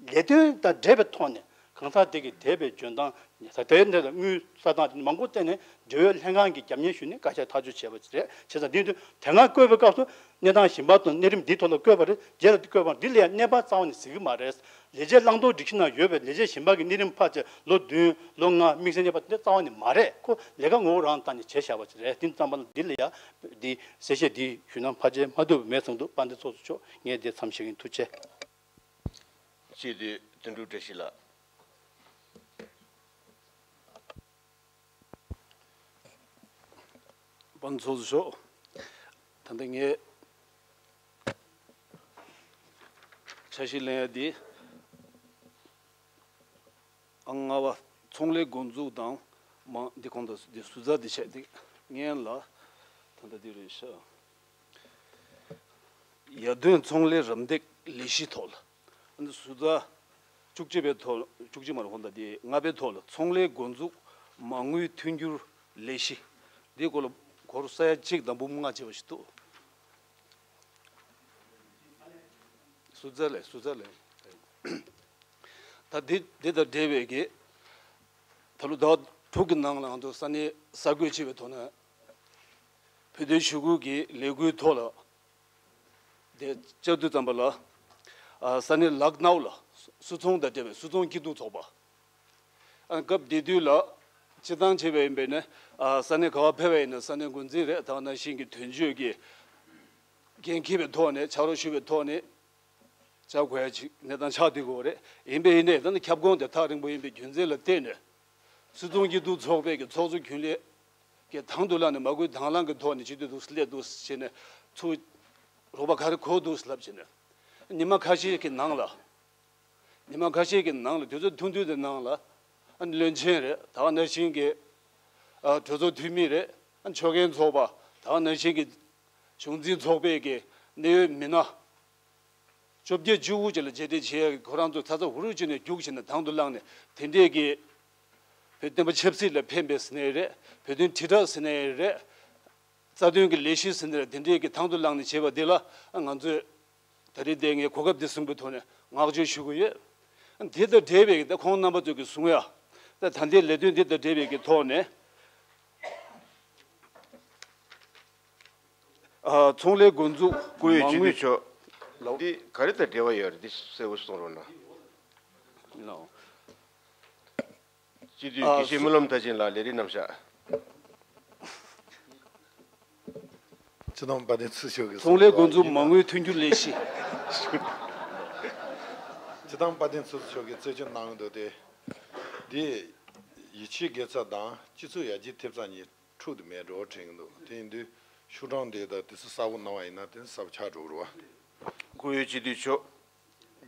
ལས་དོན་དང་འབྲེལ་བའི་ཐོག་ནས་གང་ཟག་དེ་གི་འདས་པའི་འཇོན་ཐང་ད་ལྟའི་འདི་ལ་དངུལ་གསར་ཐང་དེ་མང་པོ་བལྟས་ནས་འབྲེལ་ཡོད་ལྷན་ཁང་གི་རྒྱབ་གཉེར་ཞུས་ནས་བཀའ་ཤག་ཐག་གཅོད་བྱས་པ་རེད། བྱས་ཙང་འདི་དུས་དེ་སྔ་བསྐོས་པའི་སྐབས་སུ་གནས་སྟངས་གཞན་པ་དང་གནས་རིམ་འདིའི་ཐོག་ལ་བསྐོས་པ་རེད། རྗེས་ལ་འདི་བསྐོས་པ་འདི་ལ་ཡང་གནས་བབ་རྩ་བ་ནས་གཟིགས་ཀྱི་མ་རེད། ལས་བྱེད་བླང་དོར་སྒྲིག་གཞི་ནང་ཡོད་པའི་ལས་བྱེད་གཞན་པ་གི་གནས་རིམ་ཕར་བྱས་ལོ་བདུན་ལོ་ལྔ་དམིགས་བསལ་གནས་བབ་དེ་རྩ་བ་ནས་མ་རེད། ཁོ་ལས་ཀ་ངོ་བོ་རང་བཏང་ནས་བྱས་བཞག་པ་ཅིག་རེད། དེ་ཙམ་པ་ལ་འདི་ལ་ཡ་འདི་གསལ་བཤད་འདི་ཞུས་ན་ཕལ་ཆེར་མ་ཐུབ་པ་མེད་བསམ་འདུག་དཔལ་ལྡན་ཚོགས་གཙོ་མཆོག་ངས་འདི་མཚམས་བཞག་གིན། ཐུགས་རྗེ་ཆེ། སྤྱི་འཐུས་དོན་གྲུབ་བཀྲ་ཤིས་ལགས། དཔལ་ཚོགས་གཙོ་མཆོག་ད་ལྟ་ངས་འཆར་གཞི་ལེན་ཡ་འདི། ཨང་ལྔ་པ། ཚོང་ལས་འགོ་འཛུགས་དང་མང་འདི་གོང་དུ་འདི་ཟུར་ཟ་འདི་བྱས་འདི་ངན་ལ་ད་ལྟ་འདི་རེད་ཤག་ཡར་ཐོན་ཚོང་ལས་རམ་འདེགས་ལས་གཞི་ཐོག་ལ་འདི་ཟུར་ཟ་བཅུ་གཅིག་པའི་ཐོག་བཅུ་གཅིག་མ་རེད་གོང་དུ་འདི་ལྔ་པའི་ཐོག་ལ་ཚོང་ལས་འགོ་འཛུགས་མ་དངུལ་མཐུན་འགྱུར་ལས་གཞི་འདི་སྐོར་ལ་སྒོར་ས་ཡ་གཅིག་དང་འབུམ་ལྔ་བྱས་པ་ཞིག་འདུག་ཟུར་ཟ་ལས་ཟུར་ཟ་ལས། ད་འདི་འདི་དང་འབྲེལ་བའི་གི་ད་ལོ་ཟླ་བ་དྲུག་གི་ནང་ལ་ང་ཚོ་ས་གནས་གསར་འགོད་བྱས་པའི་ཐོག་ནས་བོད་དོན་ཞུ་སྐུལ་གྱི་ལས་འགུལ་ཐོག་ལ་དེ་བཅར་དུས་ཙམ་པ་ལ་ཨ་ས་གནས་ལག་ནའུ་ལ་སུད་ཚོང་དང་འབྲེལ་བའི་སུད་ཚོང་སྐྱིད་སྡུག་ཚོགས་པ། ཨ་སྐབས་དེ་དུས་ལ་སྤྱི་བཏང་བྱས་པ་ཡིན་པས་ན་ཨ་ས་གནས་ག་བ་ཕེབས་པ་ཡིན་ན་ས་གནས་འགོ་འཛིན་རེད་ད་ག་ནང་བཞིན་གྱི་དོན་གཅོད་ཀྱི་འགན་འཁྱེར་བའི་ཐོག་ནས་ཕྱག་རོགས་ཞུ་བའི་ཐོག་ནས། བྱ་དགོས་ཡ་ཅིག་གནས་སྟངས་ཆགས་བསྡད་ཀྱི་ཡོད་རེད། ཡིན་པས་ཡིན་ནའི་ད་ནི་ཁྱབ་ཁོངས་དེ་ཐག་རིང་པོ་ཡིན་པའི་རྒྱུ་མཚན་ལ་བརྟེན་ནས་སུད་ཚོང་སྐྱིད་སྡུག་ཚོགས་པའི་གི་ཚོགས་གཙོ་རྒྱུན་ལས་ཀྱི་དང་དུ་བླངས་ནས་མ་བསྐུལ་དང་བླངས་ཀྱི་ཐོག་ནས་བྱེད་འདོད་འདུག་སླེབས་འདུག་བྱས་ནས་ཚུར་རོགས་པ་ག་རེ་དགོས་འདུག་ལབ་བྱས་ནས་ཉི་མ་ཁ་ཤས་ཀྱི་ནང་ལ་ཉི་མ་ཁ་ཤས་ཀྱི་ནང་ལ་དུས་ཚོད་ཐུང་ཐུང་དེ་ནང་ལ་ཨ་ནི་བློན་ཆེན་རེད་ད་ག་ནང་བཞིན་གྱི་ཨ་གྲོས་ཚོགས་འཐུས་མི་རེད་ཨ་ནི་ཆོལ་ཁའི་ཚོགས་པ་ད་ག་ནང་བཞིན་གྱི་གཞུང་འཛིན་ཚོགས་པའི་གི་གནད་ཡོད་མི་སྣ། བཅོ་བརྒྱད་བཅུ་དགུ་ཅིག་ལ་མཇལ་འཕྲད་བྱེད་ཡག་གི་ཁོ་རང་ཚོ་ཚ་ཚ་འུར་འུར་བྱས་ནས་རྒྱུགས་བྱས་ནས་དང་དུ་བླངས་ནས་དེ་འདྲས་ཀྱི་བོད་བསྟན་པ་ཆབ་སྲིད་ལ་ཕན་པའི་ཟེར་ནའི་རེད་བོད་དོན་དྲིལ་བསྒྲགས་ཟེར་ནའི་རེད་རྩ་དོན་གྱི་ལས་གཞི་ཟེར་ནའི་རེད་དེ་འདྲས་ཀྱི་དང་དུ་བླངས་ནས་བྱས་པ་འདི་ལ་ང་ཚོས་ད་རེས་འདི་ངས་གོ་སྐབས་འདི་བཟུང་པའི་ཐོག་ནས་བསྔགས་བརྗོད་ཞུ་གི་ཡོད། འདི་དང་འབྲེལ་བའི་ད་ཁོང་རྣམ་པ་ཚོས་ཀྱི་གསུང་ཡ་ད་ད་ལྟའི་ལས་དོན་འདི་དང་འབྲེལ་བའི་གི་ཐོག་ནས། ཨ། ཚོང་ལས་འགོ་འཛུགས་སྐུ་ཡོད་མ་སྤྱི་འཐུས་དངུལ་མཆོག་ལའོ། འདི་ག་རེ་དང་འབྲེལ་བ་ཡོད་རེད་འདི་གསལ་པོ་གསུང་རོགས་གནང་། ལའོ། སྤྱི་འཐུས་ཨ། དགེ་བཤེས་སྨོན་ལམ་མཐར་ཕྱིན་ལགས་ལས་རིམ་རྣམས་བཞག་སྤྱི་བཏང་དཔལ་ལྡན་ཚུལ་མཆོག་གིས་ཚོང་ལས་འགོ་འཛུགས་མ་དངུལ་མཐུན་འགྱུར་ལས་གཞི། སྤྱི་བཏང་དཔལ་ལྡན་ཚུལ་མཆོག་གིས་རྩད་གཅོད་གནང་གི་འདུག་སྟེ། འདི་ཡིད་ཆེས་དགེ་རྩ་དང་སྤྱི་ཚོགས་ཡར་རྒྱས་ཐེབས་རྩ་གཉིས། འཁྲུག་ཏུ་མེད་འགྲོ་དྲན་གྱི་འདུག་དེ་ཡིན་དུས་ཤོག་གྲངས་འདི་དང་དུས་ཚོད་གསལ་པོ་གནང་བ་ཡིན་ན་དེ་གསལ་པོ་ཆགས་འགྲོ་གི་རེད་བ། སྐུ་ཡོད་སྤྱི་འཐུས་མཆོག་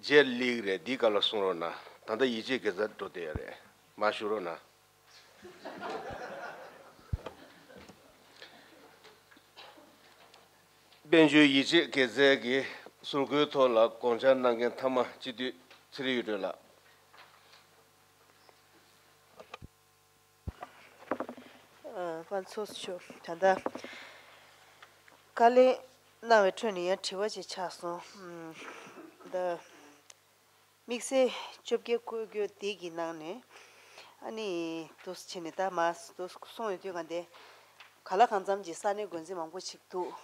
རྗེས་ལེགས་རེད་འདིའི་སྐབས་ལ་གསུང་རོགས་གནང་ད་ལྟ་ཡིད་ཆེས་དགེ་རྩ་འགྲོ་བསྡད་ཡ་རེད་མ་ཞུ་རོགས་གནང་། དཔལ་འབྱོར་ཡིད་ཆེས་དགེ་རྩའི་གི་ཟུར་བཀོལ་ཐོག་ལ་དགོངས་འཆར་གནང་མཁན་མཐའ་མ་སྤྱི་འཐུས་ཚེ་རིང་གཡུ་སྒྲོན་ལགས། ཨ། དཔལ་ཚོགས་གཙོ་མཆོག་ད་ལྟ་བཀའ་ལན་གནང་བའི་ཁྲོད་ནས་ཡང་དྲི་བ་ཅིག་ཆགས་སོང་། ཨམ། ད་དམིགས་བསལ་བཅོ་བརྒྱད་བཀོད་རྒྱུ་དེ་གི་ནང་ནས་ཨ་ནི་འདུག་སེ་བྱས་ནས་ད་མར་འདུག་སེ་གསུངས་ཡོང་དུས་ག་འདི་ག་ལ་གང་འཚམ་གྱི་ས་གནས་འགོ་འཛིན་མང་པོ་ཞིག་འདུག་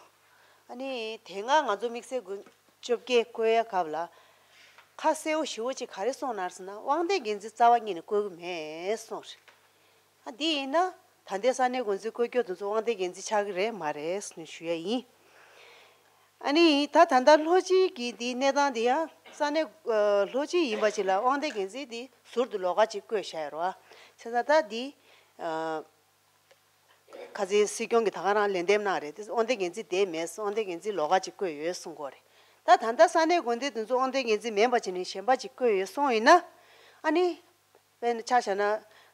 ཨ་ནི་དེ་སྔ་ང་ཚོ་དམིགས་བསལ་འགོ་བཅོ་བརྒྱད་བཀོད་ཡ་སྐབས་ལ་ཁ་གསལ་པོ་ཞེ་པོ་ཅིག་ག་རེ་གསུངས་ན་ཟེར་ན་དབང་ལྡན་འགན་འཛིན་རྩ་བ་ཉིད་ནས་བཀོད་ཀྱི་མེད་གསུངས་རེད། ཨ་འདི་ཡིན་ན་ད་ལྟའི་ས་གནས་འགོ་འཛིན་བཀོད་རྒྱུ་དེ་ཚོ་དབང་ལྡན་འགན་འཛིན་ཆགས་ཀྱི་རེད་མ་རེད་ཟེར་ནས་ཞུ་ཡ་ཡིན། ཨ་ནི་ད་ད་ལྟ་ལྷོ་སྤྱི་གི་འདི་གནས་སྟངས་འདི་ཡང་ས་གནས་ལྷོ་སྤྱི་ཡིན་པ་ཅིག་ལ་དབང་ལྡན་འགན་འཛིན་འདི་ཟུར་དུ་ལོགས་ཀ་ཅིག་བསྐོས་བཞག་ཡོད་རེད་བ། བྱས་ཙང་ད་འདི། ཁ་སང་སྲིད་སྐྱོང་གིས་ད་ག་རང་ལན་འདེབས་གནང་རེད་དེ་དབང་ལྡན་འགན་འཛིན་བསྡད་མེད་དབང་ལྡན་འགན་འཛིན་ལོགས་ཀ་ཅིག་བསྐོས་ཡོད་གསུང་གི་རེད། ད་ད་ལྟ་ས་གནས་དགོན་སྡེ་དེ་ཚོ་དབང་ལྡན་འགན་འཛིན་མིན་པ་བྱས་ནས་གཞན་པ་ཅིག་བསྐོས་ཡོད་གསུངས་ཡིན་ན། ཨ་ནི། དཔེར་ན་ཆ་བཞག་ན་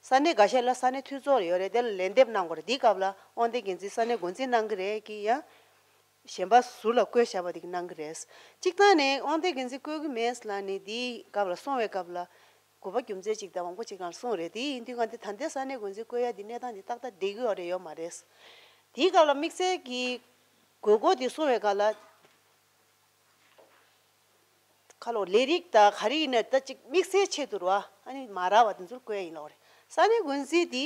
ས་གནས་འགའ་ཤས་ལ་ས་གནས་འཐུས་ཚོགས་ཡོད་རེད་དེ་ལ་ལན་འདེབས་གནང་དགོས་རེད་འདིའི་སྐབས་ལ་དབང་ལྡན་འགན་འཛིན་ས་གནས་འགོ་འཛིན་གནང་གི་རེད་ཀྱི་ཡང་། གཞན་པ་ཟུར་ལ་བསྐོས་བཞག་པ་དེ་གི་གནང་གི་རེད། གཅིག་ཐང་ནས་དབང་ལྡན་འགན་འཛིན་བསྐོས་ཀྱི་མེད་ལབ་ནས་འདིའི་སྐབས་ལ་གསུང་བའི་སྐབས་ལ། དགོས་པ་རྒྱུ་མཚན་གཅིག་དང་མང་པོ་གཅིག་སྒང་གསུངས་རེད་དེ་ཡིན་དུས་ང་འདི་ད་ལྟའི་ས་གནས་འགོ་འཛིན་བསྐོ་ཡ་འདི་གནས་སྟངས་འདི་ཏག་ཏག་བསྡད་ཀྱི་ཡོད་རེད་ཡོད་མ་རེད། དེའི་སྐབས་ལ་དམིགས་བསལ་གྱི་དགོས་མཁོ་འདི་གསུངས་བའི་སྐབས་ལ་ཁ་ལོ་ལས་རིགས་དང་ག་རེ་ཡིན་ན་ད་ཅིག་དམིགས་བསལ་ཆེད་དུ་རེད་བ་ཨ་ནི་མ་རག་བ་དེ་ཚོར་བསྐོ་ཡ་ཡིན་ལབ་རེད། ས་གནས་འགོ་འཛིན་འདི་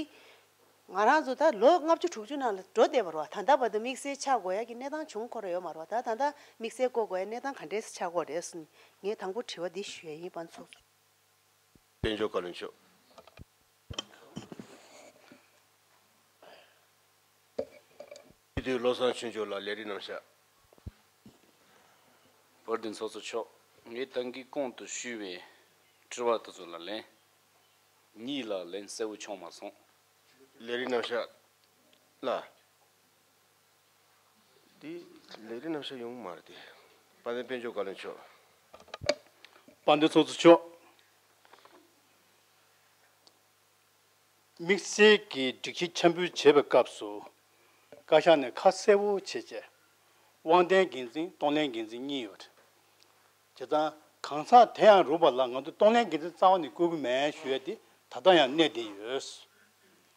ང་རང་ཚོ་ད་ལོ་ལྔ་བཅུ་དྲུག་ཅུ་ནང་ལ་འགྲོ་བསྡད་པ་རེད་བ་ད་ལྟ་བར་དུ་དམིགས་བསལ་ཆགས་དགོས་ཡ་གི་གནས་སྟངས་བྱུང་ཁོ་ར་ཡོད་མ་རེད་བ་ད་ད་ལྟ་དམིགས་བསལ་བསྐོ་དགོས་ཡ་གནས་སྟངས་ག་འདྲས་ཆགས་དགོས་རེད་ཟེར་ནས་ངས་དང་པོ་དྲི་བ་འདི་ཞུ་ཡ་ཡིན་དཔལ་ཚོགས་གཙོ། དཔལ་འབྱོར་བཀའ་བློན་མཆོག་སྤྱི་འཐུས་བློ་བཟང་ཆོས་འབྱོར་ལགས་ལས་རིམ་རྣམས་བཞག་དཔལ་ལྡན་ཚོགས་གཙོ་མཆོག་ངས་ད་གིན་གོང་དུ་ཞུས་པའི་ དྲི་བ་དེ་ཚོ་ལ་ལན། གཉིས་ལ་ལན་གསལ་བོ་བྱུང་མ་སོང་། ལས་རིགས་རྣམ་གཞག་ལ། འདི་ལས་རིགས་རྣམ་གཞག་ཡོང་མ་རེད་དེ། དཔལ་ལྡན་དཔལ་འབྱོར་བཀའ་བློན་མཆོག་དཔལ་ལྡན་ཚོགས་གཙོ་མཆོག་དམིགས་བསལ་གྱི་སྒྲིག་གཞི་འཆར་འབུལ་བྱེད་པའི་སྐབས་སུ། བཀའ་ཤག་ནས་ཁ་གསལ་བོ་བྱས་བྱས། དབང་ལྡན་འགན་འཛིན་གཏོང་ལེན་འགན་འཛིན་གཉིས་ཡོད། བྱས་ཙང་གང་ཟག་དེ་ཡང་རུང་བ་ལ་ང་ཚོ་གཏོང་ལེན་འགན་འཛིན་རྩ་བ་ནས་བསྐོ་གི་མེད་ཞུ་ཡ་དེ་ད་ལྟ་ཡང་གནས་བསྡད་ཡོད།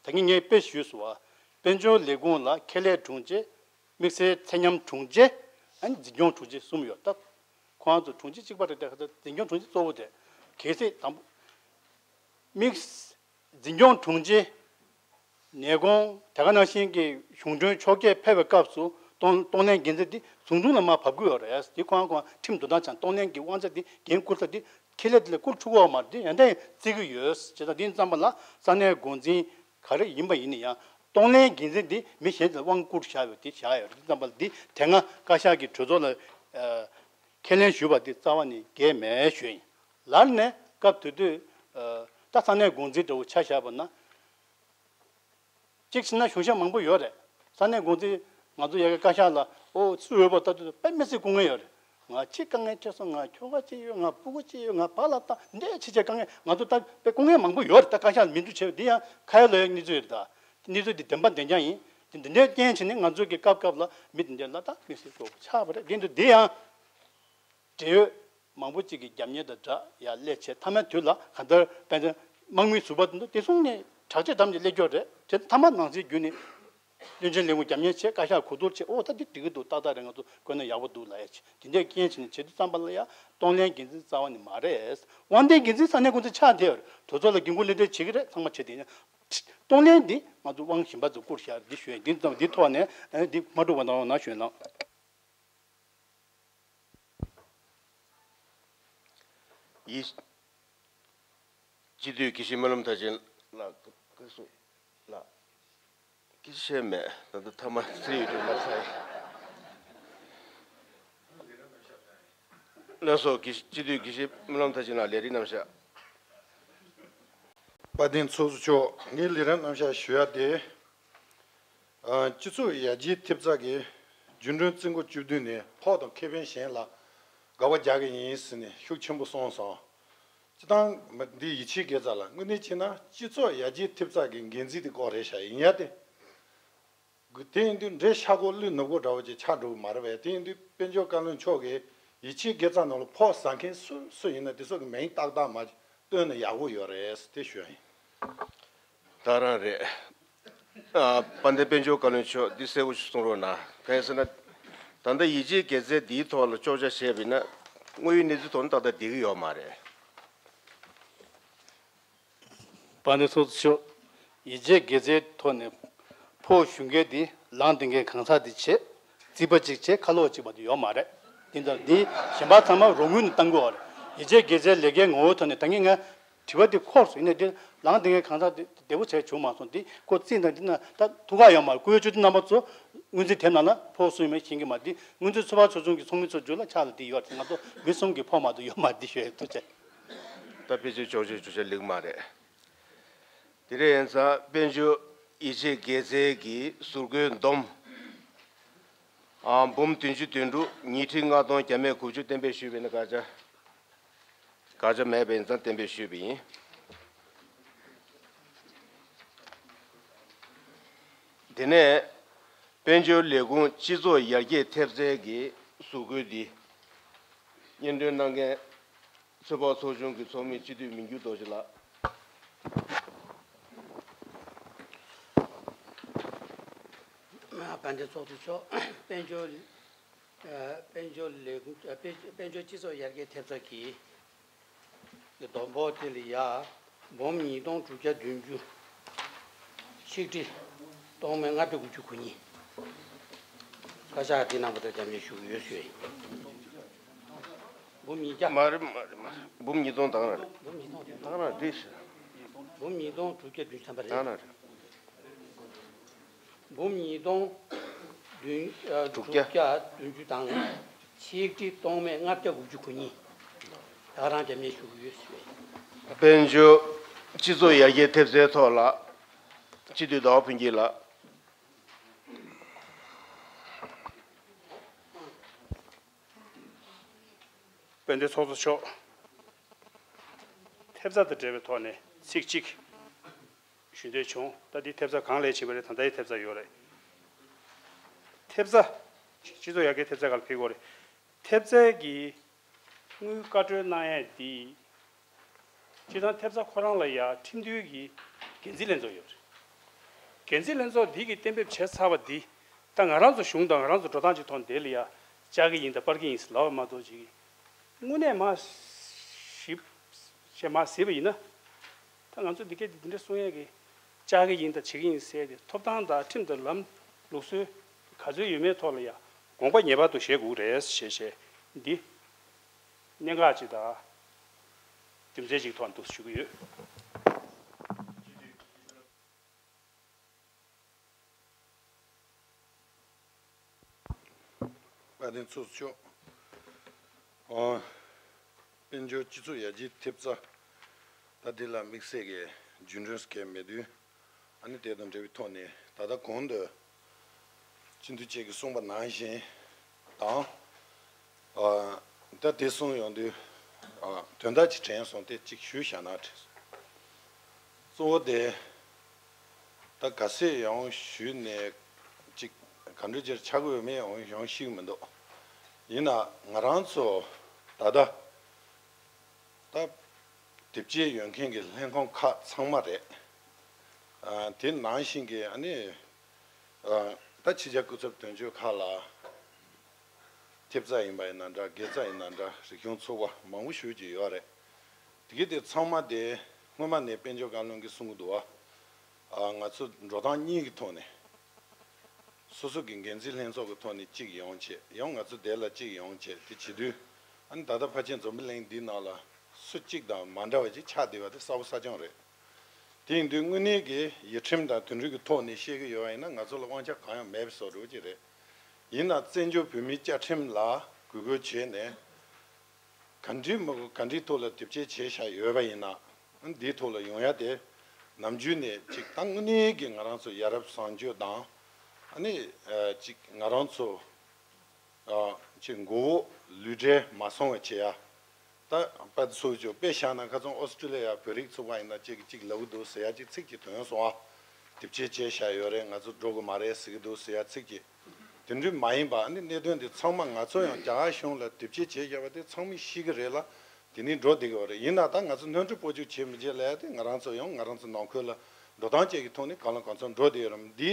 ད་གིན་ངས་དཔེ་ཞུས་སོང་བ། དཔལ་འབྱོར་ལས་ཁུངས་ལ་ཁེ་ལས་དྲུང་ཆེ། དམིགས་བསལ་ཚད་མཉམ་དྲུང་ཆེ། ཨ་ནི་འཛིན་སྐྱོང་དྲུང་ཆེ་གསུམ་ཡོད་སྟབས། ཁོང་ཚོ་དྲུང་ཆེ་གཅིག་པ་རེད་དེ། འཛིན་སྐྱོང་དྲུང་ཆེ་གཙོ་བོ་དེ། གལ་སྲིད་དང་པོ། དམིགས། འཛིན་སྐྱོང་དྲུང་ཆེ། ནས་ཁོང་དེ་ག་ནང་བཞིན་གྱི་གཞུང་གྲོན་ཕྱོགས་རྒྱས་ཕེབས་པའི་སྐབས་སུ་གཏོང་གཏོང་ལེན་འགན་འཛིན་འདི་ཟུང་དྲུང་ལ་མར་བབས་ཀྱི་ཡོད་རེད། འདི་ཁོང་ཁོང་ཁྲིམས་འདུག་སྟངས་ཆ་གཏོང་ལེན་གྱི་དབང་ཆ་འདི་འགན་བསྐུར་ས་འདི་ཁེ་ལས་འདི་ལ་བསྐུར་ཆོག་གི་ཡོད་མ་རེད། འདི་ཡང་དེ་བརྩི་གི་ཡོད། བྱས་ཙང་འདི་ཙམ་པ་ལ་ས་གནས་འགོ་འཛིན་ག་རེ་ཡིན་པ་ཡིན་ན་ཡང་གཏོང་ལེན་འགན་འཛིན་འདི་མི་གཞན་དེ་ལ་དབང་བསྐུར་བཞག་ཡོད། འདི་བཞག་ཡོད་རེད། འདི་ཙམ་པ་ལ་འདི་དེ་སྔ་བཀའ་ཤག་གི་གྲོས་ཚོགས་ལ་ཁས་ལེན་ཞུས་པ་འདི་རྩ་བ་ནས་འགལ་མེད་ཞུ་ཡིན། ལར་ནས་སྐབས་དེ་དུས་ད་ས་གནས་འགོ་འཛིན་འདྲ་བོ་ཆ་བཞག་པ་ན། གཅིག་བྱས་ན་གཞུང་ཞབས་མང་པོ་ཡོད་རེད། ས་གནས་འགོ་འཛིན་ང་ཚོ་ཡ་གི་བཀའ་ཤག་ལ་ཨོ་སུ་འོས་པ་ལྟ་དུས་དཔེ་མི་སྲིད་སྐུ་ངལ་ཡོད་རེད། ང་ཅི་དཀའ་ངལ་འཕྲད་སོང་། ང་ཁྱོ་ག་ཅི་ཡོད། ང་སྤུ་གུ་ཅི་ཡོད། ང་བག་ལ་བཏང་འདྲས་ཆེ་ཆེ་དཀའ་ངལ་ང་ཚོ་ད་དཔེ་སྐུ་ངལ་མང་པོ་ཡོད་རེད། ད་བཀའ་ཤག་ལ་མི་འདུག་བྱས་པ་འདི་ཡང་ཁ་ཡ་ལོ་ཡ་གནས་ཚུལ་རེད། ད་གནས་ཚུལ་འདི་བདེན་པ་བདེན་རྐྱང་ཡིན། དེ་འདི་འདྲའི་རྐྱེན་བྱས་ནས་ང་ཚོ་གི་སྐབས་སྐབས་ལ་མི་འདི་འདྲའི་ལ་ད་མི་སྲིད་སྐྱོ་པོ་ཆགས་པ་རེད། དེ་འདི་འདི་ཡང་འབྲེལ་ཡོད། མང་པོ་ཅིག་གིས་རྒྱབ་གཉེར་དང་སྦྲགས་ཡར་སླེབས་བྱས། མཐའ་མའི་དུས་ལ་གང་ལྟར་དཔལ་ལྡན་དམག་མིའི་ཟུར་པ་དེ་ཚོ་དེ་སོང་ནས་དྲག་ཆས་བསྡམས་ཀྱི་སླེབས་ཀྱི་ཡོད་རེད། དེ་མཐའ་མ་ནང་སྲིད་བརྒྱུད་ནས་བློན་ཆེན་ལས་ཁུངས་རྒྱབ་གཉེར་བྱས། བཀའ་ཤག་གོ་བསྡུར་བྱས། ཨོ་ད་འདི་འགྲིག་གི་འདུག་ཏག་ཏག་རེད། ང་ཚོ་བཀོད་ན་ཡག་པོ་འདུག་ལབ་ཡ་བྱས། དེ་འདྲའི་རྐྱེན་བྱས་ནས་བྱེད་དུས་ཙམ་པ་ལ་ཡ་གཏོང་ལེན་འགན་འཛིན་རྩ་བ་ནས་མ་རེད། དབང་ལྡན་འགན་འཛིན་ས་གནས་འགོ་འཛིན་ཆགས་བསྡད་ཡོད་རེད། གྲོས་ཚོགས་ལ་འགན་འཁུར་ལེན་འདེད་བྱེད་ཀྱི་རེད། ཚང་མ་བྱས། དེ་ཡིན་ན་གཏོང་ལེན་འདི་ང་ཚོ་དབང་གཞན་པ་ཚོ་བསྐུར་བཞག་འདི་ཞུ་ཡ་ཡིན། འདི་ཙམ་འདི་ཐོག་ནས་འདི་མ་འགྲོ་བ་གནང་རོགས་གནང་ཞུ་ཡ་གནང་། ཡིས། སྤྱི་འཐུས་དགེ་བཤེས་སྨོན་ལམ་མཐར་ཕྱིན་ལགས། སྐུ་གཟུགས་ལགས། སྐད་ཆ་བཤད་མེད། ད་ལྟ་ཐ་མ་ཚེ་ཡོད་དུས་མ་ཚར། ལགས་སོ། དགེ་སྤྱི་འཐུས་དགེ་བཤེས་སྨོན་ལམ་མཐར་ཕྱིན་ལགས། ལས་རིགས་རྣམ་གཞག་དཔལ་ལྡན་ཚོགས་གཙོ་མཆོག་ངའི་ལས་རིམ་རྣམ་གཞག་ཞུ་ཡ་དེ། ཨ། སྤྱི་ཚོགས་ཡར་རྒྱས་ཐེབས་རྩ་གི་རྒྱུན་གྲོན་རྩིས་འགོ་བཅུ་བདུན་ནས་ཕོགས་དང་ཁེ་ཕན་གཞན་ལ་དགག་པ་རྒྱག་གི་ཡིན་ཟེར་ནས་ཤུགས་ཆེན་པོ་གསུངས་སོང་། སྤྱི་བཏང་འདི་ཡིད་ཆེས་དགེ་རྩ་ལ་དངོས་གནས་བྱས་ན་སྤྱི་ཚོགས་ཡར་རྒྱས་ཐེབས་རྩ་གི་འགན་འཛིན་དེ་ཀོ་རེད་ཤག་ཡིན་ཡ་དེ། དེ་ཡིན་དུས་འདྲེ་ཤ་ཁོག་ཀླུ་ནུབ་སྒོ་འདྲ་བོ་ཅིག་ཆགས་འགྲོ་གི་མ་རེད་པས། དེ་ཡིན་དུས་དཔལ་འབྱོར་བཀའ་བློན་མཆོག་གིས་ཡིད་ཆེས་དགེ་རྩ་ནང་ལ་ཕོགས་ཟ་མཁན་སུ་སུ་ཡིན་ན་དེ་ཚོ་གི་མིང་ཏག་ཏག་མ་བཏོན་ན་ཡག་པོ་ཡོད་རེད་དེ་ཞུ་ཡ་ཡིན། ད་རང་རེད། ཨ། དཔལ་ལྡན་དཔལ་འབྱོར་བཀའ་བློན་མཆོག་འདི་གསལ་པོ་ཞིག་གསུང་རོགས་གནང་། གང་ཡིན་ཟེར་ན། ད་ལྟ་ཡིད་ཆེས་དགེ་རྩའི་འདིའི་ཐོག་ལ་ཕྱོགས་ཆ་བཞག་པ་ཡིན་ན། དངོས་ཡོད་གནས་ཚུལ་ཐོག་ནས་ཏག་ཏག་བསྡད་ཀྱི་ཡོད་མ་རེད། དཔལ་ལྡན་ཚོགས་གཙོ་མཆོག་ཡིད་ཆེས་དགེ་རྩའི་ཐོག་ནས་ཕོགས་ཞུ་མཁན་དེ་ལངས་བསྡད་མཁན་གང་ཟག་དེ་བྱས། རྩིས་པ་གཅིག་བྱས། ཁ་ལོག་གཅིག་མ་གཏོགས་ཡོད་མ་རེད། དེ་ལྟར་འདི་གཞན་པ་ཚང་མ་རོགས་དངུལ་ནས་བཏང་དགོས་པ་རེད། ཡིད་ཆེས་དགེ་རྩའི་ལས་ཀའི་ངོ་བོའི་ཐོག་ནས་ད་གིན་ངས་དྲི་བ་དེ་འཁོར་སོང་། ཡིན་ནའི་དེ་ལངས་བསྡད་མཁན་གང་ཟག་དེ་བདེ་པོ་བྱས་བྱུང་མ་སོང་། དེ་ཁོ་རྩིས་དང་འདི་ན་ད་ཐུགས་ཁག་ཡོད་མ་རེད། སྐུ་ཡོད་སྤྱི་འཐུས་རྣམ་པ་ཚོ་སྔོན་རྩིས་དེབ་ནང་ལ་ཕོགས་སུ་ཡོད་མེད་ཤེས་ཀྱི་མ་རེད། དེ་སྔོན་རྩིས་ཚོགས་པ་ཚོགས་ཆུང་གི་ཚོགས་མི་ཚོ་རྒྱུད་ལ་ཆགས་ལ་དེ་ཡོད་རེད། ང་ཚོ་མི་གསུམ་གྱི་ཕོགས་མ་གཏོགས་ཡོད་མ་རེད། དེ་ཞུ་ཡ་ཐུགས་རྗེ་ཆེ། ད་ཕལ་ཆེར་ཕྱོགས་ཆའི་བརྗོད་བྱ་ལེགས་མ་རེད། དེ་རེད། ཡིན་ཙང་དཔལ་འབྱོར་ཡིད་ཆེས་དགེ་རྩའི་གི་ཟུར་བཀོལ་བསྡོམས། ཨ། འབུམ་བདུན་ཅུ་དོན་དྲུག་ཉིས་ཁྲི་ལྔ་སྟོང་བརྒྱ་མེད་དགུ་བཅུ་གཏན་འབེབས་ཞུས་པ་ཡིན་ན་དགག་བྱ། དགག་བྱ་མེད་པ་ཡིན་ཙང་གཏན་འབེབས་ཞུས་པ་ཡིན། དེ་ནས་དཔལ་འབྱོར་ལས་ཁུངས་སྤྱི་ཚོགས་ཡར་རྒྱས་ཐེབས་རྩའི་གི་ཟུར་བཀོལ་འདི་སྙན་སྒྲོན་གནང་མཁན། ཚོད་དཔག་ཚོགས་ཆུང་གི་ཚོགས་མི་སྤྱི་འཐུས་མི་འགྱུར་རྡོ་རྗེ་ལགས། དཔལ་ལྡན་ཚོགས་གཙོ་མཆོག་དཔལ་འབྱོར། ཨ། དཔལ་འབྱོར་ལས་ཁུངས། ཨ། དཔལ་དཔལ་འབྱོར་སྤྱི་ཚོགས་ཡར་རྒྱས་ཐེབས་རྩ་གི་བསྡོམས་ཕོགས་དེ་ལ་ཡ་འབུམ་ཉིས་སྟོང་དྲུག་བརྒྱ་བདུན་ཅུ། ཆིག་ཁྲི་སྟོང་མེད་ལྔ་བརྒྱ་དགུ་བཅུ་གོ་གཉིས། བཀའ་ཤག་འདི་གནང་བ་དང་རྒྱབ་གཉེར་ཞུ་གི་ཡོད་ཞུ་ཡིན། འབུམ་ཉིས་བརྒྱ། མ་རེད་མ་རེད་མ་རེད། འབུམ་ཉིས་སྟོང་དང་རེད། འབུམ་ཉིས་སྟོང་དང་རེད། འདི་ཞིག་འབུམ་ཉིས་སྟོང་དྲུག་བརྒྱ་བདུན་ཅུ་ཐམ་པ་རེད། དང་རེད། འབུམ་ཉིས་སྟོང་བདུན། ཨ། དྲུག་བརྒྱ། དྲུག་བརྒྱ་བདུན་ཅུ་དང་། ཆིག་ཁྲི་སྟོང་མེད་ལྔ་བརྒྱ་དགུ་བཅུ་གོ་གཉིས། ད་རང་རྒྱབ་གཉེར་ཞུ་གི་ཡོད་ཞུ་བས། དཔལ་འབྱོར་སྤྱི་ཚོགས་ཡར་རྒྱས་ཐེབས་རྩའི་ཐོག་ལ་སྤྱི་འཐུས་ཟླ་བ་ཕུན་སྐྱིད་ལགས། དཔལ་ལྡན་ཚོགས་གཙོ་མཆོག་ཐེབས་རྩ་དང་འབྲེལ་བའི་ཐོག་ནས་ཚིག་གཅིག་ཞུ་འདོད་བྱུང་། ད་འདི་ཐེབས་རྩ་གང་ལས་བྱེད་པ་རེད། ད་ལྟའི་ཐེབས་རྩ་ཡོད་རེད། ཐེབས་རྩ། སྤྱི་ཚོགས་ཡར་རྒྱས་ཐེབས་རྩ་སྒང་ལ་ཕེབས་དགོས་རེད། ཐེབས་རྩའི་གི་དངུལ་བཀའ་འཁྲོལ་གནང་ཡས་འདི། སྤྱིར་བཏང་ཐེབས་རྩ་ཁོ་རང་ལ་ཡ་ཁྲིམས་མཐུན་གྱི་འགན་འཛིན་ལྷན་ཚོགས་ཡོད་རེད། འགན་འཛིན་ལྷན་ཚོགས་འདི་གིས་གཏན་འབེབས་བྱས་ཚར་བ་འདི། ད་ང་རང་ཚོ་གཞུང་དང་ང་རང་ཚོ་འགྲོ་སྟངས་ཀྱི་ཐོག་འདི་ལ་ཡ་བཅག་གི་ཡིན་དང་སྤར་གི་ཡིན་ཟེར་ལབ་པ་མ་གཏོགས་ཅིག་དངོས་གནས་མ་ཞིབ་བྱས་མ་གཟིགས་པ་ཡིན་ན། ད་ང་ཚོ་འདི་སྐད་འདི་འདྲ་གསུང་ཡས་ཀྱི་བཅག་གི་ཡིན་དང་བྱེད་ཀྱི་ཡིན་ཟེར་ཏེ་ཐོབ་ཐང་དང་ཁྲིམས་དང་ལམ་ལུགས་སྲོལ་ག་ཚོད་ཡོད་མེད་ཐོག་ལ་ཡ་དགོངས་པ་ངེས་པར་དུ་བཞེས་དགོས་རེད་ཞེས་བཤད། འདི་གནད་འགག་ཅིག་དང་རྒྱུ་མཚན་ཅིག་ཐོག་འདུག་ཞུ་གི་ཡོད། དཔལ་ལྡན་ཚོགས་གཙོ་མཆོག་ཨ། དཔལ་འབྱོར་སྤྱི་ཚོགས་ཡར་རྒྱས་ཐེབས་རྩ། ད་འདི་ལ་དམིགས་བསལ་གྱི་རྒྱུན་གྲོན་གལ་མེད་དུས། ཨ་ནི་དེ་དང་འབྲེལ་བའི་ཐོག་ནས་ད་ལྟ་གོང་དུ་སྤྱི་འཐུས་བཅས་ཀྱིས་གསུངས་པ་ནང་བཞིན་དང་། ཨ། ད་དེ་གསུངས་ཡོང་དུས། ཨ། དོན་དག་ཅིག་དྲན་སོང་སྟེ་གཅིག་ཞུས་བཞག་ན་དྲན་སོང་། གཙོ་བོ་དེ། ད་ག་ཚོད་ཡང་ཞུས་ནས་ཅིག་ག་འདྲ་ཅིག་ཆགས་ཀྱི་ཡོད་མེད་ཡང་ཡང་ཤེས་ཀྱི་མི་འདུག་ཡིན་ན་ང་རང་ཚོ་ད་ལྟ་ད་དེབ་སྐྱེལ་ཡོད་མཁན་གྱི་ལྷན་ཁང་ཁག་ཚང་མ་རེད། ཨ། དེ་ནང་བཞིན་གྱི་ཨ་ནི་ཨ། ད་ཕྱི་རྒྱལ་སྐུ་ཚབ་དོན་གཅོད་ཁག་ལ་ཐེབས་རྩ་ཡིན་པ་ཡིན་ན་འདྲ། དགེ་རྩ་ཡིན་ན་འདྲ། རིག་གཞུང་ཚོགས་པ་མང་པོ་ཞེ་ཅིག་ཡོད་རེད། དེ་གི་དེ་ཚང་མ་དེ་སྔོན་མ་ནས་དཔལ་འབྱོར་བཀའ་བློན་གྱིས་གསུང་གི་འདུག་བ། ཨ། ང་ཚོ་འགྲོ་སྟངས་གཉིས་ཀྱི་ཐོག་ནས། སོ་སོ་གི་འགན་འཛིན་ལྷན་ཚོགས་ཀྱི་ཐོག་ནས་གཅིག་ཡོང་བྱས། ཡང་ང་ཚོ་དེ་ལ་གཅིག་ཡོང་བྱས། དེ་བྱེད་དུས་ཨ་ནི་ད་ལྟ་ཕལ་ཆེར་འཛམ་བུ་གླིང་འདི་ནང་ལ་སུ་གཅིག་དང་མ་འདྲ་བ་ཅིག་ཆགས་བསྡད་པ་དེ་གསལ་པོ་གསལ་རྐྱང་རེད། དེ་ཡིན་དུས་དངོས་གནས་ཀྱི་ཡུལ་ཁྲིམས་དང་དེ་འདྲ་གི་ཐོག་ནས་བཤད་ཀྱི་ཡོད་པ་ཡིན་ན་ང་ཚོ་ལ་དབང་ཆ་གང་ཡང་མེད་པའི་བཟོ་འདྲ་ཅིག་རེད། ཡིན་ན་བཙན་བྱོལ་བོད་མིའི་བཅའ་ཁྲིམས་ལ་གུས་བཀུར་བྱས་ནས། ག་འདྲའི་མི་དགོས་ག་འདྲའི་ཐོག་ལ་དེབ་སྐྱེལ་བྱས་བཞག་ཡོད་པ་ཡིན་ན། འདིའི་ཐོག་ལ་ཡོང་ཡ་དེ་ནམ་རྒྱུན་ནས་ཅིག་ད་དངོས་གནས་ཀྱི་ང་རང་ཚོ་ཡ་རབས་བཟང་སྤྱོད་དང་། ཨ་ནི་ཅིག་ང་རང་ཚོ་ཅིག་མགོ་བོ་ལུས་འབྲེལ་མ་སོང་བ་བྱེད་ཡ། ད་དཔལ་ཚོགས་ཀྱི་དཔེ་བཞག་ན་ཁ་སང་ཨོ་སི་ཀྲི་ལི་ཡ་བོད་རིགས་ཚོགས་པ་ཡིན་ན་ཅིག་གིས་ཅིག་ལབ་ཀྱི་འདུག་ཟེར་ཡ་ཅིག་ཚིག་ཅིག་ཐོན་སོང་ཨ། དེབ་སྐྱེལ་བྱས་བཞག་ཡོད་རེད། ང་ཚོ་འགྲོ་གི་མ་རེད་ཟེར་གྱི་འདུག་ཟེར་ཡ་ཚིག་ཅིག་དེ་འདྲ་མ་ཡིན་པ་ཨ་ནི་གནད་དོན་དེ་ཚང་མ་ང་ཚོ་ཡང་རྒྱ་གར་གཞུང་ལ་དེབ་སྐྱེལ་བྱས་བཞག་པ་དེ་ཚང་མས་ཤེས་ཀྱི་རེད་ལ། དེ་ནས་འགྲོ་བསྡད་ཀྱི་ཡོད་རེད། ཡིན་ན་ད་ང་ཚོ་སྣོན་འཕྲི་སྤོ་སྒྱུར་བྱེད་མི་བྱེད་ལབ་ཡ་དེ་ང་རང་ཚོ་ཡང་ང་རང་ཚོ་ནང་ཁུལ་ལ་འགྲོ་སྟངས་བཅས་ཀྱི་ཐོག་ནས་གང་ལ་གང་འཚམ་འགྲོ་བསྡད་ཡོད་རེད། འདི་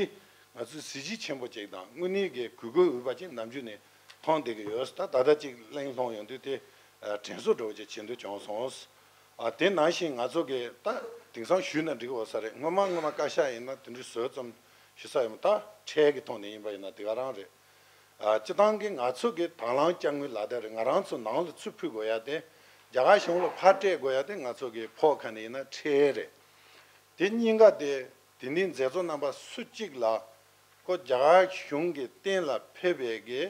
ང་ཚོའི་གཟི་བརྗིད་ཆེན་པོ་ཅིག་དང་དངོས་གནས་ཀྱི་གུས་བཀུར་འོས་པ་ཅིག་ནམ་རྒྱུན་ནས་མཐོང་བསྡད་ཀྱི་ཡོད། ད་ད་ལྟ་ཅིག་གླེང་སློང་ཡོང་དུས་དེ་དྲན་གསོ་འདྲ་བོ་ཅིག་བྱེད་འདོད་བྱུང་སོང་། ཨ། དེ་ནང་བཞིན་ང་ཚོ་གིས་ད་དེང་སང་ཞུས་ན་འགྲིག་གི་ཡོད་ས་རེད། སྔོན་མ་སྔོན་མ་བཀའ་ཤག་ཡིན་ན་དེ་འདྲའི་བཟོ་ཙམ་ཞུ་ས་ཡོད་མ། ད་ཁྲལ་གྱི་ཐོག་ནས་ཡིན་པ་ཡིན་ན་དེ་ག་རང་རེད། ཨ། སྤྱིར་བཏང་གི་ང་ཚོ་གི་དང་བླངས་དཔྱ་དངུལ་ལག་དེབ་རེད། ང་རང་ཚོ་ནང་ལ་ཚུར་ཕུལ་དགོས་ཡ་དེ་རྒྱ་གར་གཞུང་ལ་ཕར་སྤྲད་དགོས་ཡ་དེ་ང་ཚོ་གི་ཕོགས་ཁ་ནས་ཡིན་ན་ཁྲལ་རེད། དེ་གཉིས་ཀ་དེ་དེ་ནས་མཛད་གཙོ་རྣམ་པ་སུ་གཅིག་ལ་ཁོ་རྒྱ་གར་གཞུང་གི་སྟེང་ལ་ཕེབས་པའི་གི་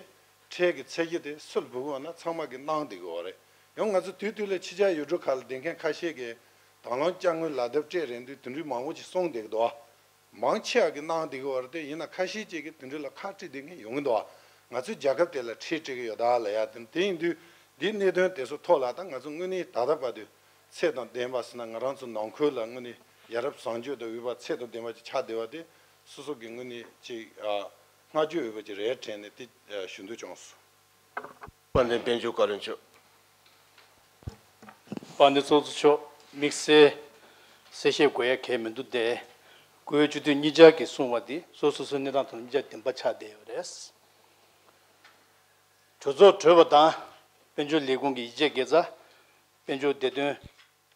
ཁྲལ་གྱི་ཚད་གཞི་དེ་སུ་ལ་འབུལ་དགོས་ན་ཚང་མ་གིས་གནང་བསྡད་ཀྱི་ཡོད་རེད། ཡང་ང་ཚོ་དུས་དུས་ལ་ཕྱི་རྒྱལ་ཡུལ་གྲུ་ཁག་ལ་བསྡད་མཁན་ཁ་ཤས་ཀྱིས་དང་བླངས་དཔྱ་དངུལ་ལག་དེབ་སྤྲད་རན་དུས་དེ་འདྲའི་མང་པོ་ཞིག་སོང་བསྡད་ཀྱི་འདུག་ཨ། མང་ཆེ་བ་གིས་གནང་བསྡད་ཀྱི་ཡོད་རེད་དེ། ཡིན་ན་ཁ་ཤས་ཅིག་གིས་དེ་འདྲ་ལ་ཁག་དཀྲི་བསྡད་མཁན་ཡོང་གི་འདུག་ཨ། ང་ཚོའི་རྒྱལ་ཁབ་དེ་ལ་ཁྲལ་སྤྲད་ཀྱི་ཡོད་ད་ལབ་ཡ་དེ། དེ་ཡིན་དུས་འདིའི་གནད་དོན་དེ་ཚོ་ཐོག་ལ་ད་ང་ཚོ་དངོས་གནས་ད་ལྟ་བར་དུ་ཚད་དང་ལྡན་པ་ཟེར་ན་ང་རང་ཚོ་ནང་ཁུལ་ལ་དངོས་གནས་ཡ་རབས་བཟང་སྤྱོད་དང་འོས་པ་ཚད་དང་ལྡན་པ་ཅིག་ཆགས་བསྡད་པ་དེ་སོ་སོ་གི་དངོས་གནས་ཅིག་ཨ། བསྔགས་བརྗོད་འོས་པ་ཅིག་རེད་དྲན་ནས་དེ་ཞུ་འདོད་བྱུང་སོང་། དཔལ་ལྡན་དཔལ་འབྱོར་བཀའ་བློན་མཆོག་དཔལ་ལྡན་ཚོགས་གཙོ་མཆོག་དམིགས་བསལ་གསལ་བཤད་དགོས་ཡ་གང་ཡང་མི་འདུག་སྟེ། སྐུའི་སྤྱི་འཐུས་གཉིས་ཆར་གྱིས་གསུངས་པ་འདི་སོ་སོ་སོའི་གནས་སྟངས་ཐོག་ནས་གཉིས་ཆར་བདེན་པ་ཆགས་བསྡད་ཡོད་རེད། གྲོས་ཚོགས་གྲོལ་བ་དང་། དཔལ་འབྱོར་ལས་ཁུངས་ཀྱི་ཡིག་ཆའི་དགེ་རྩ། དཔལ་འབྱོར་བདེ་དོན་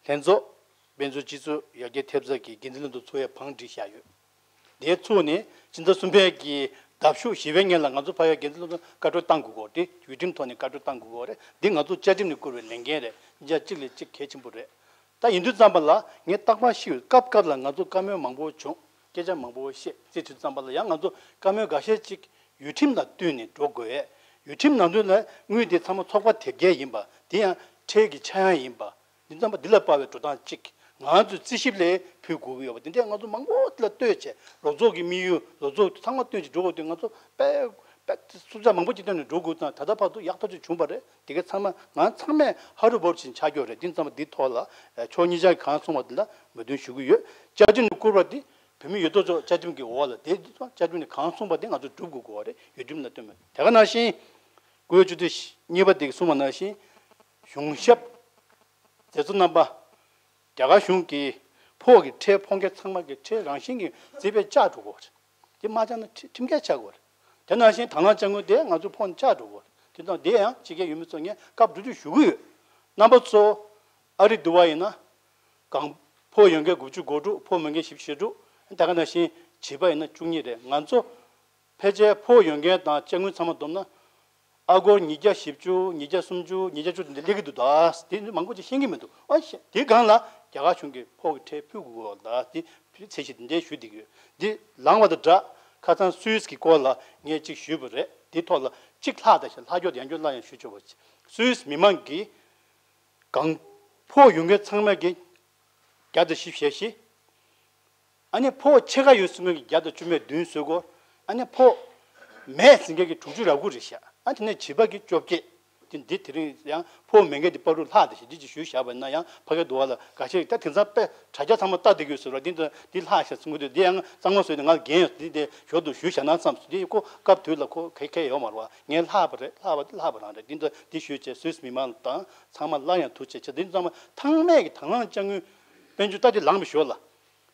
ལྷན་ཚོགས། དཔལ་འབྱོར་སྤྱི་ཚོགས་ཡར་རྒྱས་ཐེབས་རྩ་གི་འགན་འཛིན་ལྷན་ཚོགས་ཚོགས་ཡས་བང་བསྒྲིགས་བཞག་ཡོད། དེའི་ཚོགས་ནི་ཕྱི་ཟླ་གསུམ་པའི་གི་ཟླ་མཇུག་བཞི་པའི་ཉིན་ལ་ང་ཚོ་ཕ་ཡུལ་འགན་འཛིན་ལྷན་ཚོགས་བཀའ་འཁྲོལ་བཏང་དགོས་ཀྱི་ཡོད་རེད། ཡུལ་ཁྲིམས་ཐོག་ནས་བཀའ་འཁྲོལ་བཏང་དགོས་ཀྱི་ཡོད་རེད། འདི་ང་ཚོ་བཅའ་ཁྲིམས་ནས་བསྐུར་བའི་ལས་འགན་རེད། འདི་ཅག་གཅིག་ལས་གཅིག་གལ་ཆེན་པོ་རེད། ད་ཡིན་དུས་ཙམ་པ་ལ་ངས་རྟག་པར་ཤེས་ཡོད། སྐབས་སྐབས་ལ་ང་ཚོ་བཀའ་མོལ་མང་པོ་བྱུང་། སྐད་ཆ་མང་པོ་བཤད། དེ་དུས་ཙམ་པ་ལ་ཡང་ང་ཚོ་བཀའ་མོལ་འགའ་ཤས་ཅིག་ཡུལ་ཁྲིམས་དང་བསྟུན་ནས་འགྲོ་དགོས། ཡུལ་ཁྲིམས་ནང་དོན་ལ་དངུལ་དེ་ཚང་མ་ཚོགས་པ་དེབ་སྐྱེལ་ཡིན་པ་དེ་ཡང་ ཁྲལ་གྱི་ཆག་ཡང་ཡིན་པ། འདི་ཙམ་པ་འདི་ལ་དཔག་པའི་འགྲོ་སྟངས་གཅིག་ང་ཚོས་རྩིས་ཞིབ་ལས་ཕུལ་དགོས་ཀྱི་ཡོད་པ་འདི་འདྲས་ང་ཚོ་མང་པོ་འདི་ལ་ལྟོས་བྱས་ལོ་ཚོགས་ཀྱི་དམིགས་ཡུལ་ལོ་ཚོགས་ཚང་མ་བཏོན་ཅིག་འགྲོ་དགོས་དུས་ང་ཚོ་དཔེ་དཔེ་སུམ་ཆ་མང་པོ་ཅིག་བཏོན་ནས་འགྲོ་དགོས་དང་ད་ལྟ་བར་དུ་ཡག་ཐག་ཆོད་བྱུང་བ་རེད། དེ་ག་ཚང་མ་ང་ཚང་མས་ཧ་རུ་བོར་ཕྱིན་ཆགས་ཀྱི་ཡོད་རེད། འདི་ཙམ་པ་འདི་ཐོག་ལ་ཕྱོགས་གཉིས་ཆ་གང་གསུངས་པ་འདི་ལ་མོས་མཐུན་ཞུ་གི་ཡོད། བཅའ་ཁྲིམས་ནས་བསྐུར་བ་འདི་བོད་མི་ཡོད་དོ་ཅོག་བཅའ་ཁྲིམས་ཀྱི་འོག་ལ་དེ་བཅའ་ཁྲིམས་ནས་གང་གསུངས་པ་དེ་ང་ཚོ་སྒྲུབ་དགོས་དགོས་པ་རེད། ཡུལ་ཁྲིམས་ལ་བསྟུན་མོད་དེ་ག་ནང་བཞིན་དགུ་བཅུ་དྲུག་གཉིས་པ་དེ་གསུངས་པ་ནང་བཞིན། གཞུང་ཞབས་མཛད་གཙོ་རྣམ་པ། རྒྱ་གར་གཞུང་གིས་ཕོགས་ཀྱི་ཁྲལ་ཕོག་མཁན་ཚང་མ་གི་ཁྲལ་རང་བཞིན་གྱིས་རྩིས་པས་བཅག་འགྲོ་དགོས་རེད། དེ་མ་བཅག་ན་ཁྲི་ཁྲིམས་འགལ་ཆགས་དགོས་རེད། དེ་ནང་བཞིན་དང་བླངས་དཔྱ་དངུལ་དེ་ང་ཚོས་ཕོགས་ནས་བཅག་འགྲོ་དགོས་རེད། དེ་དང་དེ་ཡང་ཕྱི་རྒྱལ་ཡུལ་མི་ཚོ་ངས་སྐབས་འགྲོ་དུས་ཞུ་གི་ཡོད། རྣམ་པ་ཚོ་ཨ་རི་འདུག་པ་ཡིན་ན། གང་ཕོགས་ཡོད་མཁན་དགུ་བཅུ་གོ་དྲུག་ཕོགས་མེད་མཁན་བཞི་བཅུ་ཞེ་དྲུག་ད་ག་ནང་བཞིན་བྱིས་པ་ཡིན་ན་བཅུ་གཉིས་རེད། ང་ཚོ་ཕལ་ཆེར་ཕོགས་ཡོད་མཁན་དང་དཔྱ་དངུལ་ཚང་མ་བསྡོམས་ན། ཨ་སྒོར་ཉིས་བརྒྱ་བཞི་བཅུ་ཉིས་བརྒྱ་སུམ་ཅུ་ཉིས་བརྒྱ་བཅུ་དེ་འདྲ་སླེབས་ཀྱི་འདུག་ད་དེ་མང་པོ་ཅིག་ཤེས་ཀྱི་མི་འདུག་ཨ་ཤེས་དེའི་སྒང་ལ་རྒྱ་གར་གཞུང་གིས་ཕོགས་ཀྱི་ཁྲལ་ཕུལ་དགོས་ལ་དེ་ཚད་གཞི་དེ་འདྲའི་ཞུ་བསྡད་ཀྱི་ཡོད། འདི་ལངས་པ་དང་སྦྲགས་ཁ་སང་སུད་སི་གི་སྐོར་ལ་ངས་གཅིག་ཞུས་པ་རེད། དེའི་ཐོག་ལ་གཅིག་ལྷག་ད་ཤག་ལྷག་རྒྱུ་དང་ཡང་རྒྱུ་ལ་ཡང་ཞུ་ཆོག་པ་ཅིག་སུད་སི་མི་མང་གིས་གང་ཕོགས་ཡོད་མཁན་ཚང་མ་གིས་བརྒྱ་དང་བཞི་བཅུ་ཞེ་བཞི། ཨ་ནི་ཕོགས་ཕྱེད་ཀ་ཡོད་ཟེར་མཁན་གྱི་བརྒྱ་དང་བཅུ་མེད་བདུན་བཟོ་དགོས། ཨ་ནི་ཕོགས་མེད་ཟེར་མཁན་གྱི་དྲུག་ཅུ་རེ་དགུ་རེད་ཤག་ཨ་དེ་ནས་བྱིས་པ་གི་བཅོ་བརྒྱད། དེ་འདི་དེ་རིང་ཡང་ཕོགས་མེད་མཁན་དེ་བར་དུ་ལྷག་དེ་ཞིག་འདི་ཅིག་ཞུས་བཞག་པ་ན་ཡང་ཕ་གི་འདུག་བ་ལ་འགའ་ཤས་ཀྱིས་ད་དེང་སང་དཔེ་དྲ་རྒྱ་ཚང་མ་ལྟ་བསྡད་ཀྱི་ཡོད་ཟེར་བ་འདི་འདི་འདི་ལྷག་ཤག་གསུང་གི་འདུག་འདི་ཡང་གཙང་མ་བཟོས་ཏེ་ང་ལ་འགན་ཡོད་འདི་དེ་ཞོར་དུ་ཞུས་བཞག་ན་བསམ་སོང་། འདི་ཁོ་སྐབས་དུས་ལ་ཁོ་ག་གས་ཡོད་མ་རེད་བ། ངས་ལྷག་པ་རེད་ལྷག་པ་འདི་ལྷག་པ་རང་རེད། འདི་འདི་འདི་ཞུས་བྱས་སུད་སི་མི་མང་དང་ཚང་མ་སླར་ཡང་ཐུགས་རྗེ་ཆེ། འདི་ཚང་མ་ཚང་མས་ཀྱི་དང་བླངས་དཔྱ་དངུལ་དཔལ་འབྱོར་ལྟ་དེ་ལངས་པའི་ཞོར་ལ།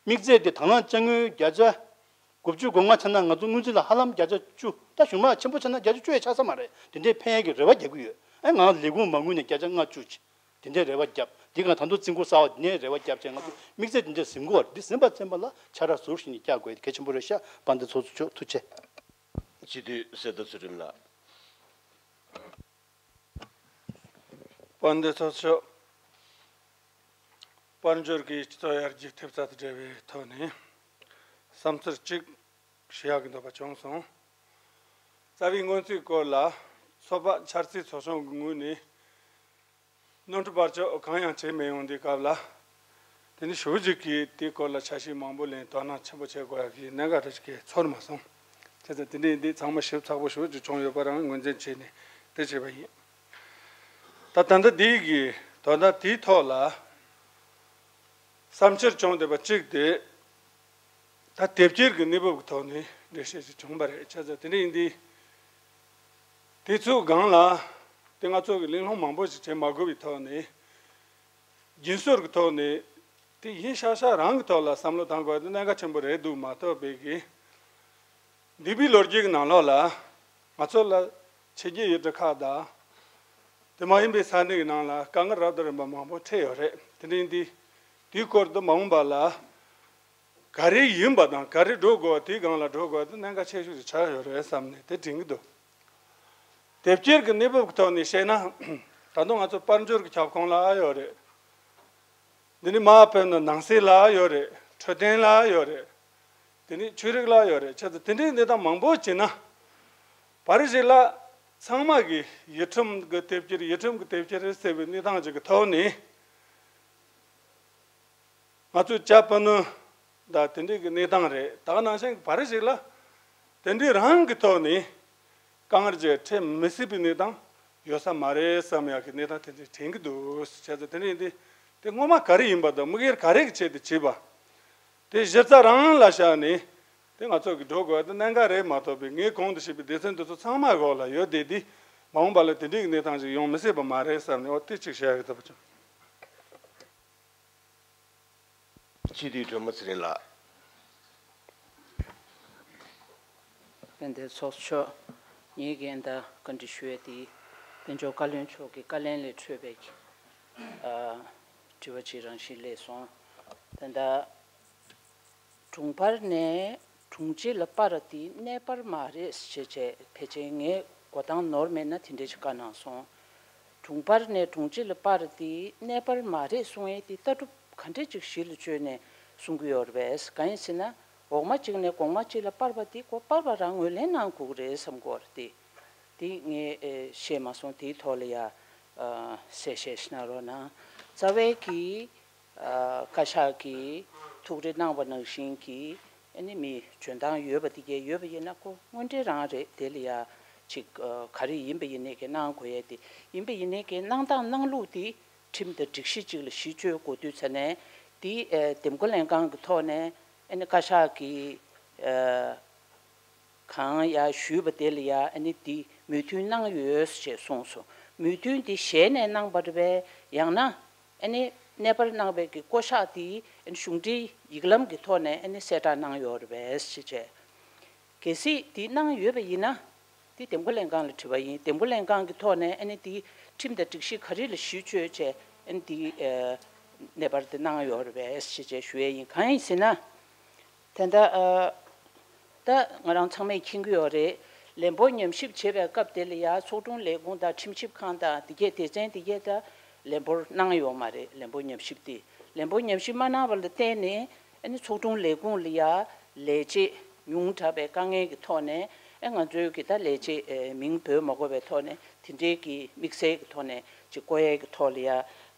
དམིགས་བརྩེ་དེ་དང་བླངས་དཔྱ་དངུལ་བརྒྱ་ཆ་དགུ་བཅུ་གོ་ལྔ་ཆགས་ན་ང་ཚོ་སྔོན་རྩིས་ལ་ཧ་ལམ་བརྒྱ་ཆ་བཅུ། ད་གཞུང་མང་ཆེན་པོ་ཆགས་ན་བརྒྱ་ཆ་བཅུ་ཡང་ཆགས་ས་མ་རེད། དེ་འདྲའི་ཕན་ཡག་གི་རེ་བ་རྒྱག་གི་ཡོད། ཨེ་ང་ལས་ཁུངས་མ་དངུལ་ནས་བརྒྱ་ཆ་ལྔ་བཅུ་ཅིག་དེ་འདྲའི་རེ་བ་བརྒྱབ། འདི་ག་ད་དུང་རྩིས་འགོ་གསར་བ་འདི་ནས་རེ་བ་བརྒྱབ་བྱས་ང་ཚོ་དམིགས་བརྩེ་དེ་འདྲ་ཟིན་དགོས་པ་རེད། འདི་ཟིན་པ་ཚན་པ་ལ་ཕྱག་ར་ཟུར་ཞིག་ནས་བཀྱག་དགོས་གལ་ཆེན་པོ་རེད་ཤག་དཔལ་ལྡན་ཚོགས་གཙོ་མཆོག་ཐུགས་རྗེ་ཆེ། སྤྱི་འཐུས་གསེར་རྟ་ཚུལ་ཁྲིམས་ལགས། དཔལ་ལྡན་ཚོགས་གཙོ། དཔལ་འབྱོར་གྱི་སྤྱི་ཚོགས་ཡར་རྒྱས་ཐེབས་རྩ་དང་འབྲེལ་བའི་ཐོག་ནས་བསམ་ཚུལ་གཅིག་ཞུ་ཡག་གི་འདོད་པ་བྱུང་སོང་། རྩ་བའི་སྔོན་རྩིས་སྐོར་ལ་ཚོགས་པ་འཆར་རྩིས་ཚོགས་ཆུང་གི་ངོས་ནས་ནོར་འཁྲུལ་བར་ཆད་གང་ཡང་བྱས་མེད་ཡོང་དུས་སྐབས་ལ། དེ་ནི་ཞེ་པོ་ཅིག་གིས་དེའི་སྐོར་ལ་འཆར་གཞི་མང་པོ་ལེན་དོ་སྣང་ཆེན་པོ་བྱེད་དགོས་ཡག་གི་གནད་འགག་རེ་ཞིག་གི་ཚོར་མ་སོང་། བྱས་ཙང་དེ་འདྲའི་འདི་ཚང་མ་ཞིབ་ཚགས་པོ་ཞེ་པོ་ཅིག་བྱུང་ཡོད་པ་རང་ངོས་འཛིན་བྱས་ནས་དེ་བྱས་པ་ཡིན། ད་ད་ལྟ་འདི་གི་དོན་དག་དེའི་ཐོག་ལ་བསམ་འཆར་བྱུང་བསྡད་པ་གཅིག་དེ། ད་དེབ་སྐྱེལ་གྱི་གནས་བབ་ཀྱི་ཐོག་ནས་འགྲེལ་བཤད་ཅིག་བྱུང་བ་རེད། བྱས་ཙང་དེ་འདྲ་ཡིན་དུས། དེ་ཚོའི་སྒང་ལ་དེ་ང་ཚོ་གི་གླེང་སློང་མང་པོ་ཞིག་བྱེད་མ་དགོས་པའི་ཐོག་ནས། རྒྱུན་སྲོལ་གྱི་ཐོག་ནས་དེ་ཡིན་ཤག་ཤག་རང་གི་ཐོག་ལ་བསམ་བློ་བཏང་དགོས་དེ་གནད་འགག་ཆེན་པོ་རེད་འདུག་མ་གཏོགས་པའི་གི། འདས་པའི་ལོ་རྒྱུས་ཀྱི་ནང་ལོགས་ལ་ང་ཚོ་ལ་ཕྱི་རྒྱལ་ཡུལ་གྲུ་ཁག་དང་། དེ་མ་ཡིན་པའི་ས་གནས་ཀྱི་ནང་ལ་དཀའ་ངལ་རབ་དང་རིམ་པ་མང་པོ་འཕྲད་ཡོད་རེད། དེ་འདྲ་ཡིན་དུས་དེའི་སྐོར་དུ་མ་འོངས་པ་ལ་ག་རེ་ཡིན་པ་དང་ག་རེ་འགྲོ་དགོས་པ་དེའི་སྒང་ལ་འགྲོ་དགོས་པ་དེ་གནད་འགག་ཆེ་ཤོས་ཤིག་ཆགས་ཡོད་རེད་བསམ་ནས་དེ་དྲན་གྱི་འདུག་དེབ་སྐྱེལ་གྱི་གནས་བབ་ཀྱི་ཐོག་ནས་བཤད་ན། ད་དུང་ང་ཚོ་དཔལ་འབྱོར་གྱི་ཁྱབ་ཁོངས་ལ་ཡོད་རེད། འདི་ནི་མ་ཕེབས་ན་ནང་སྲིད་ལ་ཡོད་རེད། འཕྲོད་བསྟེན་ལ་ཡོད་རེད། དེ་ནི་ཆོས་རིག་ལ་ཡོད་རེད། བྱས་ཙང་དེ་འདྲའི་གནས་སྟངས་མང་པོ་བྱས་ན། བར་ཞིག་ལ་ཚང་མ་གིས་ཡུལ་ཁྲིམས་ཀྱི་དེབ་སྐྱེལ་ཡུལ་ཁྲིམས་ཀྱི་དེབ་སྐྱེལ་རེད་ཟེར་བའི་གནས་སྟངས་ཅིག་གི་ཐོག་ནས། ང་ཚོས་བཅའ་པ་ནི་ད་དེ་འདྲའི་གི་གནས་སྟངས་རེད། ད་ག་ནང་བཞིན་བར་ཞིག་ལ་དེ་འདྲའི་རང་གི་ཐོག་ནས་དཀའ་ངལ་ཅིག་འཕྲད་མི་སྲིད་པའི་གནས་སྟངས་ཡོད་ས་མ་རེད་བསམ་ཡག་གི་གནས་སྟངས་དེ་འདྲའི་དྲན་གྱི་འདུག་བྱས་ཙང་དེ་འདྲ་ཡིན་དུས་དེ་སྔོན་མ་ག་རེ་ཡིན་པ་དང་དམིགས་ཡུལ་ག་རེ་གི་ཆེད་དུ་བྱས་པ། དེ་གཞི་རྩ་རང་ལ་བཞག་ནས་དེ་ང་ཚོ་གི་འགྲོ་དགོས་དེ་གནད་འགག་རེད་མ་གཏོགས་པའི་ངས་གོང་དུ་ཞུས་པའི་སྡེ་ཚན་འདི་ཚོ་ཚང་མ་འོག་ལ་ཡོད་བསྡད་དུས་མ་འོངས་པ་ལ་དེ་འདྲའི་གི་གནས་སྟངས་ཅིག་ཡོང་མི་སྲིད་པ་མ་རེད་བསམ་ནས་འོ་དེ་གཅིག་བཤད་ཡག་གི་འདོད་པ་བྱུང་། སྤྱི་འཐུས་སྒྲོལ་མ་ཚེ་རིང་ལགས། དཔལ་ལྡན་ཚོགས་གཙོ་མཆོག་ངེད་ཀྱིས་ད་བཀའ་འདྲི་ཞུ་ཡས་དེ་དཔལ་འབྱོར་བཀའ་བློན་མཆོག་གི་བཀའ་ལན་ལས་འཕྲོས་པའི་ཨ་དྲི་བ་ཅིག་རང་བཞིན་སླེབས་སོང་། ད་ལྟ་དྲུང་འཕར་ནས་དྲུང་ཆེ་ལ་སྤར་བ་དེ་གནས་སྤར་མ་རེད་ཅེས་བྱས་ཕལ་ཆེར་ངས་གོ་སྟངས་ནོར་མེད་ན་དེ་འདྲས་ཅིག་བཀའ་གནང་སོང་། དྲུང་འཕར་ནས་དྲུང་ཆེ་ལ་སྤར་དེ་གནས་སྤར་མ་རེད་གསུང་ཡས་དེ་ལྟ་གྲུབ་ག་འདྲས་ཅིག་གཞི་ལ་བཅོལ་ནས་གསུང་གི་ཡོད་རེད་པས། གང་ཡིན་ཟེར་ན་འོག་མ་གཅིག་ནས་གོང་མ་གཅིག་ལ་སྤར་བ་དེ་ཁོ་སྤར་བ་རང་ངོས་ལེན་གནང་དགོས་ཀྱི་རེད་བསམ་གྱི་ཡོད་རེད་དེ། དེ་ངས་ཨེ་ཤེས་མ་སོང་། དེའི་ཐོག་ལ་ཡ་ གསལ་བཤད་ཞིག་གནང་རོགས་གནང་། རྩ་བའི་གི་བཀའ་ཤག་གིས་ཐུགས་རེ་གནང་བ་ནང་བཞིན་གྱི་ཨ་ནི་མི་འཇོན་ཐང་ཡོད་པ་དེ་གས་ཡོད་པ་ཡིན་ན་ཁོ་དངོས་འབྲེལ་རང་རེད། དེ་ལ་ཡ་ཅིག་ག་རེ་ཡིན་པ་ཡིན་ནའི་གི་གནང་དགོས་ཡས་དེ་ཡིན་པ་ཡིན་ནའི་གི་གནང་སྟངས་གནང་ལུགས་དེ་ཁྲིམས་དང་སྒྲིག་གཞི་གཅིག་ལ་གཞི་བཅོལ་དགོས་དུས་ཙ་ནས་དེ་འདེམས་བསྐོ་ལྷན་ཁང་གི་ཐོག་ནས་ཨ་ནི་བཀའ་ཤག་གིས་གང་ཡ་ཞུས་པ་དེ་ལ་ཡ་ཨ་ནི་འདི་མོས་མཐུན་གནང་ཡོད་ཅེས་གསུངས་སོང་། མོས་མཐུན་འདི་ཞལ་ནས་གནང་པ་རེད་པས། ཡང་ན་ཨ་ནི་གནས་སྤར་གནང་བའི་གི་བསྐོ་གཞག་འདི་ཨ་ནི་གཞུང་འབྲེལ་ཡིག་ལམ་གྱི་ཐོག་ནས་ཨ་ནི་གསལ་བསྒྲགས་གནང་ཡོད་རེད་པས་ཞེས་བྱས། གལ་སྲིད་འདི་གནང་ཡོད་པ་ཡིན་ན་འདི་འདེམས་བསྐོ་ལྷན་ཁང་ལ་དྲི་བ་ཡིན། འདེམས་བསྐོ་ལྷན་ཁང་གི་ཐོག་ནས་ཨ་ནི་འདི་ཁྲིམས་དང་སྒྲིག་གཞི་ག་རེ་ལ་གཞི་བཅོལ་བྱས་ཨ་ནི་འདི་གནས་སྤར་འདི་གནང་ཡོད་རེད་པས་ཞེས་བྱས་ཞུ་ཡས་ཡིན། གང་ཡིན་ཟེར་ན། དེ་འདྲ་ཨ། ད་ང་རང་ཚང་མས་མཁྱེན་གྱི་ཡོད་རེད། ལས་འབོར་ཉམས་ཞིབ་བྱེད་པའི་སྐབས་དེ་ལ་ཡ་ཚོགས་དྲུང་ལས་ཁུངས་དང་ཁྲིམས་ཞིབ་ཁང་དང་དེ་གས་སྡེ་ཚན་དེ་གས་ད་ལས་འབོར་གནང་ཡོད་མ་རེད། ལས་འབོར་ཉམས་ཞིབ་དེ་ལས་འབོར་ཉམས་ཞིབ་མ་གནང་བ་ལ་བརྟེན་ནས་ཨ་ནི་ཚོགས་དྲུང་ལས་ཁུངས་ལ་ཡ་ལས་བྱེད་ཉུང་དྲགས་པའི་དཀའ་ངལ་གྱི་ཐོག་ནས་ཨ་ང་ཚོའི་གི་ད་ལས་བྱེད་མིང་འབོད་མ་དགོས་པའི་ཐོག་ནས་དེ་འདྲའི་གི་དམིགས་བསལ་གྱི་ཐོག་ནས་ཅིག་བསྐོ་ཡས་ཀྱི་ཐོག་ལ་ཡ་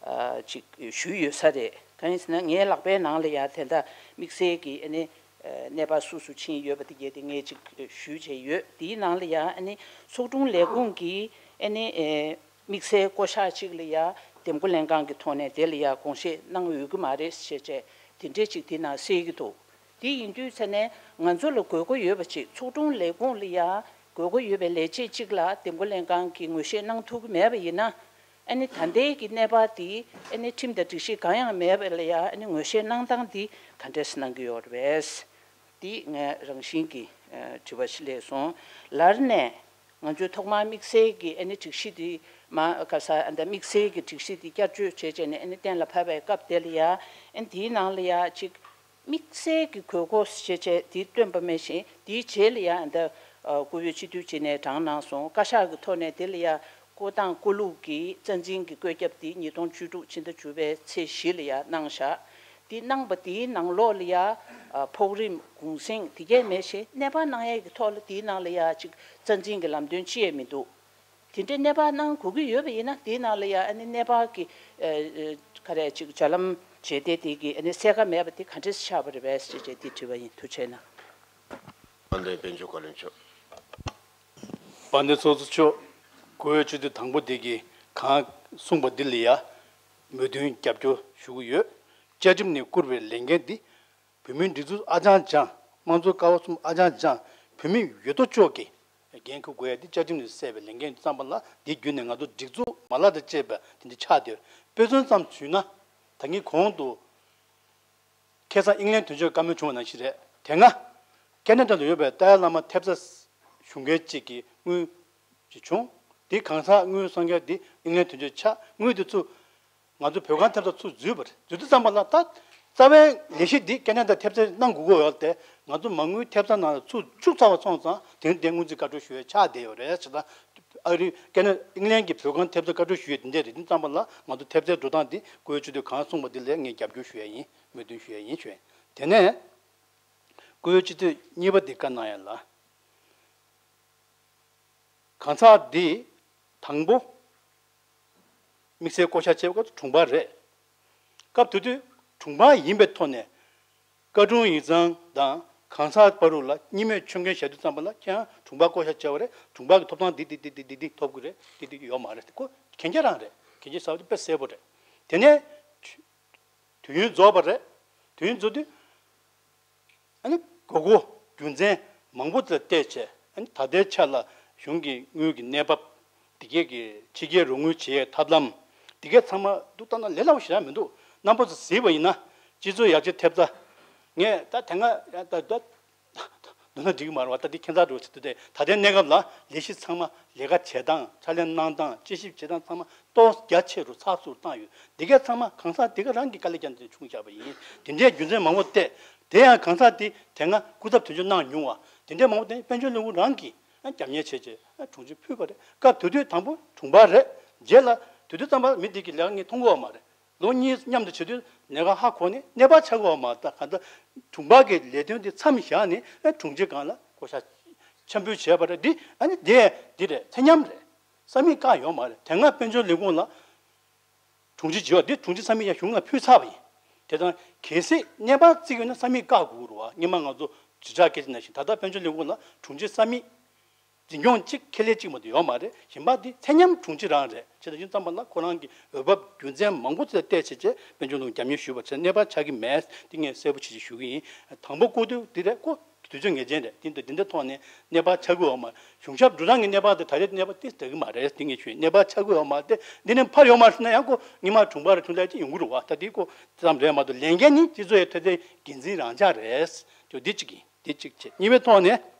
ཅིག་ཞུས་ཡོད་ས་རེད། གང་ཡིན་ཟེར་ན་ངའི་ལག་པའི་ནང་ལ་ཡ་དེ་འདྲ་དམིགས་བསལ་གྱི་ཨ་ནི། གནས་པ་སུ་སུ་ཕྱིན་ཡོད་པ་དེ་གས་དེ་ངས་ཅིག་ཞུས་བྱས་ཡོད། དེའི་ནང་ལ་ཡང་ཨ་ནི་ཚོགས་དྲུང་ལས་ཁུངས་ཀྱིས་ཨ་ནི་དམིགས་བསལ་བསྐོ་གཞག་ཅིག་ལ་ཡང་འདེམས་བསྐོ་ལྷན་ཁང་གི་ཐོག་ནས་དེ་ལ་ཡང་དགོངས་བཞེས་གནང་འོས་ཀྱི་མ་རེད་ཞེས་བྱས་དེ་འདྲས་ཅིག་དེ་ནང་གསལ་གྱི་འདུག་དེ་ཡིན་དུས་ཚེ་ནས་ང་ཚོ་ལ་དགོས་མཁོ་ཡོད་པ་ཅིག་ཚོགས་དྲུང་ལས་ཁུངས་ལ་ཡང་དགོས་མཁོ་ཡོད་པའི་ལས་བྱེད་ཅིག་ལ་འདེམས་བསྐོ་ལྷན་ཁང་གིས་ངོས་བཞེས་གནང་ཐུབ་ཀྱི་མེད་པ་ཡིན་ན། ཨ་ནི་ད་ལྟའི་གི་གནས་བབ་དེ་ཨ་ནི་ཁྲིམས་དང་སྒྲིག་གཞི་གང་ཡང་མེད་པ་ལ་ཡ་ཨ་ནི་ངོས་བཞེས་གནང་སྟངས་དེ་ག་འདྲས་གནང་གི་ཡོད་རེད་པས། དེ་ངས་རང་བཞིན་གྱི་ཨ་དྲི་བ་ཞིག་སླེབས་སོང་། ལར་ནས་ང་ཚོས་ཐོག་མར་དམིགས་བསལ་གྱི་ཨ་ནི་སྒྲིག་གཞི་དེ་མ་ག་ས་ཨ་ད་དམིགས་བསལ་གྱི་སྒྲིག་གཞི་དེ་བསྐྱར་བཅོས་བྱས་བྱས་ནས་ཨ་ནི་གཏན་ལ་ཕབ་པའི་སྐབས་དེ་ལ་ཡ་ཨ་ནི་དེའི་ནང་ལ་ཡ་ཅིག་དམིགས་བསལ་གྱི་དགོས་མཁོ་ཞེས་བྱས་དེ་བཏོན་པ་མེད་བཞིན་དེའི་རྗེས་ལ་ཡང་འདི་བཀུར་འོས་སྤྱི་འཐུས་ཅིག་ནས་དྲངས་གནང་སོང་། བཀའ་ཤག་གི་ཐོག་ནས་དེ་ལ་ཡང་བསྐོ་སྟངས་བསྐོ་ལུགས་ཀྱི་རྩ་འཛིན་གྱི་བཀོད་ཁྱབ་དེ་ཉིས་སྟོང་བཅུ་དྲུག་ཕྱི་ཟླ་བཅུ་པའི་ཚེས་བཞི་ལ་ཡང་གནང་བཞག་དེ་གནང་པ་དེའི་ནང་ལོགས་ལ་ཡང་ཕོགས་རིམ་གུང་གསེང་དེ་གས་མེད་བཞིན་གནས་སྤར་གནང་ཡས་ཀྱི་ཐོག་ལ་དེའི་ནང་ལ་ཡང་ཅིག་རྩ་འཛིན་གྱི་ལམ་སྟོན་ཅི་ཡང་མི་འདུག་དེ་འདྲའི་གནས་སྤར་གནང་དགོས་ཀྱི་ཡོད་པ་ཡིན་ན་དེའི་ནང་ལ་ཡང་ཨ་ནི་གནས་སྤར་གྱི་ཨ་ཨ་ག་རེ་ཅིག་བརྒྱ་ལམ་བྱས་ཏེ་དེ་གི་ཨ་ནི་གསལ་ཁ་མེད་པ་དེ་ག་འདྲས་ཆགས་པ་རེད་པས་ཞེས་བྱས་དེ་དྲི་བ་ཡིན། ཐུགས་རྗེ་གནང་། དཔལ་ལྡན་དཔལ་འབྱོར་བཀའ་བློན་མཆོག་དཔལ་ལྡན་ཚོགས་གཙོ་མཆོག་བཀུར་འོས་སྤྱི་འཐུས་དང་པོ་དེ་གིས་གང་གསུངས་པ་འདི་ལ་ཡང་མོས་མཐུན་རྒྱབ་སྐྱོར་ཞུ་གི་ཡོད། བཅའ་ཁྲིམས་ནས་བསྐུར་བའི་ལས་འགན་འདི། བོད་མིའི་སྒྲིག་འཛུགས་ཨ་ཅང་ཅང་། དམངས་གཙོའི་ཀ་བ་གསུམ་ཨ་ཅང་ཅང་། བོད་མི་ཡོད་དོ་ཅོག་གིས་འགན་འཁུར་དགོས་ཡ་འདི་བཅའ་ཁྲིམས་ནས་གསལ་བའི་ལས་འགན་ཙམ་པ་ལ་འདི་བརྒྱུད་ནས་ང་ཚོ་སྒྲིག་འཛུགས་མ་ལག་དང་བཅས་པ་དེ་འདྲ་ཆགས་བསྡད་ཡོད། དཔེ་མཚོན་ཙམ་ཞུས་ན་ད་གིན་གོང་དུ་ཁ་སང་ཨིང་ལན་དོན་གཅོད་བཀའ་མོལ་བྱུང་བ་ནང་བཞིན་རེད། དེ་སྔ་ཁེ་ན་ཌ་ལ་ཡོད་པའི་ཏཱ་ལའི་བླ་མ་ཐེབས་རྩ་ཞུ་མཁན་གཅིག་གིས་དངུལ་ཅིག་བྱུང་། དེ་གང་ཟག་དངུལ་གསོག་མཁན་དེ་ཨིང་ལན་དོན་གཅོད་ཆགས། དངུལ་དེ་ཚུར་ང་ཚོ་བོད་ཁང་ཐེབས་རྩ་ཚུར་འཛུལ་བ་རེད། འཛུལ་དུས་ཙམ་པ་ལ་ད་རྩ་བའི་ལས་གཞི་འདི་ཁེ་ན་ཌ་ཐེབས་རྩ་གནང་དགོས་ཀྱི་ཡོད་དེ་ང་ཚོ་མ་དངུལ་ཐེབས་རྩ་ནང་ལ་ཚུར་བཅུག་ཚར་བ་སོང་ཙང་དེ་ནི་དེ་སྔོན་རྩིས་བཀའ་འཁྲོལ་ཞུ་ཡས་ཆགས་བསྡད་ཡོད་རེད་ཟེར། ད་ཨ་རི་ཁེ་ན་ཨིང་ལན་གྱི་བོད་ཁང་ཐེབས་རྩ་བཀའ་འཁྲོལ་ཞུ་ཡས་དེ་འདྲ་རེད། དེ་ཙམ་པ་ལ་ང་ཚོ་ཐེབས་རྩའི་འགྲོ་སྟངས་འདི་བཀུར་འོས་སྤྱི་འཐུས་གང་གསུངས་པ་འདི་ལ་ངས་རྒྱབ་སྐྱོར་ཞུ་ཡས་ཡིན། མོས་མཐུན་ཞུ་ཡས་ཡིན་ཞུ་ཡས། དེ་ནས་བཀུར་འོས་སྤྱི་འཐུས་གཉིས་པ་འདི་བཀའ་གནང་ཡས་ལ། གང་ཟག་འདི་དང་པོ་དམིགས་བསལ་བསྐོ་གཞག་བྱས་པ་དྲུང་འཕར་རེད། སྐབས་དེ་དུས་དྲུང་འཕར་ཡིན་པའི་ཐོག་ནས་བཀའ་དྲུང་ཡིག་ཚང་དང་གང་ཟག་བར་དུ་ལ་གཉིས་མོས་ཆོད་མཁན་བཞག་དུས་ཙམ་པ་ལ་ཁྱེད་རང་དྲུང་འཕར་བསྐོ་གཞག་བྱས་པ་རེད། དྲུང་འཕར་གྱི་ཐོབ་ཐང་འདི་འདི་འདི་འདི་འདི་འདི་ཐོབ་ཀྱི་རེད། འདི་འདི་ཡོད་མ་རེད། ཁོ་གན་རྒྱ་རང་རེད། གན་རྒྱ་ཟེར་བ་དེ་དཔེ་གསལ་པོ་རེད། དེ་ནས་དུས་ཡུན་རྫོགས་པ་རེད། དུས་ཡུན་རྫོགས་དུས། ཨ་ནི་དགོས་མཁོ་རྒྱུ་མཚན་མང་པོ་དེ་ལ་བལྟས་བྱས། ཨ་ནི་ད་ལྟའི་ཆ་ལ་གཞུང་གི་དངུལ་གྱི་གནས་བབ། དེ་གས་ཀྱི་ཕྱི་རྒྱལ་རོགས་དངུལ་བྱེད་ཡས་ཐབས་ལམ། དེ་གས་ཚང་མ་འདུག་ལྟ་ན་ལས་སླ་པོ་ཞེ་དྲག་མི་འདུག་རྣམ་པ་ཚོ་གཟིགས་པ་ཡིན་ན་སྤྱི་ཚོགས་ཡར་རྒྱས་ཐེབས་རྩ། ངས་ད་དེ་སྔ་ད་ད་འདུག་ན་འགྲིག་གི་མ་རེད་བ། ད་འདི་ཁྱད་མཚར་འགྲོ་ཆེད་དུ་དེ་ད་ལྟའི་གནས་སྐབས་ལ་ལས་གཞི་ཚང་མ་ལས་ཀ་བྱེད་སྟངས། ཕྱག་ལས་གནང་སྟངས། དཔྱད་ཞིབ་བྱེད་སྟངས་ཚང་མ་སྟོབས་རྒྱ་ཆེ་རུ་ཚགས་ཚུད་བཏང་ཡོད། འདི་གས་ཚང་མ་གང་ཟག་འདི་ག་རང་གི་དཀའ་ལས་བརྒྱབ་ནས་བྱུང་བཞག་པ་ཡིན། དེ་འདྲའི་རྒྱུ་མཚན་མང་པོ་བལྟས། དེ་ཡང་གང་ཟག་འདི་དེ་སྔ་སྐུ་ཚབ་དོན་གཅོད་གནང་མྱོང་བ། དེ་འདྲའི་མང་པོ་དེ་དཔལ་འབྱོར་ལས་ཁུངས་རང་གིས་རྒྱབ་གཉེར་བྱས་བྱས་དྲུང་ཆེ་ཕུལ་བ་རེད། སྐབས་དེ་དུས་དང་པོ་དྲུང་འཕར་རེད། རྗེས་ལ་དེ་དུས་ཙམ་པ་མི་འདི་གི་ལས་ཀ་ངས་མཐོང་གི་ཡོད་མ་རེད། ལོ་གཉིས་མཉམ་དུ་བྱེད་དུས་ལས་ཀ་ཧ་གོ་ནས་གནས་པ་ཆགས་ཀྱི་ཡོད་མ་རེད། ད་ག་ད་དྲུང་འཕར་གྱི་ལས་དོན་དེ་མཚམས་བཞག་ནས་དྲུང་ཆེ་སྒང་ལ་བསྐོ་གཞག་འཆར་འབུལ་བྱས་པ་རེད། འདི་ཨ་ནི་དེ་འདི་རེད། ཚད་མཉམ་རེད། ས་མིག་བཀག་ཡོད་མ་རེད། དེ་སྔ་དཔལ་འབྱོར་ལས་ཁུངས་ལ་དྲུང་ཆེ་བྱེད་པ་འདི་དྲུང་ཆེ་ས་མིག་ཡང་གཞུང་ལ་ཕུལ་ཚར་བ་ཡིན། དེ་དང་གལ་སྲིད་གནས་པར་བརྩི་དགོས་ན་ས་མིག་བཀག་དགོས་རེད་བ། སྔོན་མ་ང་ཚོ་དྲིལ་བསྒྲགས་སྐད་ཆ་ནང་བཞིན་ད་ལྟ་དཔལ་འབྱོར་ལས་ཁུངས་ལ་དྲུང་ཆེ་ས་མིག་འཛིན་སྐྱོང་གཅིག་ཁེ་ལས་གཅིག་མ་གཏོགས་ཡོད་མ་རེད། གཞན་པ་འདི་ཚད་མཉམ་དྲུང་ཆེ་རང་རེད། བྱས་ཙང་ཡིན་ཙམ་པ་ལ་ཁོ་རང་གི་འོས་འབབ་རྒྱུ་མཚན་མང་པོ་ཅིག་ལ་བལྟས་བྱས་བྱས་དཔལ་འབྱོར་ལས་ཁུངས་རྒྱབ་གཉེར་ཞུས་པ་བྱས་གནས་པར་ཆགས་ཀྱི་མེད། འདི་ངས་གསལ་པོ་ཇེ་ཆེ་ཞུ་གི་ཡིན། དང་པོ་བསྐོ་དུས་འདི་རེད། བསྐོ་དུས་ཚོད་ངེས་ཅན་རེད། འདི་འདི་འདི་འདྲ་ཐོག་ནས་གནས་པར་ཆགས་ཀྱི་ཡོད་མ་རེད། གཞུང་ཞབས་དྲུང་རང་གི་གནས་པར་དེ་ད་རེས་གནས་པ་དེ་ཟེར་གི་མ་རེད། འདི་ངས་ཞུས་གནས་པར་ཆགས་ཀྱི་ཡོད་མ་རེད། འདི་ནས་ཕར་ཡོད་མ་རེད་ཟེར་ན་ཡང་ཁོ་སྔོན་མ་དྲུང་པ་རེད། དྲུང་ལས་ཀྱི་ཡོང་གི་རེད་བ། ད་འདི་ཁོ་ཙམ་རེད་མ་གཏོགས་ལས་འགན་ནི་སྤྱི་ཚོགས་ཡ་ཐོས་རྩའི་འགན་འཛིན་རང་འཇགས་རེད། ཅོ་འདི་གཅིག་ཡིན། འདི་གཅིག་བྱས་གཉིས་པའི་ཐོག་ནས།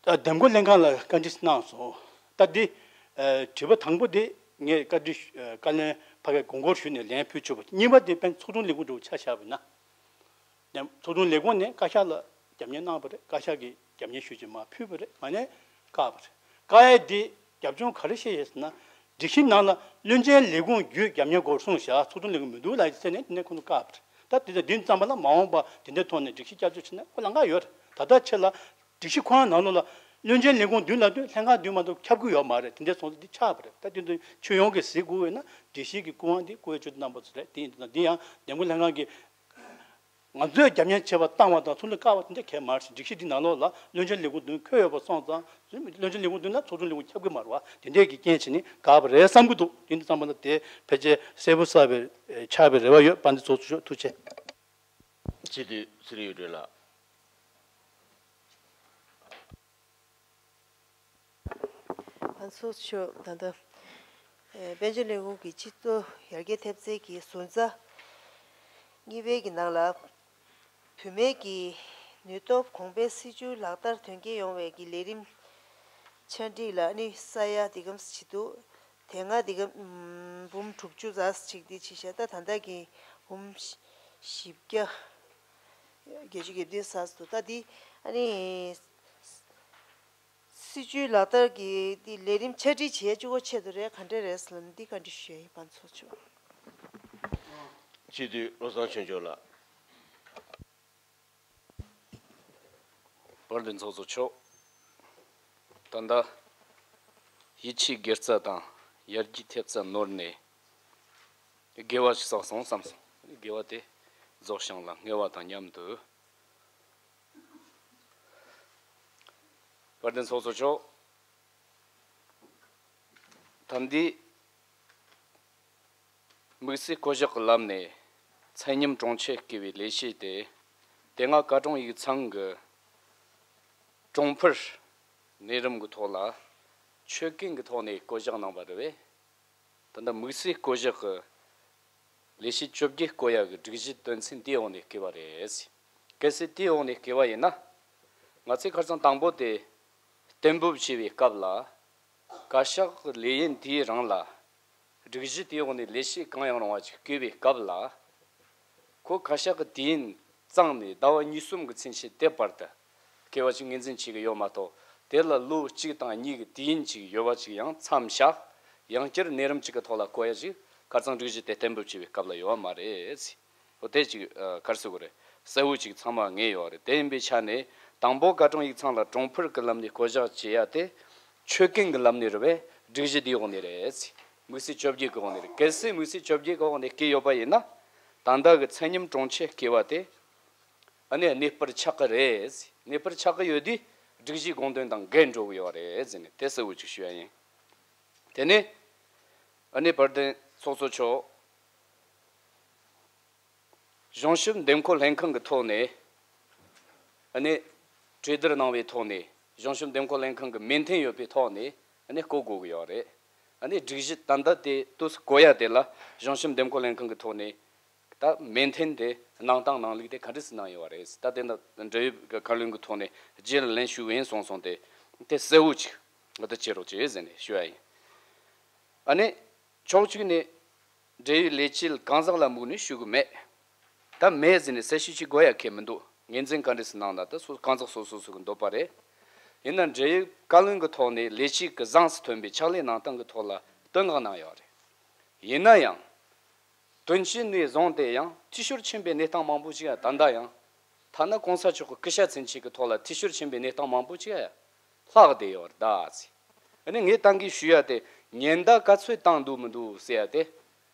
ཨ། འདེམས་བསྐོ་ལྷན་ཁང་ལ་བཀའ་འདྲི་གནང་སོང་། ད་འདི། ཨ། དྲི་བ་དང་པོ་འདི་ངས་བཀའ་འདྲི་ཞུ། ཨ། བཀའ་བློན་ཕ་གིར་དགོངས་སྐོར་ཞུས་ནས་ལན་ཕུལ་ཆོག་པ། གཉིས་པ་འདི་དཔེར་ན་ཚོགས་དྲུང་ལས་ཁུངས་འདྲ་བོ་ཆ་བཞག་པ་ཡིན་ན། ནས་ཚོགས་དྲུང་ལས་ཁུངས་ནས་བཀའ་ཤག་ལ་རྒྱབ་གཉེར་གནང་བ་རེད། བཀའ་ཤག་གིས་རྒྱབ་གཉེར་ཞུས་བྱས་མར་ཕུལ་བ་རེད། མ་ནས་བཀག་པ་རེད། བཀག་ཡས་འདི་རྒྱབ་ལྗོངས་ག་རེ་བཤད་ཡོད་ཟེར་ན། སྒྲིག་གཞི་ནང་ལ་བློན་ཆེན་ལས་ཁུངས་བརྒྱུད་རྒྱབ་གཉེར་སྐོར་གསུངས་བཞག་ཚོགས་དྲུང་ལས་ཁུངས་མི་འདུག་ལབ་ཡོད་ཟེར་ནས་དེ་ནས་ཁོང་ཚོ་བཀག་པ་རེད། ད་དེ་ཚོ་འདི་ཙམ་པ་ལ་མ་འོངས་པ་དེ་འདྲའི་ཐོག་ནས་སྒྲིག་གཞི་བསྐྱར་བཅོས་བྱས་ན་ཁོ་ལམ་ཁ་ཡོད་རེད། ད་ལྟ་ཆེད་ལ་སྒྲིག་གཞི་ཁོ་རང་ནང་ལོགས་ལ་བློན་ཆེན་ལས་ཁུངས་མདུན་ལ་དུས་ལྷན་ཁང་མདུན་མ་གཏོགས་ཁྱབ་ཀྱི་ཡོད་མ་རེད། དེ་འདྲའི་སོང་ཙང་འདི་ཆགས་པ་རེད། ད་དེ་ཚོ་ཁྱོན་ཡོངས་ཀྱིས་གཟིགས་དགོས་ཡོད་ན་སྒྲིག་གཞི་གི་སྐུ་དབང་འདི་སྐུ་ངོ་ཆེ་མཐོ་རྣམ་པ་ཚོ་རེད། དེ་ཡིན་དུས་ཙང་འདི་ཡང་འདེམས་བསྐོ་ལྷན་ཁང་གིས། ང་ཚོས་རྒྱབ་གཉེར་བྱས་པ་བཏང་བ་དང་ཚོགས་འདུ་བཀག་པ་དེ་འདྲ་གང་ཡང་མ་རེད། སྒྲིག་གཞི་འདི་ནང་ལོགས་ལ་བློན་ཆེན་ལས་ཁུངས་མདུན་འཁོད་ཡོད་པ་སོང་ཙང་བློན་ཆེན་ལས་ཁུངས་མདུན་ལ་ཚོགས་དྲུང་ལས་ཁུངས་ཁྱབ་ཀྱི་མ་རེད་བ། དེ་འདྲས་ཀྱི་རྐྱེན་བྱས་ནས་བཀག་པ་རེད་བསམ་གྱི་འདུག་དེ་འདི་ཙམ་པ་ལ་དེ་ཕལ་ཆེར་གསལ་པོ་གསལ་བའི་ཆགས་པའི་རེ་བ་ཡོད། དཔལ་ལྡན་ཚོགས་གཙོ་མཆོག་ཐུགས་རྗེ་ཆེ། སྤྱི་འཐུས་ཚུལ་ཁྲིམས་གཡུ་སྒྲོན་ལགས། ཨ། ཚོགས་གཙོ་མཆོག་ད་ལྟ་ཨེ་དཔལ་འབྱོར་ལས་ཁུངས་ཀྱི་སྤྱི་གཏོགས་ཡར་རྒྱས་ཐེབས་རྩའི་གི་ཟུར་ཟ་གཉིས་པའི་གི་ནང་ལ་བུད་མེད་ཀྱི་ནུས་སྟོབས་གོང་འཕེལ་སྲིད་ཇུས་ལག་བསྟར་དོན་འཁྱོལ་ཡོང་བའི་གི་ལས་རིམ་ཆ་འགྲིག་ལ་ནི་ས་ཡ་འདི་གམ་ཅིག་འདུག་དེ་སྔ་འདི་གམ་འབུམ་དྲུག་ཅུ་ཙམ་ཅིག་འདི་ཅིག་བྱས། ད་ད་ལྟ་གི་འབུམ་བཞི་བརྒྱ་བརྒྱད་ཅུ་གྱ་བདུན་ཙམ་འདུག་ད་འདི་ཨ་ནི། སྲིད་ཇུས་ལག་བསྟར་གྱི་འདི་ལས་རིམ་ཆ་སྒྲིག་བྱེད་བཅུག་གོ་ཆེད་དུ་རེད། ག་འདྲ་རེད་ཟེར་ན་འདི་བཀའ་འདྲི་ཞུ་ཡ་ཡིན། དཔལ་ལྡན་ཚོགས་གཙོ་མཆོག་སྤྱི་འཐུས་བློ་བཟང་ཆོས་འབྱོར་ལགས། དཔལ་ལྡན་ཚོགས་གཙོ་མཆོག་ད་ལྟ་ཡིད་ཆེས་དགེ་རྩ་དང་ཡར་རྒྱས་ཐེབས་རྩ་ནོར་ནས་དགེ་བ་ཞིག་བསགས་སོང་བསམ་སོང་། དགེ་བ་དེ་རྫོགས་བྱུང་ལ་བསྔོ་བ་དང་མཉམ་དུ། དཔལ་ལྡན་ཚོགས་གཙོ་མཆོག་ད་ལྟའི་དམིགས་བསལ་བསྐོ་གཞག་གི་ལམ་ནས་ཚད་མཉམ་གྲོང་ཁྱེར་སྐྱེལ་བའི་ལས་གཞི་དེ། དེ་སྔ་བཀའ་དྲུང་ཡིག་ཚང་གི་གྲོང་ཕུར་གནས་རིམ་གྱི་ཐོག་ལ་ཆོད་གན་གྱི་ཐོག་ནས་བསྐོ་གཞག་གནང་བ་རེད་པས། ད་ལྟ་དམིགས་བསལ་བསྐོ་གཞག་གི་ལས་གཞི་བཅོ་བརྒྱད་བསྐོ་ཡག་གི་སྒྲིག་གཞི་དོན་ཚན་དེའི་འོག་ནས་བསྐོས་པ་རེད། གལ་སྲིད་དེའི་འོག་ནས་བསྐོས་པ་ཡིན་ན། ང་ཚོས་ཁ་སང་དང་པོ་དེ་གཏན་འབེབས་བྱས་པའི་སྐབས་ལ། བཀའ་ཤག་གི་ལས་ཡུན་དེའི་རིང་ལ་སྒྲིག་གཞི་དེའི་འོག་ནས་ལས་བྱེད་གང་ཡང་རུང་བ་ཅིག་བསྐོས་པའི་སྐབས་ལ། ཁོ་བཀའ་ཤག་གི་དུས་ཡུན་གཙང་ནས་ཟླ་བ་གཉིས་གསུམ་གྱི་ཚུན་ཆད་དེ་བར་དུ་བསྐོས་པ་ཅིག་ངོས་འཛིན་བྱེད་ཀྱི་ཡོད་མ་གཏོགས། དེ་ལ་ལོ་གཅིག་དང་གཉིས་ཀྱི་དུས་ཡུན་ཅིག་ཡོད་པ་ཅིག་ཡང་མཚམས་བཞག་ཡང་བསྐྱར་གནས་རིམ་གཅིག་གི་ཐོག་ལ་བསྐོ་ཡ་ཅིག་ཁ་སང་སྒྲིག་གཞི་དེ་གཏན་འབེབས་བྱས་པའི་སྐབས་ལ་ཡོད་པ་མ་རེད། འོ་དེ་ཅིག་ཨ། ག་རེ་ཟེར་དགོས་རེད། གསལ་བོ་ཅིག་ཚང་མ་ངེས་ཡོད་རེད། དེ་ཡིན་པའི་ཆ་ནས་དང་པོ་བཀའ་དྲུང་ཡིག་ཚང་ལ་གྲོང་ཕུར་གྱི་ལམ་ནས་བསྐོ་གཞག་བྱེད་ཡ་དེ་ཆོད་གན་གྱི་ལམ་ནས་རེད་པས། སྒྲིག་གཞི་དེའི་འོག་ནས་རེད། དམིགས་བསལ་བཅོ་བརྒྱད་ཀྱི་འོག་ནས་རེད། གལ་སྲིད་དམིགས་བསལ་བཅོ་བརྒྱད་ཀྱི་འོག་ནས་བསྐོས་ཡོད་པ་ཡིན་ན། ད་ལྟ་གི་ཚད་མཉམ་གྲོང་ཁྱེར་བསྐོས་པ་དེ་ཨ་ནི་གནས་སྤར་ཆགས་ཀྱི་རེད། གནས་སྤར་ཆགས་ཀྱི་ཡོད་དུས་སྒྲིག་གཞིའི་དགོངས་དོན་དང་འགལ་འགྲོ་གི་ཡོད་རེད་ཟེར་ནས་དེ་གསལ་བོ་ཅིག་ཞུ་ཡ་ཡིན། དེ་ནས་ཨ་ནི་དཔལ་ལྡན་ཚོགས་གཙོ་མཆོག་གཞུང་ཞབས་འདེམས་བསྐོ་ལྷན་ཁང་གི་ཐོག་ནས་ཨ་ནི་གྲོས་བསྡུར་གནང་བའི་ཐོག་ནས་གཞུང་ཞབས་འདེམས་བསྐོ་ལྷན་ཁང་གི་མོས་མཐུན་ཡོད་པའི་ཐོག་ནས་ཨ་ནི་བསྐོ་དགོས་ཀྱི་ཡོད་རེད། ཨ་ནི་སྒྲིག་གཞི་ད་ལྟ་དེ་དུས་སུ་བསྐོ་ཡ་དེ་ལ་གཞུང་ཞབས་འདེམས་བསྐོ་ལྷན་ཁང་གི་ཐོག་ནས་ད་མོས་མཐུན་དེ་གནང་སྟངས་གནང་ལུགས་དེ་ག་འདྲ་སེ་གནང་ཡོད་པ་རེད། ད་དེ་འདྲ་འབྲེལ་ཡོད་བཀའ་བློན་གྱི་ཐོག་ནས་རྗེས་ལ་ལན་ཞུ་གི་ཡིན་གསུངས་སོང་། དེ་དེ་གསལ་བོ་ཅིག་ང་ད་བྱེད་རོགས་བྱེད་ཟེར་ནས་ཞུ་ཡ་ཡིན། ཨ་ནི་ཕྱོགས་གཅིག་ནས། འབྲེལ་ཡོད་ལས་བྱེད་གང་ཟག་ལ་དམིགས་ནས་ཞུ་གི་མེད། ད་མེད་ཟེར་ནས་གསལ་བཤད་བྱེད་དགོས་ཡ་གལ་མི་འདུག་ངོས་འཛིན་ག་འདྲ་སེ་གནང་ན་ད་སོ་གང་ཟག་སོ་སོ་སོ་གི་འདོད་པ་རེད། ཡིན་ན་འབྲེལ་ཡོད་བཀའ་བློན་གྱི་ཐོག་ནས་ལས་བྱེད་ཀྱི་གཟེངས་སུ་ཐོན་པའི་ཕྱག་ལས་གནང་སྟངས་ཀྱི་ཐོག་ལ་བསྟུན་གང་གནང་ཡོད་རེད། ཡིན་ན་ཡང་། དོན་སྤྱི་ནས་བཟུང་སྟེ་ཡང་འཐུས་ཤོར་ཕྱིན་པའི་གནས་སྟངས་མང་པོ་ཞིག་ཡ་ད་ལྟ་ཡང་། ཐ་ན་གོང་ས་མཆོག་གི་སྐུ་ཞབས་མཚན་ཆེད་ཀྱི་ཐོག་ལ་འཐུས་ཤོར་ཕྱིན་པའི་གནས་སྟངས་མང་པོ་ཞིག་ཡ། ལྷག་བསྡད་ཡོད་རེད་ད་ཟེར། ཨ་ནི་ངས་ད་གིན་ཞུ་ཡ་དེ་ཉེན་བརྡ་ག་ཚོད་བཏང་འདུག་མི་འདུག་ཟེར་ཡ་དེ།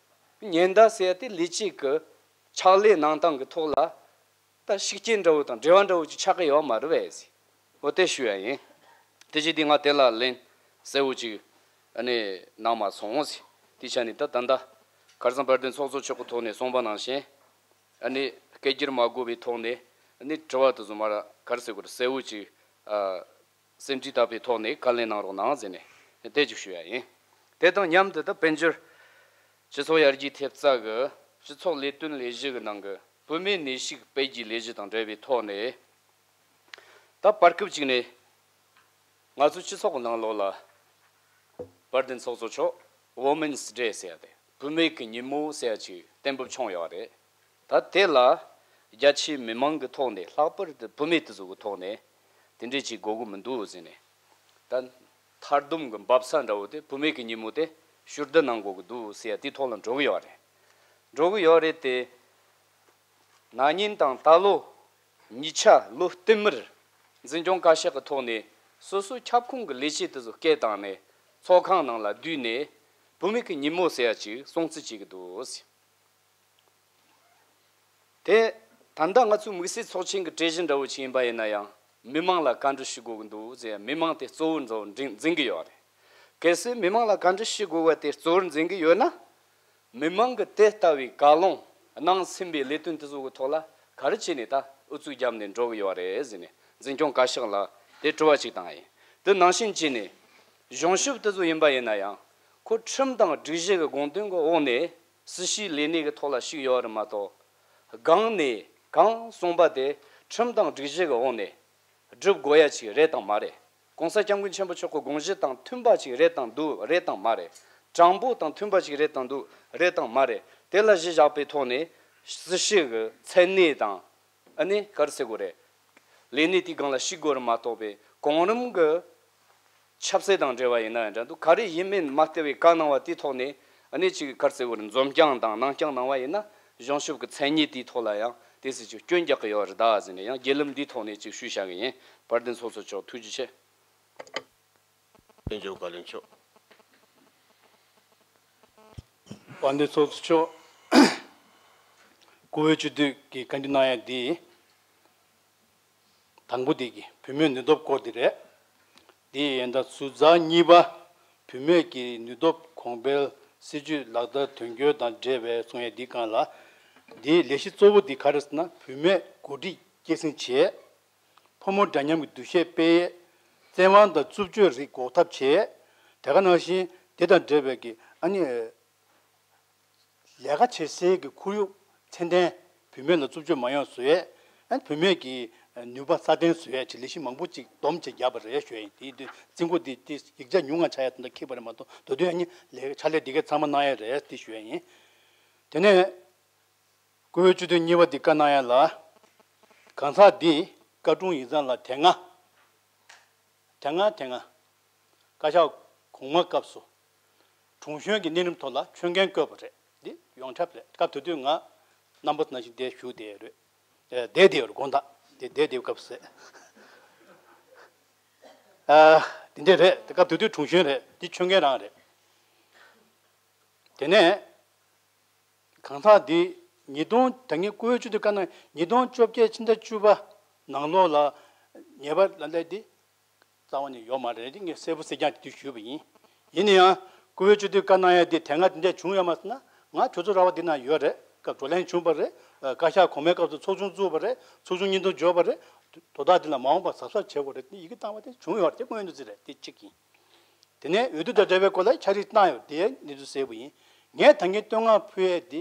ཉེན་བརྡ་ཟེར་ཡ་དེ་ལས་བྱེད་ཀྱི་ཕྱག་ལས་གནང་སྟངས་ཀྱི་ཐོག་ལ་ད་ཤུགས་རྐྱེན་འདྲ་བོ་དང་འབྲེལ་བ་འདྲ་བོ་ཅིག་ཆགས་ཀྱི་ཡོད་མ་རེད་པས་ཟེར། འོ་དེ་ཞུ་ཡ་ཡིན། དེ་བཞིན་དེ་ང་དེ་ལ་ལན་གསལ་བོ་ཅིག་ཨ་ནི་གནང་མ་སོང་ཟེར། དེ་ཆ་ནས་ད་ད་ལྟ་ཁ་སང་དཔལ་ལྡན་ཚོགས་གཙོ་མཆོག་གི་ཐོག་ནས་གསུངས་པ་ནང་བཞིན། ཨ་ནི་སྐད་སྒྱུར་མ་དགོས་པའི་ཐོག་ནས་ཨ་ནི་དྲི་བ་དེ་ཚོ་མར་ག་རེ་ཟེར་དགོས་རེད། གསལ་བོ་ཅིག་ཨ། སེམས་ཁྲལ་བཏབ་པའི་ཐོག་ནས་བཀའ་ལན་གནང་རོགས་གནང་ཟེར་ནས་དེ་ཅིག་ཞུ་ཡ་ཡིན། དེ་དང་མཉམ་དུ་ད་དཔལ་འབྱོར་སྤྱི་ཚོགས་ཡར་རྒྱས་ཐེབས་རྩ་གི་སྤྱི་ཚོགས་ལས་དོན་ལས་གཞི་གི་ནང་གི་བུད་མེད་ནུས་ཤུགས་སྤེལ་རྒྱུའི་ལས་གཞི་དང་འབྲེལ་བའི་ཐོག་ནས། ད་བར་སྐབས་ཅིག་ནས་ང་ཚོ་སྤྱི་ཚོགས་ཀྱི་ནང་ལོགས་ལ་དཔལ་ལྡན་ཚོགས་གཙོ་མཆོག་Women's Day ཟེར་ཡ་དེ་བུད་མེད་ཀྱི་ཉིན་མོ་ཟེར་ཡ་ཅིག་གཏན་འབེབས་བྱུང་ཡོད་རེད། ད་དེ་ལ་རྒྱ་ཆེའི་མི་མང་གི་ཐོག་ནས་ལྷག་པར་དུ་བུད་མེད་དེ་ཚོ་གི་ཐོག་ནས་དེ་འདྲས་ཅིག་དགོས་ཀྱི་མི་འདུག་ཟེར་ནས། ད་མཐར་སྡོམ་གྱི་འབབ་ས་འདྲ་བོ་དེ་བུད་མེད་ཀྱི་ཉིན་མོ་དེ་ཞུ་བསྡུ་གནང་དགོས་ཀྱི་འདུག་ཟེར་ཡ་དེའི་ཐོག་ལ་འགྲོ་གི་ཡོད་རེད། འགྲོ་གི་ཡོད་རེད་དེ། ན་ནིང་དང་ད་ལོ་གཉིས་ཆ་ལོ་བསྟུད་མར་འཛིན་སྐྱོང་བཀའ་ཤག་གི་ཐོག་ནས་སོ་སོའི་ཁྱབ་ཁོངས་ཀྱི་ལས་བྱེད་དེ་ཚོ་སྐད་བཏང་ནས་ཚོགས་ཁང་ནང་ལ་བསྡུས་ནས་བུད་མེད་ཀྱི་ཉིན་མོ་ཟེར་ཡ་ཅིག་སྲུང་བརྩི་བྱེད་ཀྱི་འདུག་ཟེར། དེ་ད་ལྟ་ང་ཚོའི་དམིགས་བསལ་ཚོགས་ཆེན་གྱི་གྲོས་གཞི་འདྲ་བོ་ཅིག་ཡིན་པ་ཡིན་ན་ཡང་མི་མང་ལ་བཀའ་འདྲི་ཞུ་དགོས་ཀྱི་འདུག་ཟེར། མི་མང་དེ་གཙོ་བོར་འཛིན་འཛིན་གྱི་ཡོད་རེད། གལ་སྲིད་མི་མང་ལ་བཀའ་འདྲི་ཞུ་དགོས་པ་དེ་གཙོ་བོར་འཛིན་གྱི་ཡོད་ན། མི་མང་གི་དེ་ལྟ་བུའི་བཀའ་ལུང་གནང་ཟིན་པའི་ལས་དོན་དེ་ཚོ་གི་ཐོག་ལ་ག་རེ་བྱས་ནས་ད་ཨུ་ཚུགས་བརྒྱབ་ནས་འགྲོ་གི་ཡོད་རེད་ཟེར་ནས་འཛིན་སྐྱོང་བཀའ་ཤག་ལ་དེ་དྲི་བ་ཅིག་བཏང་ཡིན། དེ་ནང་བཞིན་བྱས་ནས་གཞུང་ཞབས་དེ་ཚོ་ཡིན་པ་ཡིན་ན་ཡང་ཁོ་ཁྲིམས་དང་སྒྲིག་གཞི་གི་དགོངས་དོན་གི་འོག་ནས་སྲིད་ཞུའི་ལས་གནས་ཀྱི་ཐོག་ལ་ཞུགས་ཡོད་རེད་མ་གཏོགས། སྒང་ནས་གང་གསུངས་པ་དེ་ཁྲིམས་དང་སྒྲིག་གཞི་གི་འོག་ནས་སྒྲུབ་དགོས་ཡ་ཅིག་རེད་དང་མ་རེད། ༸གོང་ས་༸སྐྱབས་མགོན་ཆེན་པོ་མཆོག་གི་དགོངས་གཞི་དང་མཐུན་པ་ཅིག་རེད་དང་འདུག་རེད་དང་མ་རེད། དྲང་པོ་དང་མཐུན་པ་ཅིག་རེད་དང་འདུག་རེད་དང་མ་རེད། དེ་ལ་གཞི་བཞག་པའི་ཐོག་ནས་སྲིད་ཞུ་གི་མཚན་གནས་དང་། ཨ་ནི་ག་རེ་ཟེར་དགོས་རེད། ལས་གནས་དེའི་སྒང་ལ་ཞུགས་དགོས་རེད་མ་གཏོགས་པའི་གོང་རིམ་གྱི་ཆབ་སྲིད་དང་འབྲེལ་བ་ཡིན་ན་ཡང་འདྲ་འདུག་ག་རེ་ཡིན་མིན་མ་བལྟས་པའི་བཀའ་གནང་བ་དེའི་ཐོག་ནས་ཨ་ནི་ཅིག་ག་རེ་ཟེར་དགོས་རེད། འཛོམས་རྐྱང་དང་གནང་རྐྱང་གནང་བ་ཡིན་ན་གཞུང་ཞབས་ཀྱི་མཚན་ཉིད་དེའི་ཐོག་ལ་ཡང་དེ་ཟེར་ཅིག་སྐྱོན་རྒྱག་གི་ཡོད་རེད་ད་ཟེར་ནས་ཡང་བརྒྱུད་ལམ་འདིའི་ཐོག་ནས་ཅིག་ཞུས་བཞག་གི་ཡིན། དཔལ་ལྡན་ཚོགས་གཙོ་མཆོག་ཐུགས་རྗེ་ཆེ། དཔལ་འབྱོར་བཀའ་བློན་མཆོག་དཔལ་ལྡན་ཚོགས་གཙོ་མཆོག་སྐུ་བོད་སྤྱི་འཐུས་ཀྱི་བཀའ་འདྲི་གནང་ཡ་འདི། དང་པོ་དེ་གི་བུད་མེད་ནུས་སྟོབས་སྐོར་དེ་རེད། དེ་ཡིན་ད་ཟུར་ཛ་གཉིས་པ་བུད་མེད་ཀྱི་ནུས་སྟོབས་གོང་འཕེལ་སྲིད་ཇུས་ལག་བསྟར་དོན་འཁྱོལ་དང་འབྲེལ་བའི་གསུང་ཡ་འདི་སྒང་ལ། འདིའི་ལས་གཞི་གཙོ་བོ་འདི་ག་རེ་ཟེར་ན་བུད་མེད་འགོ་ཁྲིད་སྐྱེད་སྲིང་བྱེད། ཕོ་མོ་འདྲ་མཉམ་གྱི་འདུ་ཤེས་སྤེལ་ཡས། བཙན་དབང་དང་རྩུབ་སྤྱོད་རིགས་འགོག་ཐབས་བྱེད། དེ་ག་ནང་བཞིན་དེ་དང་འབྲེལ་བའི་གི་ཨ་ནི། ལས་ཀ་བྱེད་སའི་གི་ཁོར་ཡུག་ཚད་ལྡན། བུད་མེད་ལ་རྩུབ་སྤྱོད་མ་ཡོང་བཟོ་ཡས། ཨ་ནི་བུད་མེད་ཀྱི་ནུས་པ་སྲ་བརྟན་བཟོ་ཡས་ཀྱི་ལས་གཞི་མང་པོ་ཅིག་སྡོམ་ཅིག་བརྒྱབ་པ་རེད་ཞུ་ཡ་ཡིན། དེ་དུས་རྩིས་འགོ་འདི་དེ་ཡིག་ཆ་ཉུང་ང་ཆགས་ཡ་དེ་འདྲ་འཁྱེར་པ་རེད་མ་གཏོགས་མདོར་བསྡུས་ཨ་ནི་ལས་ཕྱག་ལས་འདི་གའི་ཚང་མ་གནང་ཡ་རེད་དེ་ཞུ་ཡ་ཡིན། དེ་ནས། སྐུ་བོད་སྤྱི་འཐུས་གཉིས་པ་འདི་བཀའ་གནང་ཡ་ལ། གང་ཟག་འདི་བཀའ་དྲུང་ཡིག་ཚང་ལ་དེ་སྔ། དེ་སྔ་དེ་སྔ། བཀའ་ཤག་གོང་མ་སྐབས་སུ། དྲུང་གཞོན་གྱི་གནས་རིམ་ཐོག་ལ་ཆོད་མཁན་བསྐོས་པ་རེད། འདི་ཡོངས་ཁྱབ་རེད། སྐབས་དེ་དུས་ང་རྣམ་པ་ནང་བཞིན་དེ་བཞུགས་བསྡད་ཡོད་རེད། ཨེ་བསྡད་བསྡད་ཡོད་རེད་དགོངས་དག་དེ་བསྡད་བསྡད་སྐབས་སུ། ཨ། འདི་འདྲས་རེད། སྐབས་དེ་དུས་དྲུང་གཞོན་རེད། འདི་ཆོད་མཁན་རང་རེད། དེ་ནས། གང་ཟག་འདི་ཉིས་སྟོང་ད་ངས་སྐུ་བོད་སྤྱི་འཐུས་བཀའ་གནང་ཉིས་སྟོང་བཅོ་བརྒྱད་ཕྱི་ཟླ་བཅུ་པ་ནང་ལོགས་ལ་ཉེས་པ་ལ་ལས་འདི་རྩ་བ་ནས་ཡོད་མ་རེད། འདི་ངས་གསལ་པོ་གསལ་རྐྱང་དེ་དུས་ཞུས་པ་ཡིན། ཡིན་ན་ཡང་སྐུ་བོད་སྤྱི་འཐུས་བཀའ་གནང་ཡ་འདི་དེ་སྔ་དེ་འདྲས་བྱུང་ཡོད་མ་སོང་ན་ང་གྲོས་ཚོགས་ར་བ་འདི་ན་ཡོད་རེད། སྐབས་བགྲོ་གླེང་བྱུང་བ་རེད། བཀའ་ཤག་གོང་མའི་སྐབས་སུ་ཚོགས་ཆུང་བཙུགས་པ་རེད། ཚོགས་ཆུང་སྙན་ཐོ་འབྱོར་བ་རེད། དོ་བདག་འདི་ལ་མ་འོངས་པར་གཟབ་གཟབ་བྱེད་དགོས་རེད། ཡི་གེ་བཏང་བ་དེ་བྱུང་ཡོད་རེད། དེ་སྔོན་དུ་ཟེར་རེད། དེ་གཅིག་ཡིན། དེ་ནས་འོས་བསྡུ་དང་འབྲེལ་བའི་སྐོར་ལ་འཆར་གཞི་བཏང་ཡོད། དེའི་གནས་ཚུལ་གསལ་པོ་ཡིན། ངས་ད་གིན་བསྟོད་བསྔགས་ཕུལ་ཡས་དེ།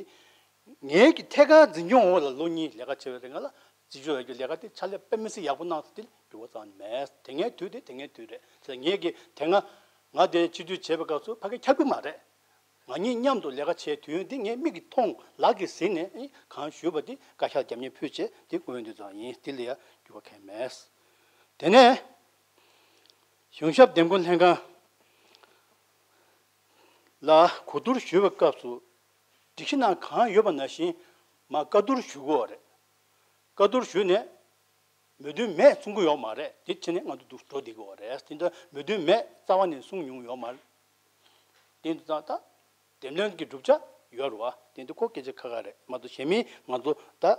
ངའི་གི་ཐད་ཀར་འཛིན་སྐྱོང་འོག་ལ་ལོ་གཉིས་ལས་ཀ་བྱས་པའི་རིང་ལ་འཛིན་སྐྱོང་འོག་གི་ལས་ཀ་དེ་ཕྱག་ལས་དཔེ་མི་སྲིད་ཡག་པོ་གནང་སོང་། དེ་ལ་འགྱུར་བ་རྩ་བ་ནས་མེད། དེ་སྔའི་དུས་དེ་དེ་སྔའི་དུས་རེད། དེ་ངས་གི་དེ་སྔ་ང་དེ་སྤྱི་འཐུས་བྱས་པའི་སྐབས་སུ་ཕ་གི་ཁྱབ་ཀྱི་མ་རེད། ང་གཉིས་མཉམ་དུ་ལས་ཀ་བྱས་དུས་ཡུན་དེ་ངའི་མིག་གིས་མཐོང་ལག་གིས་ཟིན་ནས་གང་ཞུས་པ་དེ་བཀའ་ཤག་རྒྱབ་གཉེར་ཕུལ་བྱས་དེ་སྐུ་ཡོན་དེ་ཙམ་ཡིན། དེ་ལ་ཡ་འགྱུར་བ་གང་ཡང་མེད། དེ་ནས། གཞུང་ཞབས་འདེམས་བསྐོ་ལྷན་ཁང་ལ་གོ་བསྡུར་ཞུ་བའི་སྐབས་སུ་སྒྲིག་གཞི་ནང་གང་ཡོད་པ་ནང་བཞིན་མར་བཀའ་བསྡུར་ཞུ་དགོས་པ་རེད། བཀའ་བསྡུར་ཞུས་ནས་ མོས་མཐུན་མེད་གསུང་གི་ཡོད་མ་རེད། དེ་བྱས་ནས་ང་ཚོ་འདུག་འགྲོ་བསྡད་ཀྱི་ཡོད་རེད། དེ་འདྲ་མོས་མཐུན་མེད་རྩ་བ་ནས་གསུང་མྱོང་ཡོད་མ་རེད། དེ་འདུག་ད་ད་བདེན་དོན་གྱི་བསྒྲུབ་བྱ་ཡོད་རེད་བ། དེ་འདུག་ཁོ་སྐད་ཆ་ཁ་ཁ་རེད་མ་གཏོགས། གཞན་མི་ང་ཚོ་ད་ཨ་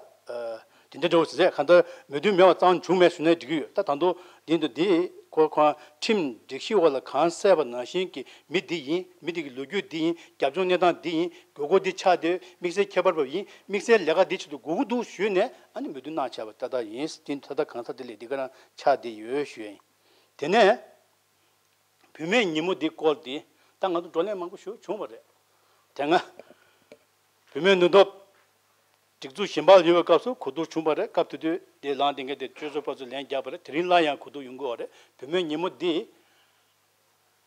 དེ་འདྲ་འདྲ་བོ་ཟེར་གང་ལྟར་མོས་མཐུན་མེད་པ་རྩ་བ་ནས་བྱུང་མེད་ཞུ་ན་འགྲིག་གི་ཡོད། ད་ད་དུང་དེ་འདུག་འདི་ཁོ་ཁོ་ཁྲིམས་སྒྲིག་གཞི་འོག་ལ་གང་གསལ་བ་ནང་བཞིན་གྱི་མི་འདི་ཡིན། མི་འདི་གི་ལོ་རྒྱུས་འདི་ཡིན། རྒྱབ་ལྗོངས་གནས་སྟངས་འདི་ཡིན། དགོས་མཁོ་འདི་ཆགས་བསྡད། དམིགས་བསལ་ཁྱད་པར་བབ་ཡིན། དམིགས་བསལ་ལས་ཀ་འདི་ཆེད་དུ་དགོས་ཀྱི་འདུག་ཞུས་ནས་ཨ་ནི་མོས་མཐུན་གནང་བྱས་པ་ཏག་ཏག་ཡིན། དེ་ད་ལྟ་གང་ས་དེ་ལས་འདི་ག་རང་ཆགས་བསྡད་ཡོད་ཞུ་ཡ་ཡིན། དེ་ནས་བུད་མེད་ཉིན་མོ་འདི་སྐོར་འདི་ད་ང་ཚོ་བགྲོ་གླེང་མང་པོ་ཞིག་བྱུང་བ་རེད། དེ་སྔ་བུད་མེད་ནུས་སྟོབས་སྒྲིག་འཛུགས་གཞན་པ་ལ་ཡོད་པའི་སྐབས་སུ་གོ་བསྡུར་བྱུང་བ་རེད། སྐབས་དེ་དུས་དེ་ལངས་དེ་འགའ་དེ་སྤྱོད་ཚོགས་པ་ཚོས་ལན་བརྒྱབ་པ་རེད། དེ་རིང་སླར་ཡང་གོ་བསྡུར་ཡོང་གི་ཡོད་རེད། བུད་མེད་ཉིན་མོ་འདི་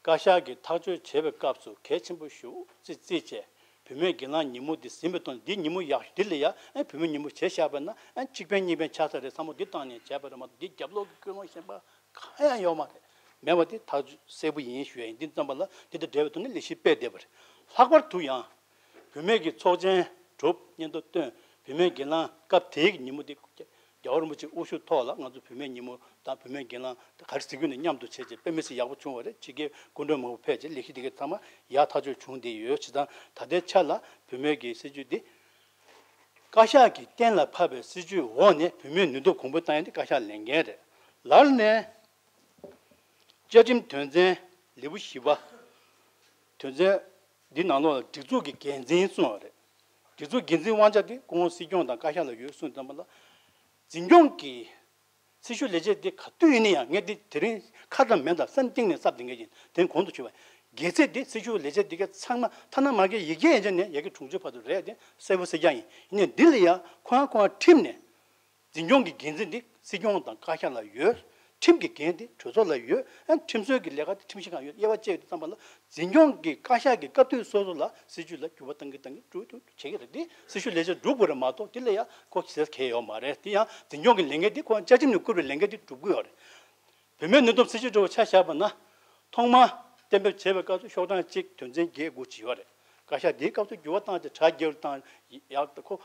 བཀའ་ཤག་གིས་ཐག་གཅོད་བྱས་པའི་སྐབས་སུ་གལ་ཆེན་པོ་ཞིག་རྩིས་རྩིས་བྱས། བུད་མེད་སྒེར་ལངས་ཉིན་མོ་འདི་ཟིན་པའི་ཐོག་ནས་འདི་ཉིན་མོ་ཡག་འདི་ལ་ཡ་ཨ་བུད་མེད་ཉིན་མོ་བྱས་བཞག་པ་ན་ཨ་གཅིག་ཕན་གཉིས་ཕན་ཆགས་ས་རེད་བསམ་བློ་འདི་བཏང་ནས་བྱས་པ་རེད་མ་གཏོགས། འདི་རྒྱབ་ལོགས་ཀྱི་ཀུན་སློང་གཞན་པ་གང་ཡང་ཡོད་མ་རེད། མེད་པ་དེ་ཐག་གཅོད་གསལ་པོ་ཡིན་ཞུ་ཡ་ཡིན། འདི་ཙམ་པ་ལ་འདི་དང་འབྲེལ་བའི་ཐོག་ནས་ལས་གཞི་སྤེལ་བསྡད་པ་རེད། ལྷག་པར་དུ་ཡང་བུད་མེད་ཀྱི་ཚོགས་ཆེན་གྲུབ་སྙན་ཐོ་བཏོན། བུད་མེད་སྒེར་ལངས་སྐབས་དེའི་ཉིན་མོ་འདི་རྒྱལ་བ་རིན་པོ་ཆེའི་དབུ་བཞུགས་ཐོག་ལ་ང་ཚོ་བུད་མེད་ཉིན་མོ་དང་བུད་མེད་སྒེར་ལངས་ག་རེ་ཟེར་དགོས་ནས་མཉམ་དུ་བྱས་རྗེས་དཔེ་མི་སྲིད་ཡག་པོ་བྱུང་བ་རེད། ཕྱི་རྒྱལ་སྐུ་མགྲོན་མང་པོ་ཕེབས་རྗེས་ལས་གཞི་འདི་གའི་ཚང་མ་ཡག་ཐག་ཆོད་བྱུང་བསྡད་ཡོད། བྱས་ཙང་ད་ལྟའི་ཆ་ལ་བུད་མེད་ཀྱི་སྲིད་བྱུས་འདི་བཀའ་ཤག་གིས་གཏན་ལ་ཕབ་པའི་སྲིད་བྱུས་འོག་ནས་བུད་མེད་ནུས་སྟོབས་གོང་འཕེལ་བཏང་ཡ་འདི་བཀའ་ཤག་ལས་འགན་རེད། ལར་ནས་བཅའ་ཁྲིམས་དོན་ཚན་ལེའུ་བཞི་པ་དོན་ཚན་འདི་ནང་ལོགས་ལ་སྒྲིག་འཛུགས་ཀྱི་འགན་འཛིན་གསུངས་པ་རེད། སྒྲིག་འཛུགས་འགན་འཛིན་དབང་ཆ་དེ་སྐུ་ངོ་སྲིད་སྐྱོང་དང་བཀའ་ཤག་ལ་ཡོད་གསུངས་ཙམ་པ་ལ། འཛིན་སྐྱོང་གི་སྲི་ཞུ་ལས་བྱེད་དེ་ག་དུས་ཡིན་ན་ཡང་ངས་འདི་དེ་རིང་ཁ་ཙམ་མིན་ཙམ་སེམས་གཏིང་ནས་གསབ་དེ་འགའ་ཡིན། དེ་གོང་དུ་ཞུས་པ། གལ་སྲིད་དེ་སྲི་ཞུ་ལས་བྱེད་དེ་ག་ཚང་མ་ཐ་ན་མ་གི་ཡི་གེ་ཡན་ཆད་ནས་ཡ་གི་དྲུང་ཆེ་བར་དུ་རེད། དེ་གསལ་པོ་གསལ་རྐྱང་ཡིན། ཡིན་ནའི་འདི་ལ་ཡང་ཁོ་རང་ཁོ་རང་ཁྲིམས་ནས་འཛིན་སྐྱོང་གི་འགན་འཛིན་འདི་སྲིད་སྐྱོང་དང་བཀའ་ཤག་ལ་ཡོད། ཁྲིམས་ཀྱི་འགན་དེ་གྲོས་ཚོགས་ལ་ཡོད། ཨ་ཁྲིམས་སྲོལ་གྱི་ལས་ཀ་དེ་ཁྲིམས་ཞིབ་ཁང་ཡོད། དབྱེ་བ་བཅད་ཡོད་དུས་ཙམ་པ་ལ་འཛིན་སྐྱོང་གི་བཀའ་ཤག་གི་སྐབས་དུས་སོ་སོ་ལ་སྲིད་བྱུས་ལ་འགྱུར་བ་གཏང་གི་གཏང་གི་འགྲོ་འགྲོ་བྱེད་ཀྱི་རེད། དེ་སྲི་ཞུ་ལས་བྱེད་སྒྲུབ་དགོས་རེད་མ་གཏོགས། དེ་ལ་ཡང་ཁོ་ཟེར་གལ་ཡོད་མ་རེད། དེ་ཡང་འཛིན་སྐྱོང་གི་ལས་འགན་དེ་ཁོ་བཅའ་ཁྲིམས་ནས་བཀུར་བའི་ལས་འགན་དེ་སྒྲུབ་དགོས་ཡོད་རེད། བུད་མེད་ནུས་སྟོབས་སྲིད་བྱུས་འགྲོ་བ་ཆ་བཞག་པ་ན། ཐོག་མར་གཏན་འབེབས་བྱས་པའི་སྐབས་སུ་ཤོག་གྲངས་གཅིག་དོན་ཚན་བརྒྱད་དགུ་བྱས་ཡོད་རེད། བཀའ་ཤག་དེའི་སྐབས་སུ་འགྱུར་བ་བཏང་སྟེ་གྲ་རྒྱས་རུ་བཏང་། ཡག་ཏུ་ཁོ་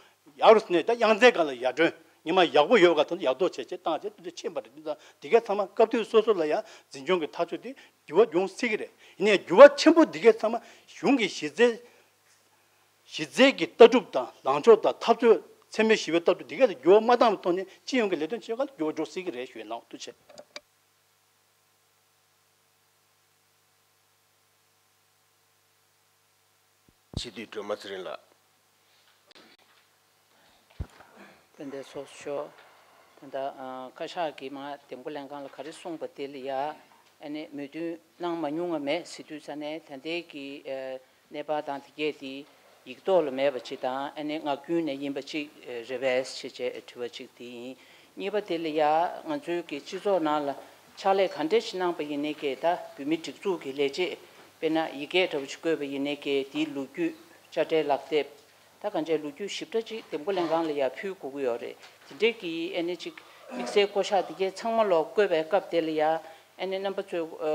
ཡག་རུ་ནས་ད་ཡང་རྩེ་སྒང་ལ་ཡར་ཐོན་ཉི་མ་ཡག་པོ་ཡོད་པ་ག་ཚོད་ཡག་ཐོག་བྱས་བྱས་བཏང་བྱས་དེ་ཚོ་ཕྱིན་པ་རེད། དེ་ཚོ་དེ་གས་ཚང་མ་སྐབས་དུས་སོ་སོ་ལ་ཡང་འཛིན་སྐྱོང་གི་ཐག་གཅོད་དེ་འགྱུར་བ་འབྱུང་སྲིད་ཀྱི་རེད། ཡིན་ནའི་འགྱུར་བ་ཆེན་པོ་དེ་གས་ཚང་མ་གཞུང་གི་གཞི་རྩའི་གཞི་རྩའི་གི་ལྟ་གྲུབ་དང་ལངས་ཕྱོགས་དང་འཐབ་རྩོད་འཚེ་མེད་ཞི་བའི་ལྟ་གྲུབ་དེ་གས་ལ་འགྱུར་བ་མ་བཏང་བའི་ཐོག་ནས་སྤྱི་ཡོངས་ཀྱི་ལས་དོན་བྱེད་སྒང་ལ་འགྱུར་བ་འགྲོ་སྲིད་ཀྱི་རེད་ཞུ་ཡ་ཡིན། ཐུགས་རྗེ་ཆེ། སྤྱི་འཐུས་སྒྲོལ་མ་ཚེ་རིང་ལགས། དཔལ་ལྡན་ཚོགས་གཙོ་མཆོག་ད་ལྟ་ཨ་བཀའ་ཤག་གིས་མར་འདེམས་བསྐོ་ལྷན་ཁང་ལ་ག་རེ་གསུངས་པ་དེ་ལ་ཡ་ཨ་ནི་མོས་མཐུན་གནང་མ་མྱོང་བ་མེད་ཟེར་དུས་ཙ་ནས། ད་ལྟའི་གི་ཨ་གནས་བབ་དང་དེ་གས་དེ་ཡིག་ཐོག་ལ་མེད་པ་ཅིག་དང་། ཨ་ནི་ངག་རྒྱུན་ནས་ཡིན་པ་ཅིག་རེད་པས་ཞེས་བྱས་དྲི་བ་ཅིག་དེ་ཡིན། གཉིས་པ་དེ་ལ་ཡ་ང་ཚོའི་གི་སྤྱི་ཚོགས་ནང་ལ་ཕྱག་ལས་ག་འདྲས་ཤིག་གནང་པ་ཡིན་ནའི་གི་ད་བོད་མིའི་སྒྲིག་འཛུགས་ཀྱི་ལས་བྱེད་དཔེར་ན་ཡི་གེ་འདྲ་བོ་ཅིག་བཀོད་པ་ཡིན་ནའི་གི་དེའི་ལོ་རྒྱུས་དཔྱ་ཁྲལ་ལག་དེབ། ད་གང་ཅིའི་ལོ་རྒྱུས་ཞིབ་ཕྲ་ཅིག་འདེམས་བསྐོ་ལྷན་ཁང་ལ་ཡར་ཕུལ་དགོས་ཀྱི་ཡོད་རེད། དེ་འདྲས་ཀྱི་ཨ་ནི་ཅིག་དམིགས་བསལ་བསྐོ་གཞག་དེ་གས་ཚང་མ་ལོག་བཀོད་པའི་སྐབས་དེ་ལ་ཡ་ཨ་ནི་རྣམ་པ་ཚོས་ཨ་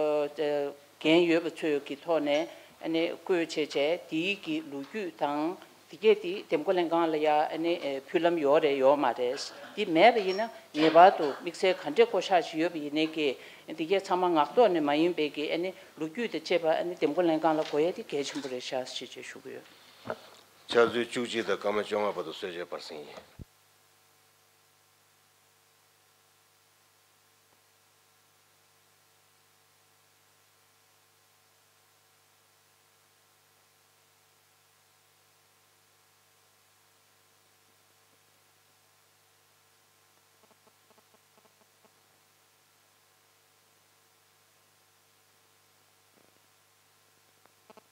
འགན་ཡོད་པ་ཚོའི་གི་ཐོག་ནས་ཨ་ནི་བཀོད་བྱས་བྱས་དེའི་གི་ལོ་རྒྱུས་དང་དེ་གས་དེ་འདེམས་བསྐོ་ལྷན་ཁང་ལ་ཡ་ཨ་ནི་ཨ་ཕུལ་ལམ་ཡོད་རེད་ཡོད་མ་རེད། དེ་མེད་པ་ཡིན་ན་ངེས་པར་དུ་དམིགས་བསལ་ག་འདྲས་བསྐོ་གཞག་ཅིག་ཡོད་པ་ཡིན་ནའི་གི་དེ་གས་ཚང་མ་ངག་ཐོག་ནས་མ་ཡིན་པའི་གི་ཨ་ནི་ལོ་རྒྱུས་དང་བཅས་པ་ཨ་ནི་འདེམས་བསྐོ་ལྷན་ཁང་ལ་གོ་ཡ་དེ་གལ་ཆེན་པོ་རེད་ཤག་ཞེས་བྱས་ཞུ་གི་ཡོད། ཕྱག་ཚོད་བཅུ་གཅིག་དང་སྐར་མ་བཅོ་ལྔ་བར་དུ་གསོལ་ཇ་སྤེལ་གསལ་ཡིན།